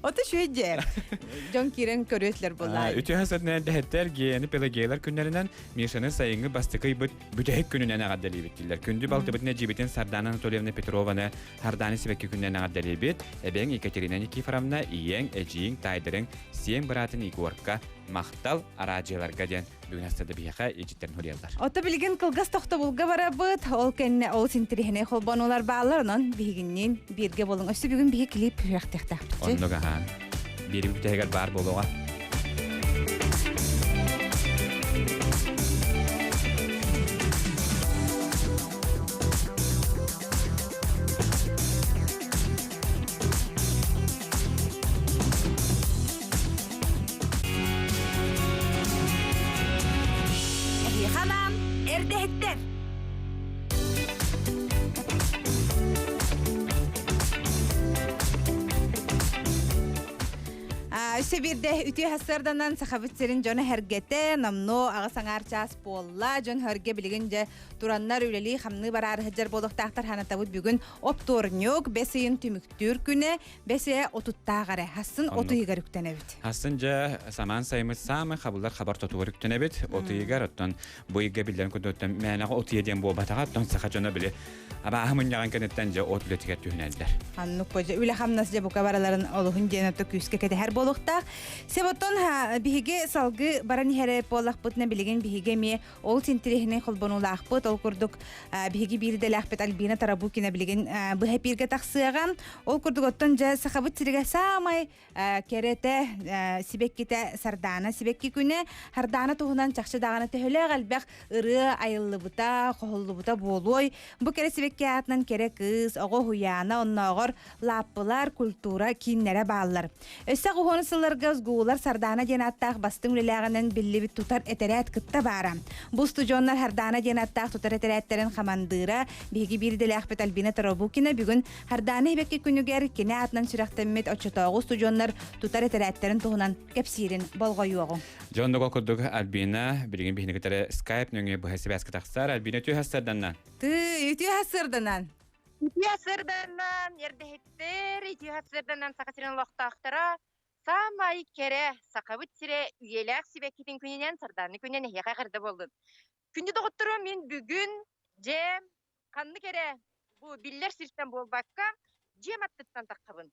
Ото үчүгэй дьэ. Дьон киирэн көрүөтлэр буоллаа. Үтүө сытынан дэһэттэр Геяны Пелагеялар күннэринэн Мишаны сайыҥҥы бастакы ыйбыт бүтэһик күнүнэн эҕэрдэлиибит дииллэр. Күндү балтыбытын эдьиибитин Сардана Анатольевна Петрованы Сардаана сибэкки күнүнэн эҕэрдэлиибит. Эбэҥ Екатерина Никифоровна, ийэҥ, эдьиийиҥ, таайдарыҥ, сиэҥ быраатын Егорка махтал араадьыйаларга диэн бүгүн астада биһиэхэ илдьиттэрин суруйаллар. Ото билигин кылгас тохтобулга барабыт. Ол кэннэ ол синтириһинэй холбонуулар бааллар. Онон биһигинниин бииргэ буолуҥ. Өссө бүгүн биһи клип үрэхтиэхтээхпит. Оннук аһаан. Биири бүтэһигэр баар буолуоҕа. Эрдэһиттэр! Өссө биирдэ үтүө сарсыарданан Сахабыт сирин дьоно сэргэтэ, номнуо аҕыс аҥаар чаас буолла. Дьон сэргэ билигин дьэ тураннар үлэлии-хамныы бараары сылдьар буолуохтаахтар ханатабыт бүгүн оптуорунньук бэс ыйын түмүктүүр күнэ бэс ыйа отуттаах эрэ хассын от ыйыгар үктэнэбит. Хассын дьэ самаан сайыммыт саамай хабыллар хабар тотугар үктэнэбит. От ыйыгар оттон бу ыйга биллэрин курдук мээнэҕэ от ыйа диэн буолбатаҕа оттон саха дьоно били абааһы мунньаҕын кэнниттэн дьэ от үлэтигэр түһүнэллэр. Аннук бу үлэ хамнас дьэ бука бараларын олуһун диэн ото күүскэ кэтэһэр буолуохтаах. Себоттон биһиги салгыы баран иһэрэ буоллахпытына билигин биһиги эмиэ Ол синтириэһинэй холбонуулаахпыт. Ол курдук биһиги биир идэлээхпит Альбина Тарабукина билигин быһа эпииргэ тахсыаҕа. Ол курдук оттон дьэ Сахабыт сиригэр саамай кэрэтэ сибэккитэ Сардаана сибэкки күнэ. Сардаана туһунан чахчы даҕаны төһөлөөх элбэх ырыа айыллыбыта, хоһуллубута буолуой. Бу кэрэ сибэкки аатынан кэрэ кыыс, оҕо уһуйаана, оннооҕор лааппылар, культура кииннэрэ бааллар. Өссө уһун сылларга СГУлар Сардаана диэн ааттаах бастыҥ үлэлээҕинэн биллибит тутар этэрээт кытта баара. Бу устудьуоннар Сардаана диэн ааттаах тутар этэрээттэрин хамандыыра, биһиги биир идэлээхпит Альбина Тарабукина бүгүн Сардаана Ибэкки күнүгэр кини аатынан сүрэхтэммит оччотооҕу устудьуоннар тутар этэрээттэрин туһунан кэпсиирин болҕойуоҕуҥ. Дьон дого курдук Альбина билигин биһини кытары скайп нөҥүө быһа сибээскэ тахсар. Альбина үтүө сарданнан. Ты үтүө сарданан. Үтүө сырданан эрдэһиттэр, үтүө сырданан Саха сирин олохтоохторо саамай кэрэ Сахабыт сирэ үйэлээх сибэккитин күнүнэн Сардаана күнүнэн эһиэхэ эҕэрдэ буоллун. Күндү доҕотторум, мин бүгүн дьэ ханнык эрэ бу биллэр сиртэн буолбакка дьиэм аттыттан таххабын.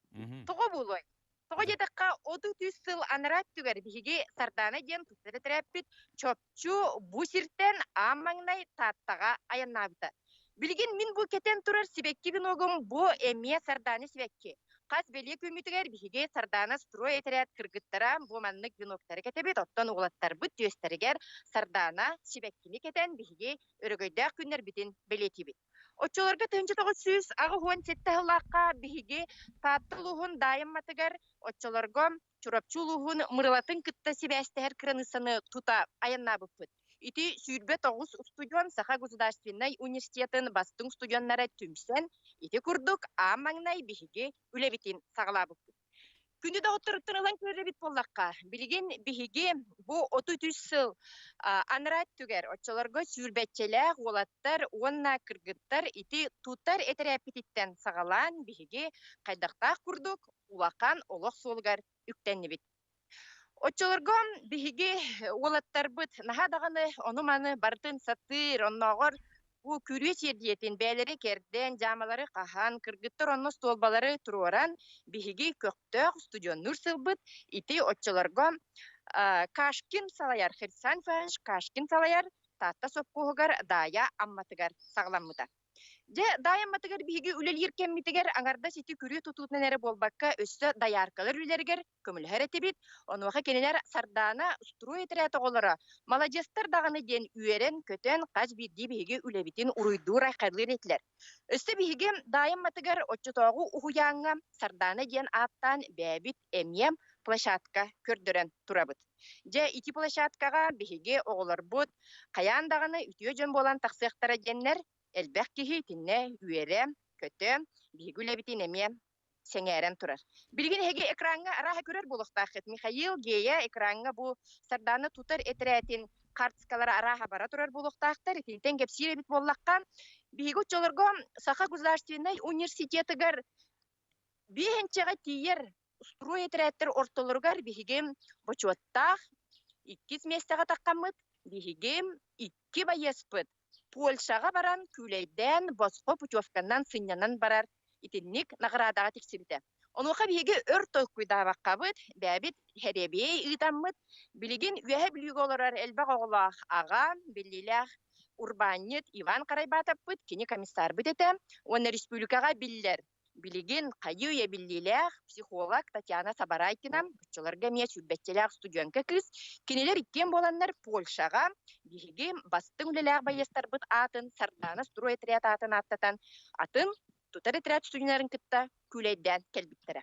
Тоҕо буолуой? Тоҕо диэтэххэ, 33 сыл анараа өттүгэр биһиги Сардаана диэн тутар этэрээппит чопчу бу сиртэн аан маҥнай Тааттаҕа айаннаабыта. Билигин мин бу кэтэн турар сибэкки веногум бу эмиэ Сардаана сибэкки. Хас бэлиэ күммүтүгэр биһиги Сардаана строй этэрээт кыргыттара бу маннык веноктары кэтэбит, оттон уолаттарбыт түөстэригэр Сардаана сибэккини кэтэн биһиги өрөгөйдөөх күннэрбитин бэлиэтиибит. Оччолорго 1987 сыллаахха биһиги Таатта улууһун Даайымматыгар оччолорго Чурапчы улууһун Мырылатын кытта сибээстэһэр кыраныыссаны тута айаннаабыппыт. Ити 29 устудьуон Саха государственнай университетын бастыҥ устудьуоннара түмсэн, ити курдук аан маҥнай биһиги үлэбитин саҕалаабыппыт. Күндү доҕотторуттан ылан көрөр буоллахха, билигин биһиги бу 33 сыл анараа өттүгэр оччолорго сүүрбэччэлээх уолаттар уонна кыргыттар ити тутар этэрээппититтэн саҕалаан биһиги хайдахтаах курдук улахан олох суолугар үктэннибит. Оччолорго биһиги уолаттарбыт наһаа даҕаны ону-маны барытын сатыыр, оннооҕор бу күрүө сиэрдийэтин бэйэлэри кэрдэн, дьаамалары хаһан, кыргыттар онно остуолбалары туруоран, биһиги көхтөөх студеннуур сылбыт ити оччолорго Кашкин салайар, Хрисан Иванович Кашкин салайар Таатта сопхуоһугар Даайа Амматыгар саҕаламмыта. Дьэ, Даайамматыгар биһиги үлэлиир кэммитигэр аҥардас ити күрүө тутуутунан эрэ буолбакка, өссө дояркалар үлэлэригэр көмөлөһөр этибит. Онуоха кинилэр Сардаана строй этэрээт оҕолоро маладьыастар даҕаны диэн үөрэн-көтөн хас биирдии биһиги үлэбитин уруйдуур-айхаллыыр этилэр. Өссө биһиги Даайамматыгар оччотооҕу уһуйааҥҥа Сардаана диэн ааттаан бэйэбит эмиэ площадка көрдөрөн турабыт. Дьэ, ити площадкаҕа биһиги оҕолорбут хайаан даҕаны үтүө дьон буолан тахсыахтара диэннэр элбэх киһи итиннэ үөрэ, көтө, биһиги үлэбитин эмиэ сэҥээрэн турар. Билигин эһиги экраҥҥа арааһа көрөр буолуохтааххыт. Михаил Гея экраҥҥа бу Сардаана тутар этэрээтин хартыскалара арааһа бара турар буолуохтаахтар. Итинтэн кэпсиир эбит буоллахха, биһиги оччолорго Саха государственнай университетыгар биэһинчэҕэ тиийэр строй этэрээттэр ортолоругар биһиги бочуоттаах иккис миэстэҕэ таххаммыт, биһиги икки байыаспыт Польшаҕа баран күүлэйдээн босхо путевканан сынньанан барар итинник наҕараадаҕа тиксибитэ. Онуоха биһиги өр толкуйдаабаккабыт, бэйэбит сэрэбиэй ыытаммыт, билигин Үөһээ Бүлүүгэ олорор элбэх оҕолоох аҕа, биллиилээх урбаанньыт Иван Карайбатовпыт, кини комиссарбыт этэ уонна республикаҕа биллэр Билигин хайыы-үйэ биллиилээх психолог Татьяна Сабарайкина, оччолорго эмиэ сүүрбэччэлээх студентка кыыс, кинилэр иккиэн буоланнар Польшаҕа биһиги бастыҥ үлэлээх байыастарбыт аатын Сардаана стройотряд аатын ааттатан атын тутар отряд студеннарын кытта күүлэйдээн кэлбиттэрэ.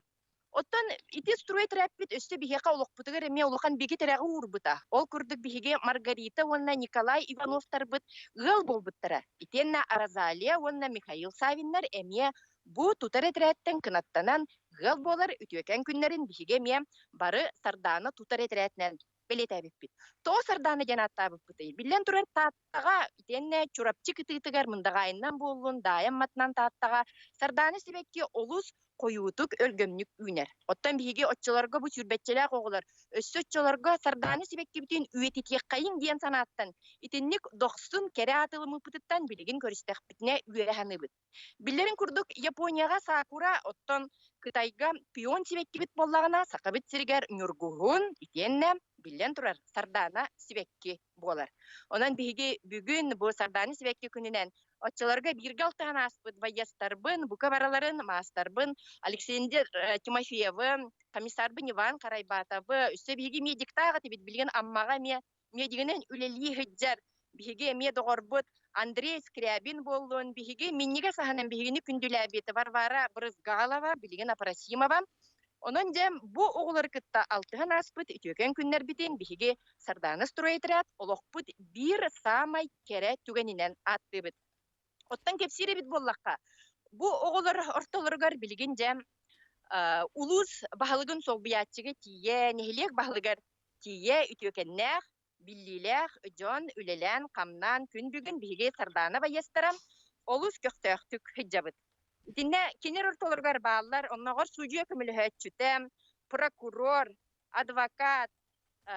Оттон ити стройтряппит өссө биһиэхэ олохпутугар эмиэ улахан биги тирэҕи уурбута. Ол курдук биһиги Маргарита уонна Николай Ивановтарбыт ыал буолбуттара. Итиэннэ Розалия уонна Михаил Савиннар эмиэ бу тутар этэрээттэн кынаттанан ыал буолар үтүөкэн күннэрин биһиги эмиэ бары Сардаана тутар этэрээтинэн бэлиэтээбиппит. Тоҕо Сардаана диэн ааттаабыппытый? Биллэн турар, Тааттаҕа итиэннэ Чурапчы кытыытыгар Мындаҕаайынан буоллун, Даайа Амматынан Тааттаҕа Сардаана сибэкки олус хойуутук, өлгөмнүк үүнэр. Оттон биһиги оччолорго бу сүүрбэччэлээх оҕолор өссө оччолорго Сардаана сибэккибитин үйэтитиэххэйиҥ диэн санааттан итинник дохсун кэрэ аатылыммыппытыттан билигин көрүстэхпитинэ үөрэ саныыбыт. Биллэрин курдук, Японияҕа сакура, оттон Кытайга пион сибэккибит буоллаҕына, Сахабыт сиригэр ньургуһун, итиэннэ, биллэн турар, сардаана сибэкки буолар. Онон биһиги бүгүн бу сардаана сибэкки күнүнэн оччолорго бииргэ алтыһан ааспыт байыастарбын, бука бараларын, маастарбын Александр Тимофеевы, комиссарбын Иван Карайбатовы, өссө биһиги медиктаах этибит, билигин Аммаҕа эмиэ медигинэн үлэлии сылдьар биһиги эмиэ доҕорбут Андрей Скрябин буоллун, биһиги минньигэс аһынан биһигини күндүлээбит Варвара Брызгалова, билигин Апросимова. Онон дьэ бу оҕолору кытта алтыһан ааспыт үтүөкэн күннэрбитин биһиги Сардаана стройотряд олохпут биир саамай кэрэ түгэнинэн ааттыыбыт. Оттон кэпсиир эбит буоллахха, бу оҕолор ортолоругар билигин дьэ улуус баһылыгын солбуйааччыга тиийэ, нэһилиэк баһылыгар тиийэ үтүөкэннээх, биллиилээх дьон үлэлээн-хамнаан күн бүгүн биһиги Сардаана байыастара олус көхтөөхтүк сылдьабыт. Итиннэ кинилэр ортолоругар бааллар оннооҕор судьуйа көмөлөһөөччүтэ, прокурор, адвокат,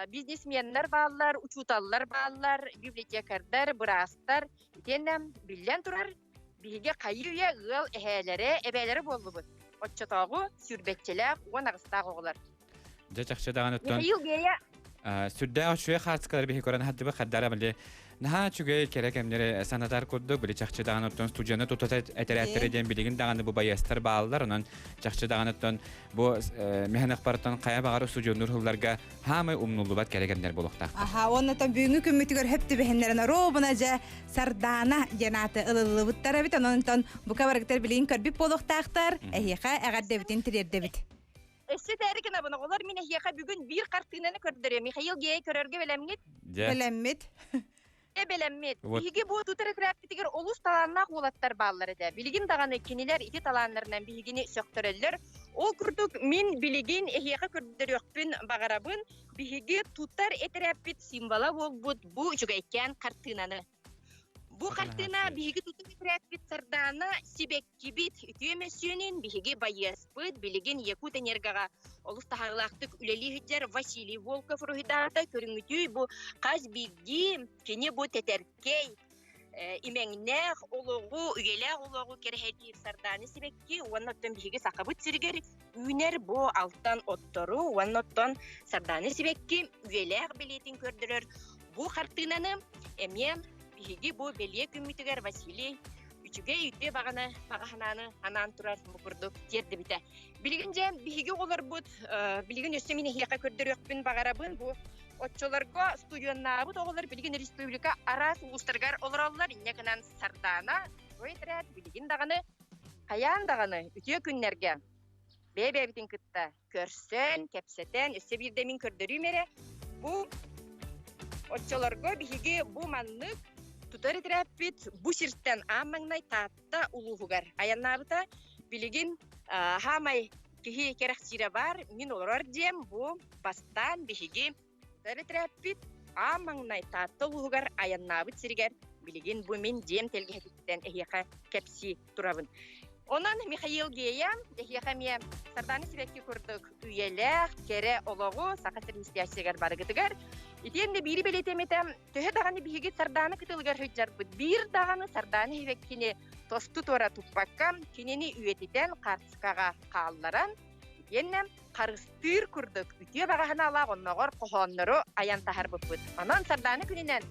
бизнесменнэр бааллар, учууталлар бааллар, библиотекардар, быраастар. Итиэннэ биллэн турар, биһиги хайыы-үйэ ыал эһээлэрэ, эбээлэрэ буоллубут. Оччотооҕу сүүрбэччэлээх, 18-таах оҕолор. Дьэ чахчы даҕаны оттон Михаил Гея сүрдээх үчүгэй хаартыскалар биһи көрөн аһардыбы хардара били наһаа үчүгэй кэрэ кэмнэри санатар курдук били чахчы даҕаны оттон студияны тута этэрээттэрэ диэн билигин даҕаны бу байыастар бааллар онон чахчы даҕаны оттон бу механахпартан хайа баҕар студионнуур сылларга хаамай умнуллубат кэрэ кэмнэр буолуохтаахтар. Аха, уонна бүгүҥҥү күммүтүгэр хөп түбэһиннэрэн оруобуна дьэ Сардаана диэн ааты ылыллыбыттар эбит. Онон бука барыгытар билигин көрбүт буолуохтаахтар. Эһиэхэ эҕэрдэбитин тириэрдэбит. Өссө тээри гынабын, оҕолор мин эһиэхэ бүгүн биир хартыынаны көрдөрүөм. Михаил Гея көрөргө бэлэмҥит? Дьэ. Бэлэммит. Э, бэлэммит. Вот. Биһиги бу тутар этэрээппитигэр олус талааннаах уолаттар бааллар этэ. Билигин даҕаны кинилэр ити талааннарынан биһигини сөхтөрөллөр. Ол курдук мин билигин эһиэхэ көрдөрүөхпүн баҕарабын. Биһиги тутар этэрээппит символа буолбут бу үчүгэйкээн хартыынаны. Бу хартыына биһиги тутан этэрээппит Сардаана сибэккибит үтүө мөссүөнүн биһиги байыаспыт билигин Якутэнергоҕа олус таһаарыылаахтык үлэлии сылдьар Василий Волков уруһуйдаата көрүҥүтүй бу хас биирдии кини бу тэтэркэй имэҥнээх олоҕу, үйэлээх олоҕу кэрэһэлиир Сардаана сибэкки уонна оттон биһиги Сахабыт сиригэр үүнэр бу алтан оттору уонна оттон Сардаана сибэкки үйэлээх билиэтин көрдөрөр Бу хартыынаны эмиэ биһиги бу бэлиэ күммүтүгэр Василий үчүгэй үтүө баҕаны баҕаһынааны анаан турар бу курдук тиэрдибитэ. Билигин дьэ биһиги оҕолорбут билигин өссө мин эһиэхэ көрдөрүөхпүн баҕарабын бу оччолорго студионнаабыт оҕолор билигин республика араас улуустарыгар олороллор инньэ гынан Сардаана этэрээт билигин даҕаны хайаан даҕаны үтүө күннэргэ бэйэ-бэйэбитин кытта көрсөн, кэпсэтэн, өссө биирдэ мин көрдөрүүм эрэ. Бу оччолорго биһиги бу маннык тутар этэрээппит бу сиртэн аан маҥнай Таатта улууһугар айаннаабыта. Билигин хаамай киһи кэрэхсиирэ баар, мин олорор диэм бу бастаан биһиги тутар этэрээппит аан маҥнай Таатта улууһугар айаннаабыт сиригэр билигин бу мин дьиэм тэлгэһэтиттэн эһиэхэ кэпсии турабын. Онон Михаил Гея эһиэхэ эмиэ Сардаана сибэкки курдук үйэлээх, кэрэ олоҕу Саха сирин истээччигэр барыгытыгар итиэннэ биири бэлиэтиэм этэ, төһө даҕаны биһиги Сардаана кытылыгар сылдьарбыт, биир даҕаны Сардаана сибэккини тосту туора туппакка, кинини үйэтитэн хаартыскаҕа хаалларан, итиэннэ харыстыыр курдук үтүө баҕаһынаалаах онноҕор хоһооннору айан таһарбыппыт. Онон Сардаана күнүнэн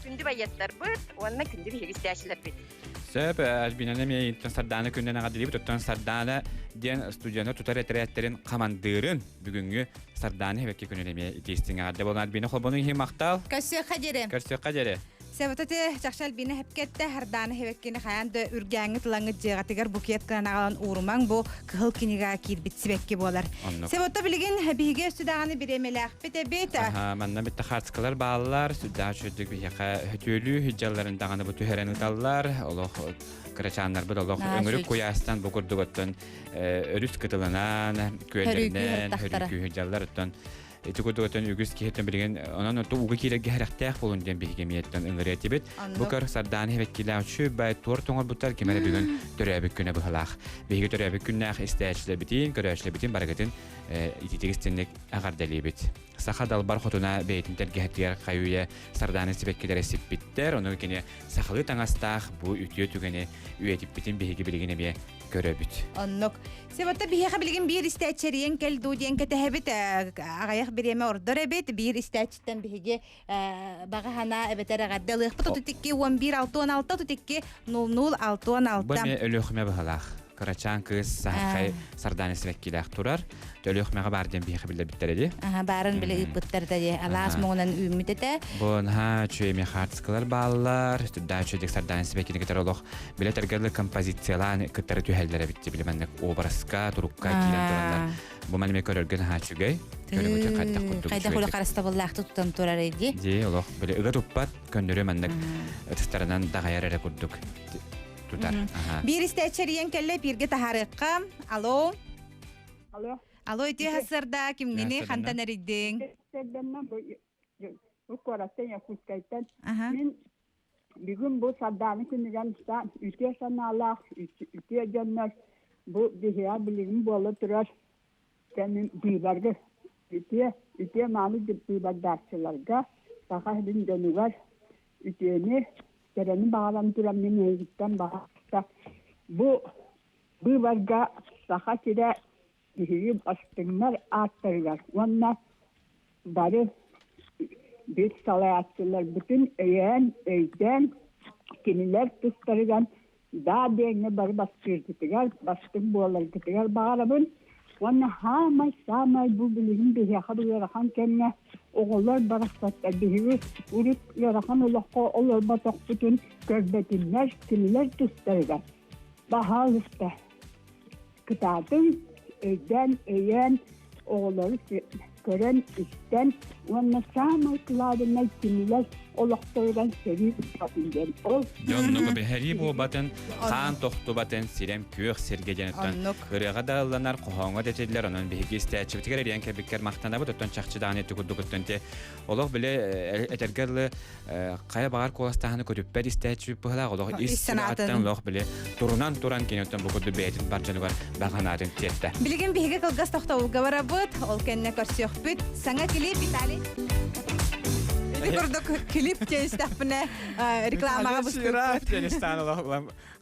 күндү байыастарбыт уонна күндү биһиги истээччилэрбит. Сөп, Альбинаны эмиэ Сардаана күнүнэн эҕэрдэлиибит. Оттон Сардаана диэн студияны тутар этэрээттэрин хамандыырын бүгүҥҥү Сардаана Хэбэкки күнүн эмиэ итиистиҥ эҕэрдэ буолан Альбина холбону иһин махтал. Көрсүөххэ диэри. Көрсүөххэ диэри. Себатате чахчы Альбина хепкетте хардааны хебеккини хайан да үргээҥҥи тылаҥҥыт дьиэҕитигэр букет гынан аҕалан уурумаҥ бу кыһыл кинигэ киирбит сибэкки буолар. Себото билигин биһиги өссө даҕаны бириэмэлээхпит эбит. Аха, манна битте хаацкалар бааллар, сүрдээх үчүгдүк биһиэхэ хөтүөлүү хүдьалларын даҕаны бу түһэрэн ыталлар. Олох кырачааннарбыт олох өҥүрүк куйаастан бу курдук оттон өрүс кытылынан, күөллэринэн хөрүүкүү хүдьаллар оттон Ити курдук өтөн үгүс киһиттэн билигин онон ууга киирэргэ хэрэхтээх буолун диэн биһиги эмиэттэн ыҥырыа этибит. Бу көр Сардаана Хэбэккилээх үчүгэй туор тоҥорбуттар ким эрэ бүгүн төрөөбүт күнэ быһалаах. Биһиги төрөөбүт күннээх истээччилэрбитин, көрөөччүлэрбитин барыгытын ититик истинник эҕэрдэлиибит. Саха далбар хотуна бэйэтин тэлгэһэтигэр хайуйа Сардаана сибэккилэрэ сиппиттэр, ону кини сахалыы таҥастаах бу үтүө түгэни үйэтиппитин биһиги билигин эмиэ көрөбүт. Оннук. Себата биһиэхэ билигин биир истээччи эрийэн кэл дуу диэн кэтэһэбит. Аҕыйах бириэмэ ордор эбит. Биир истээччиттэн биһиги баҕа санаа эбэтэр эҕэрдэ ылыахпыт. 32 11 66 32 00 66. Бу эмиэ Өлүөхүмэ быһалаах. Кырачаан кыыс саһархай сардаана сибэккилээх турар. Өлүөхүмэҕэ баар диэн биһиэхэ биллэрбиттэр эди. Аха, баарын биле ыыппыттар да дии. Алаас муҥунан үүммүт этэ. Бу наһаа үчүгэй эмиэ хаартыскалар бааллар. Сүрдээх үчүгэйдик сардаана сибэккини кытары олох билэ тэргэллик композициялаан кыттары түһэллэр эбит биле маннык образка, турукка киирэн тураннар. Бу маннык көрөргө наһаа үчүгэй. Көрүҥүтүн хайдах курдук Хайдах улы харыстабыллаахты тутан турар эди. Дии, олох биле ыга туппат, көннөрү маннык ытыстарынан даҕайар эрэ курдук тутар. Биир истээччи кэллэ эпииргэ таһаарыахха. Алло. Алло. Алло, ити хасырда кимгини хантан эрийдиң? Бу куораттан Якутскайтан. Мин бүгүн бу Сардаана күнүгэр үтүө санаалаах, үтүө дьоннор бу биһиэхэ билигин буола турар кэмин быыбарга үтүө үтүө мааны быыбардааччыларга саха сирин дьонугар үтүөнү кэрэни баҕаран туран мин эһигиттэн баҕаста бу быыбарга Саха сирэ биһиги бастыҥнар ааттарыгар уонна бары биир салайааччыларбытын өйөөн, өйдөөн, кинилэр тустарыгар даа диэҥҥэ бары бастыыргытыгар, бастыҥ буоларгытыгар баҕарабын. Уонна саамай саамай бу билигин биһиэхэ бу ыарахан кэмҥэ оҕолор барахсаттар биһиги урут ыарахан олоххо олорботохпутун көрбөтүннэр, кинилэр тустарыгар баһаалыста кытаатыҥ, өйдөөн, өйөөн, оҕолору көрөн, истэн уонна саамай кылаабынай кинилэр олохторугар сэрии буолбатын диэн ол Дьоннугу бэһэрии буолбатын, хаан тохтубатын, сирэм күөх сиргэ диэн оттон ырыаҕа да ылланар, хоһооҥҥо да этиллэр, онон биһиги истээччибитигэр эрийэн кэлбиккэр махтанабыт, оттон чахчы даҕаны ити курдук те олох биле этэргэ дылы хайа баҕар куоластааһыны көтүппэт истээччи быһалаах олох ис санааттан олох били турунан туран киниттэн бу курдук бэйэтин бар дьонугар баҕанаатын тиэртэ. Билигин биһиги кылгас тохтобулга барабыт, ол кэннэ көрсүөхпүт. Саҥа клип Виталий. Ити курдук клип диэн рекламаҕа бустук.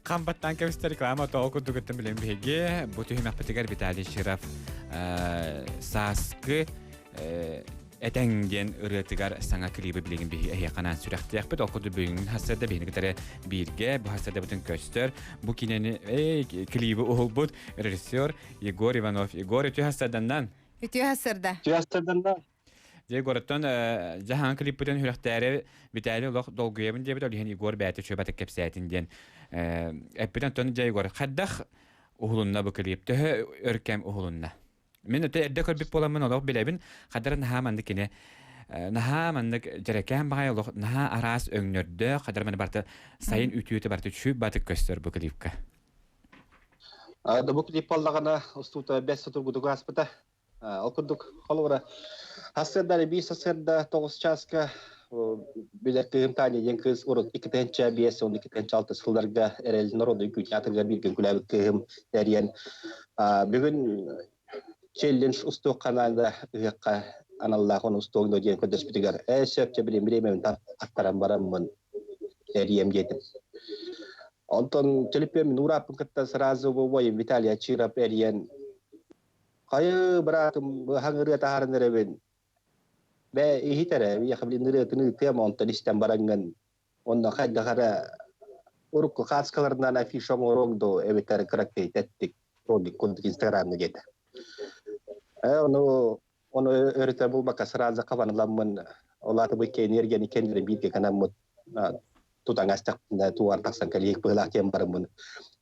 Хамбаттан кэбистэ реклама тоҕо курдук ыттым билэн биһиги бу түһүмэхпитигэр Виталий Широв сааскы Этэҥ диэн ырыатыгар саҥа клибы билигин биһи эһиэхэ сүрэхтиэхпит. Ол курдук бүгүн хассарда биһини кытары бииргэ бу хассардабытын көстөр. Бу кинени клибы уһулбут режиссер Егор Иванов. Егор, үтүө хассарданнан. Үтүө хассарда. Үтүө хассарданнан. Егорыттан жаһаан клиппытын сүрэхтээри Виталий олох долгуйабын диэбит, ол иһин Егор бэйэтэ үчүгэй кэпсээтин диэн эппитин оттон дьэ Егор хайдах уһулунна бу клип төһө өр кэм уһулунна? Мин өтө эрдэ көрбүт буоламмын олох билэбин, хадара наһаа маннык кини наһаа маннык дьэрэкээн баҕайы олох наһаа араас өҥнөрдөөх, хадара маны барыта сайын үтүөтэ барыта үчүгэй батык көстөр бу клипка. Да бу клип буоллаҕына устуута бэс сотургутук ааспыта. Ол курдук холобура сарсыарда биир сарсыарда 9 чааска билэр кыыһым Таня диэн кыыс урут 2005 уонна 2006 сылларга эрэл народный театрыгар бииргэ үҥкүүлээбит кыыһым эрийэн бүгүн челлендж устуохха наада ыһыахха аналлаах ону устуоҥ дуо диэн көрдөспүтүгэр ээ сөп чэ билим бириэмэбин аттаран бараммын эрийэм диэтим. Онтон төлөпүөммүн уурааппын кытта сразу убайым Виталий Ачиров эрийэн хайы быраатым хаҥырыа таһааран эрэбин бээ иһит эрэ миэхэ билин ырыатын ыытыам онтон истэн бараҥҥын Онно хайдах эрэ урукку хааскаларынан афиша оҥоруоҥ дуу эбэтэр кыракый тэттик ролик курдук инстаграмҥа диэтэ. Э ону ону өрүтэ булбакка сразу хабаныламмын ол аата бу энергияны кэннилэрин бииргэ гынаммыт. Тутан астахпына туар тахсан кэлиик быһылаах диэн барыммын.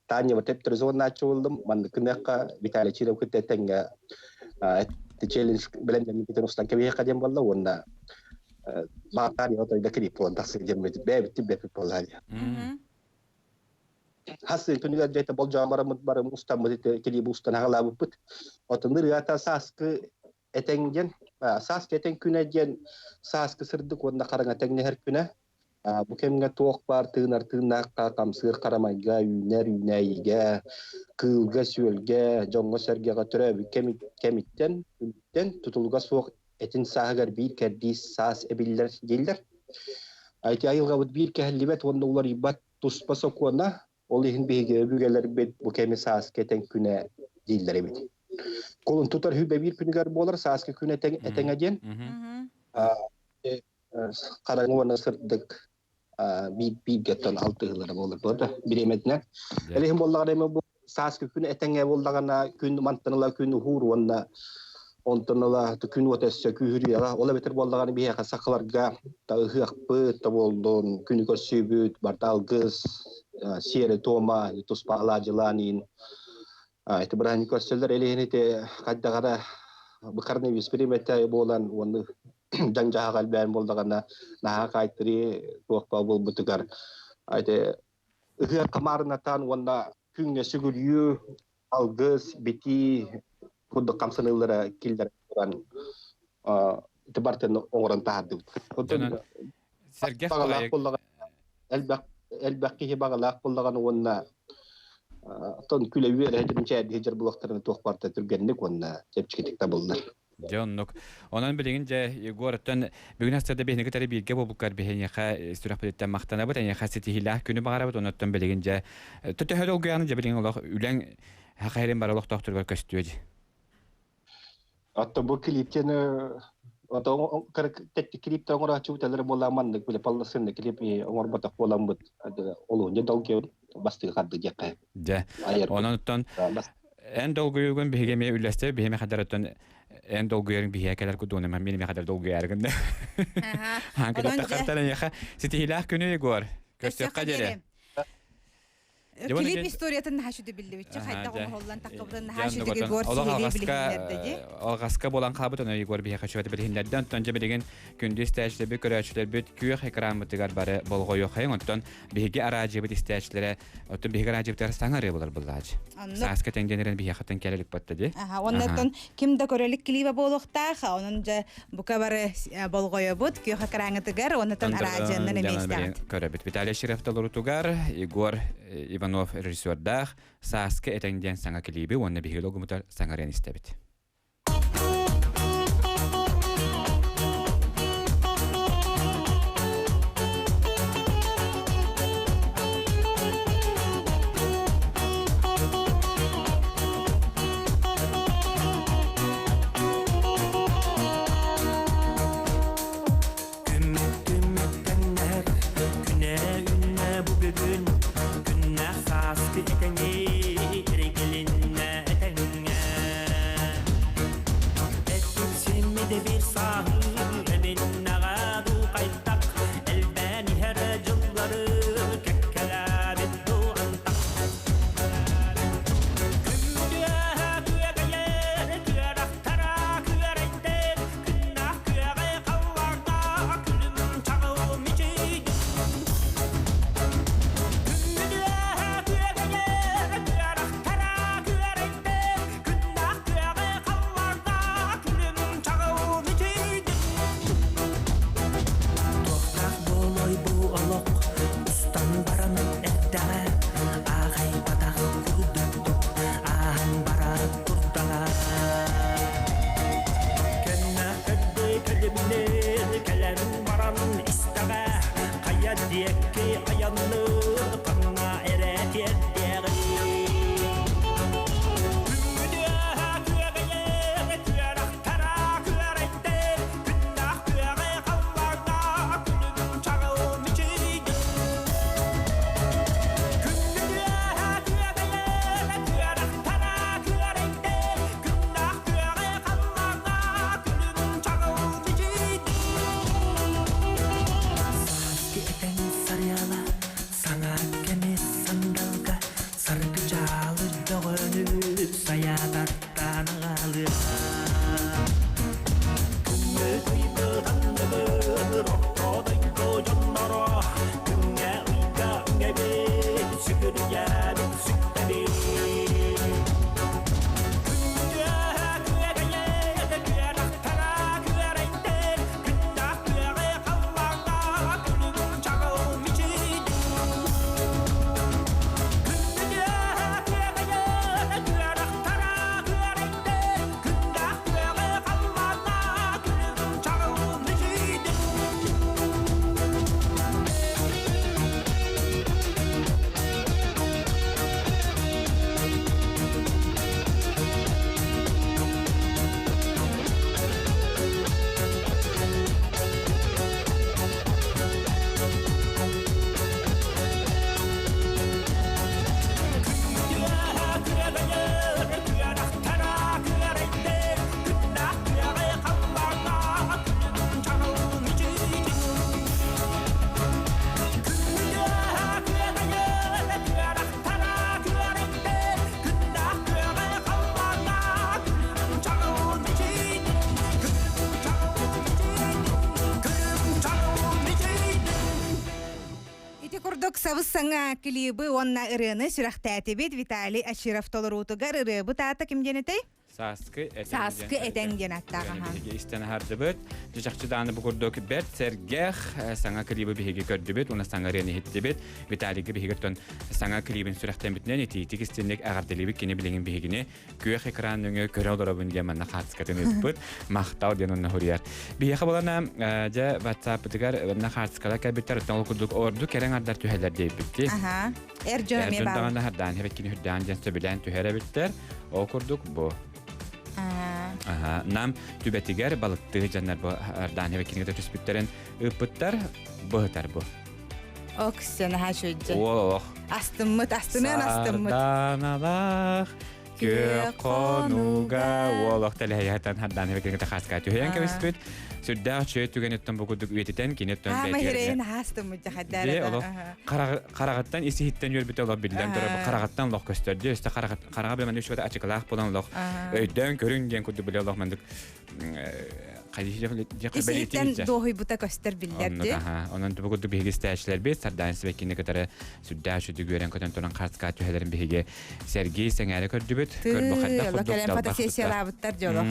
Таня вот төптөрү болдум. Манныкыныакка Виталий Чиров кытта тэҥҥэ челлендж бэлэмнэммитин устан кэбиһиэххэ диэн буолла уонна баатаар отойда клип буолан тахсыы диэн бэйэбит бэппит буолла. Хас күнүгэр дьэ болдьоон бараммыт барым устаммыт клип устан аҕалаабыппыт. Отон ырыата сааскы этэҥ диэн сааскы этэҥ күнэ диэн сааскы сырдык уонна хараҥа тэҥнэһэр күнэ. Бу кэмҥэ туох баар тыынар тыыннаахха, хамсыыр харамайга, үүнэр үүнээйигэ, кыылга-сүөлгэ, дьоҥҥо-сэргэҕэ төрөөбүт кэмиттэн, күнүттэн тутулуга суох этин сааһыгар биир кэрдиис саас эбиллэр дииллэр. Ити айылҕабыт биир кэһиллибэт уонна уларыйбат туспа сокуона, ол иһин биһиги өбүгэлэрбит бу кэми сааскы этэн күнэ дииллэр эбит. Кулун тутар хүбэ биир күнүгэр буолар сааскы күн этэҥэ диэн. Хараҥа уонна сырдык бииргэттэн алтыһыылара буолар буолар бириэмэтинэн. Элиһин буоллаҕына эми бу сааскы күн этэҥҥэ буоллаҕына күн мантан ыла күн уһуур уонна онтон ыла күн уота өссө күүһүрүөҕэ. Ол эбэтэр буоллаҕына биһиэхэ сахаларга та ыһыахпыт та буоллун, күнү көрсүүбүт, барыта алгыс, сиэрэ-туома, туспа алаадьылаан иин ити бырааһынньык көрсөллөр. Элиһин ити хайдаҕа эрэ бу коронавирус бириэмэтэ буолан уонна дьаҥ-дьаһах элбээн буоллаҕына наһаа хаайтырыы туохпа буолбутугар ити ыһыах хамаарынатаан уонна күҥҥэ сүгүрүйүү алгыс битии курдук хамсаныылара киллэрэн туран ити бартын оҥорон таһаардыбыт. Сэргэх баҕалаах буоллаҕына элбэх элбэх киһи баҕалаах буоллаҕына уонна оттон күлэ үөрэ дьэ дьэр булахтарына туох барыта түргэнник уонна чэпчэкитик табыллар. Дьэ оннук. Онон билигин дьэ Егор оттон бүгүн астарда биһиги кытары бииргэ буолбуккар биһиэхэ сүрэхпититтэн махтанабыт, эйиэхэ ситиһиилээх күнү баҕарабыт. Онон билигин дьэ төһө долгуйаҕын дьэ билигин олох үлэҥ хахайрын бары олохтоохторугар көстүө дии. Отто бу клиптен ото клипте оҥорооччу телер буолла маннык биле полноценный клип оҥорботох буоламмыт олуһунньа долгуйун бастыы харды диэххэ. Дьэ. Онон оттон эн долгуйугун биһиги эмиэ үллэстэ биһиги хадарыттан эн долгуйарыҥ биһиэхэ кэлэр кудуунама мин эмиэ хадар долгуйарыгын да. Онон дьэ. Эйиэхэ ситиһиилээх күнү Егор. Көрсүөххэ диэри. Клип историятын наһаа сүдү биллибитчэ хайдах оҥоһуллан таххыбытын наһаа сүдү Егор сиһилии билиһиннэрдэ дии. Алҕаска буолан хаалбыт ону Егор биһиэхэ чугата билиһиннэрдэ. Онтон дьэ билигин күндү истээччилэрбит, көрөөччүлэрбит күөх экраммытыгар бары болҕойуоххайыҥ. Онтон биһиги араадьыйабыт истээччилэрэ оттон биһиги араадьыйабытыгар саҥа ырыа булар буллаачы. Сааска тэҥдэнэрин биһиэхэттэн кэлэ илик батта дии. Аха, оннуттан ким да көрө илик клиба буолуохтаах, онон дьэ бука бары болҕойобут күөх экраҥытыгар, оннуттан араадьыйаннан эмиэ истэҕит. Көрөбүт. Виталий Шерев толорутугар Егор Иванов режиссердаах Сааскы этэҥ диэн саҥа клиби уонна биһиги логомутар саҥарыан истэбит. Күммүт-түммүттэннэр, күнэ үүннэ бу бүгүн, күннээх сааскы этэҥи эргилиннэ этэҥҥэ. Эппит биир сааһы эбиннэҕэ дуу хайтах, элбээн иһэр дьыллары кэккэлээбит дуу антах. Күммүт-үөһэ күөгэйэр, күөрэхтэрэ күөрэйдэр, күннээх күөҕэ халлаана күлүм чаҕыл мичийдин. Күммүт-үөһэ күөгэйэр, күөрэхтэрэ күөрэйдэр, күннээх күөҕэ халлаана күлүм чаҕыл мичийдин. Туохтаах буолуой бу олох устан баран эрдэҕэ аахайбатах курдуктук ааһан бара турдаҕа. Кэннэ кэлбэ кэлимнэ кэлэн баран истэҕэ хайа диэки айанныыр ханна эрэ тиэрдиэҕий. Күммүтүөһэ күөгэйэр күөрэхтэрэ күөрэйдэр күннээх күөҕэ халлааҥҥа күлүм чаҕыл мичийдин. Күммүтүөһэ күөгэйэр күөрэхтэрэ күөрэйдэр күннээх күөҕэ халлааҥҥа күлүм чаҕыл мичийдин. Сааскы этэн курдук сабыс саҥа клибы уонна ырыаны сүрэхтээтибит Виталий Очиров толоруутугар ырыабыт аата ким диэн этэй? Сааскы этэн Сааскы этэн диэн аттаах аха. Биһиги истэн аһардыбыт. Дьэ дааны бу курдук бэрт сэргэх саҥа клибы биһиги көрдүбүт, уонна саҥа ырыаны иһиттибит. Виталийга биһиги саҥа клибин сүрэхтэммитинэн итиитик истинник эҕэрдэлиибит кини билигин биһигини күөх экран нөҥүө көрө олоробун диэн манна хаартыскатын ыыппыт. Махтал диэн онно хуруйар. Биһиэхэ булана дьэ WhatsApp-ытыгар манна хаартыскалар кэлбиттэр, оттон ол курдук ордук кэрэҥ ардар түһэлэр диэбиппит. Аха. Эр дьон Эр эмиэ дьон баар. даҕаны хардаан хэбэккини хүрдээн диэн сөбүлээн түһэр эбиттэр. Ол курдук бу. Аха. Нам түбэтигэр балыктыы дьоннор бу ардаан хэбэккини кытта түспүттэрин ыыппыттар. Быһытар бу. Ок, сен аха чуйдьа. Уол олох. Астыммыт, астыныан астыммыт. Сарданалаах күөх хонууга уолох тэлэһийэтэн хардаан хэбэккини кытта хааска түһэйэн кэбиспит. Сүрдээх үчүгэй түгэниттэн бу курдук үйэтитэн киниттэн Аама бэйэтигэр хирэйин аастыммыт дьахайдар. Дьэ, олох хараҕыттан ис-иһиттэн үөрбүтэ олох биллэн турар. Хараҕыттан олох көстөрдү. Өстө хараҕа билэмэн үчүгэй ачыкылаах буолан олох өйдөөн көрүҥ диэн курдук биле олох мандык Ис-иһиттэн дуоһуйбута көстөр биллэр ди. Онон бу курдук биһиги истээччилэрбит Сардаан Сибэккини кытары сүрдээх үчүгэй үөрэн көтөн туран хаартыска түһэлэрин биһиги сэргии сэҥээрэ көрдүбүт. Көрбө хайдах Тыы, курдук кэлэн далбах фотосессиялаабыттар дьоло.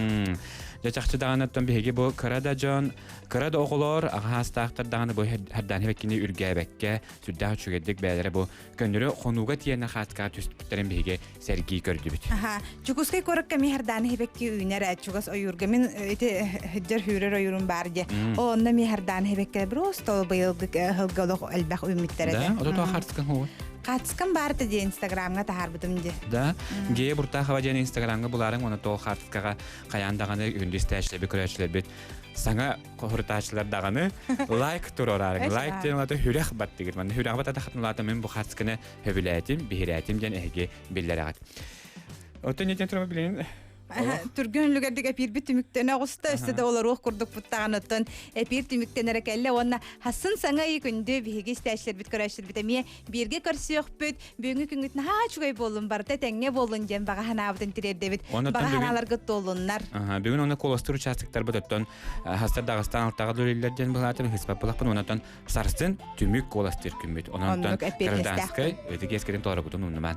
Дьэ чахчы даҕаны оттон биһиги бу кыра да дьон, кыра да оҕолор аҕа саастаахтар даҕаны бу Хардаан Сибэккини үргээбэккэ сүрдээх үчүгэйдик бэйэлэрэ бу көннөрү хонууга тиийэн хаатка түспүттэрин биһиги сэргии көрдүбүт. Аха, Чукускай куоракка ми Хардааны Хибекки үүнэр чугас ойуурга мин ити хыджар хүүрэр ойуурум бар де. Онно ми Хардааны Хибекке просто быйылгы хылга олох элбэх үүммүттэр Да, этэ. ото тоҕо хартыскан хугун? Хатыскан бар те диэн Инстаграмҥа таһаарбытым де. Да, Гея Буртахова диэн Инстаграмҥа булаарыҥ уонна тоҕо хартыскаҕа хайаан даҕаны күндү истээччилэрбит көрөөччүлэрбит саҥа хоһурутааччылар даҕаны лайк туруораарыҥ. Лайк диэн улаата хүрэх баттыгыр. Манна хүрэх баттатахатын улаата мин бу хартысканы хөбүлээтим, биһирээтим диэн эһиги биллэрэҕит. Оттон нетен турама билигин Түргэн үлүгэрдик эпиирбит түмүктэнэ оҕуста, өссө да олоруох курдук буттаҕаныттан эпиир түмүктэнэрэ кэллэ уонна хасын саҥа ый күндү биһиги истээччилэрбит көрөөччүлэрбит эмиэ бииргэ көрсүөхпүт. Бүгүҥҥү күҥҥүт наһаа үчүгэй буоллун, барыта этэҥҥэ буоллун диэн баҕа санаабытын тириэрдэбит. Баҕа санааларгыт туоллуннар. Бүгүн онно куоластыыр участоктарбыт оттон хастар Дагыстан алтаҕа дөлүллэр диэн былаатым хыспаппылахпын онон сарсын түмүк куоластыыр күммүт. Онон гражданскай ытык иэскэтин толорбутун умнуман.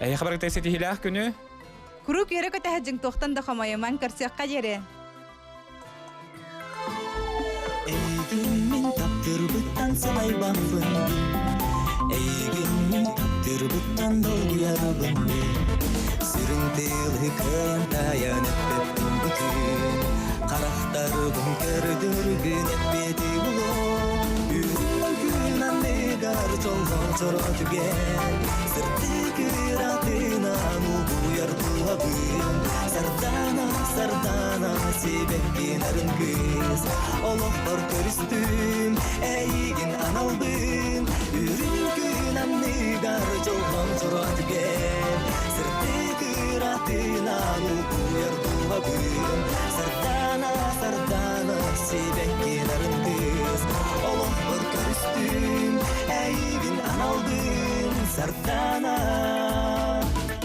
Эһиэхэ барыта ситиһиилээх күнү. Куруук үөрэ көтөһө дьиҥ туохтан да хомойуман көрсүөххэ диэри. Эйигин мин таптыырбыттан сылайбаппын Эйигин мин таптыырбыттан долгуйарбын Сүрүн тыалы кыайан таайан эппэппин бүтүн Харахтарбын көрдөргүн эппиэти булуом Үрүҥ күн анныгар чолбон чоро түгэн Сырдык ыратынан угуйар дууһабын Сардаана, сардаана, сибэкки нарын кыыс Олохпор көрүстүм, эйигин аналбын Үрүҥ күн анныгар дьолбон чоро түгэн Сырдык ыратынан угуйар дууһабын Сардаана, сардаана, сибэкки нарын кыыс Олохпор көрүстүм, эйигин аналбын Сардаана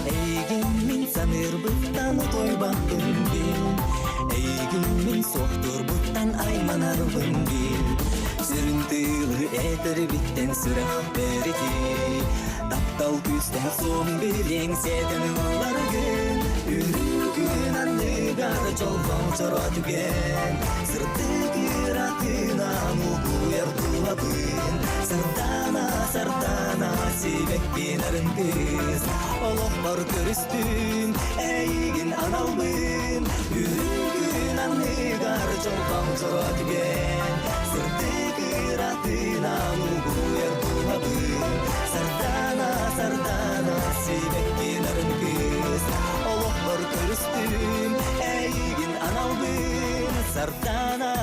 Эйигин мин саныырбыттан утуйбаппын бил Эйигин мин суохтуурбуттан айманарбын бил Сүрүн тыылы этэрбиттэн сүрэх бэрити Таптал күүстээх суон билиэҥ сиэтэн ыларгын Үрүҥ күн анныгар чолбон чоро түгэн Сырдык ыратынан угуйар дууһабын Сардаана, сардаана, сибэкки нарын кыыс Олохпор көрүстүм, эйигин аналбын Үрүҥ күн анныгар чолбон чоро түгэн Сырдык ыратынан угуйар дууһабын Сардаана, сардаана, сибэкки нарын кыыс Олохпор көрүстүм, эйигин аналбын Сардаана.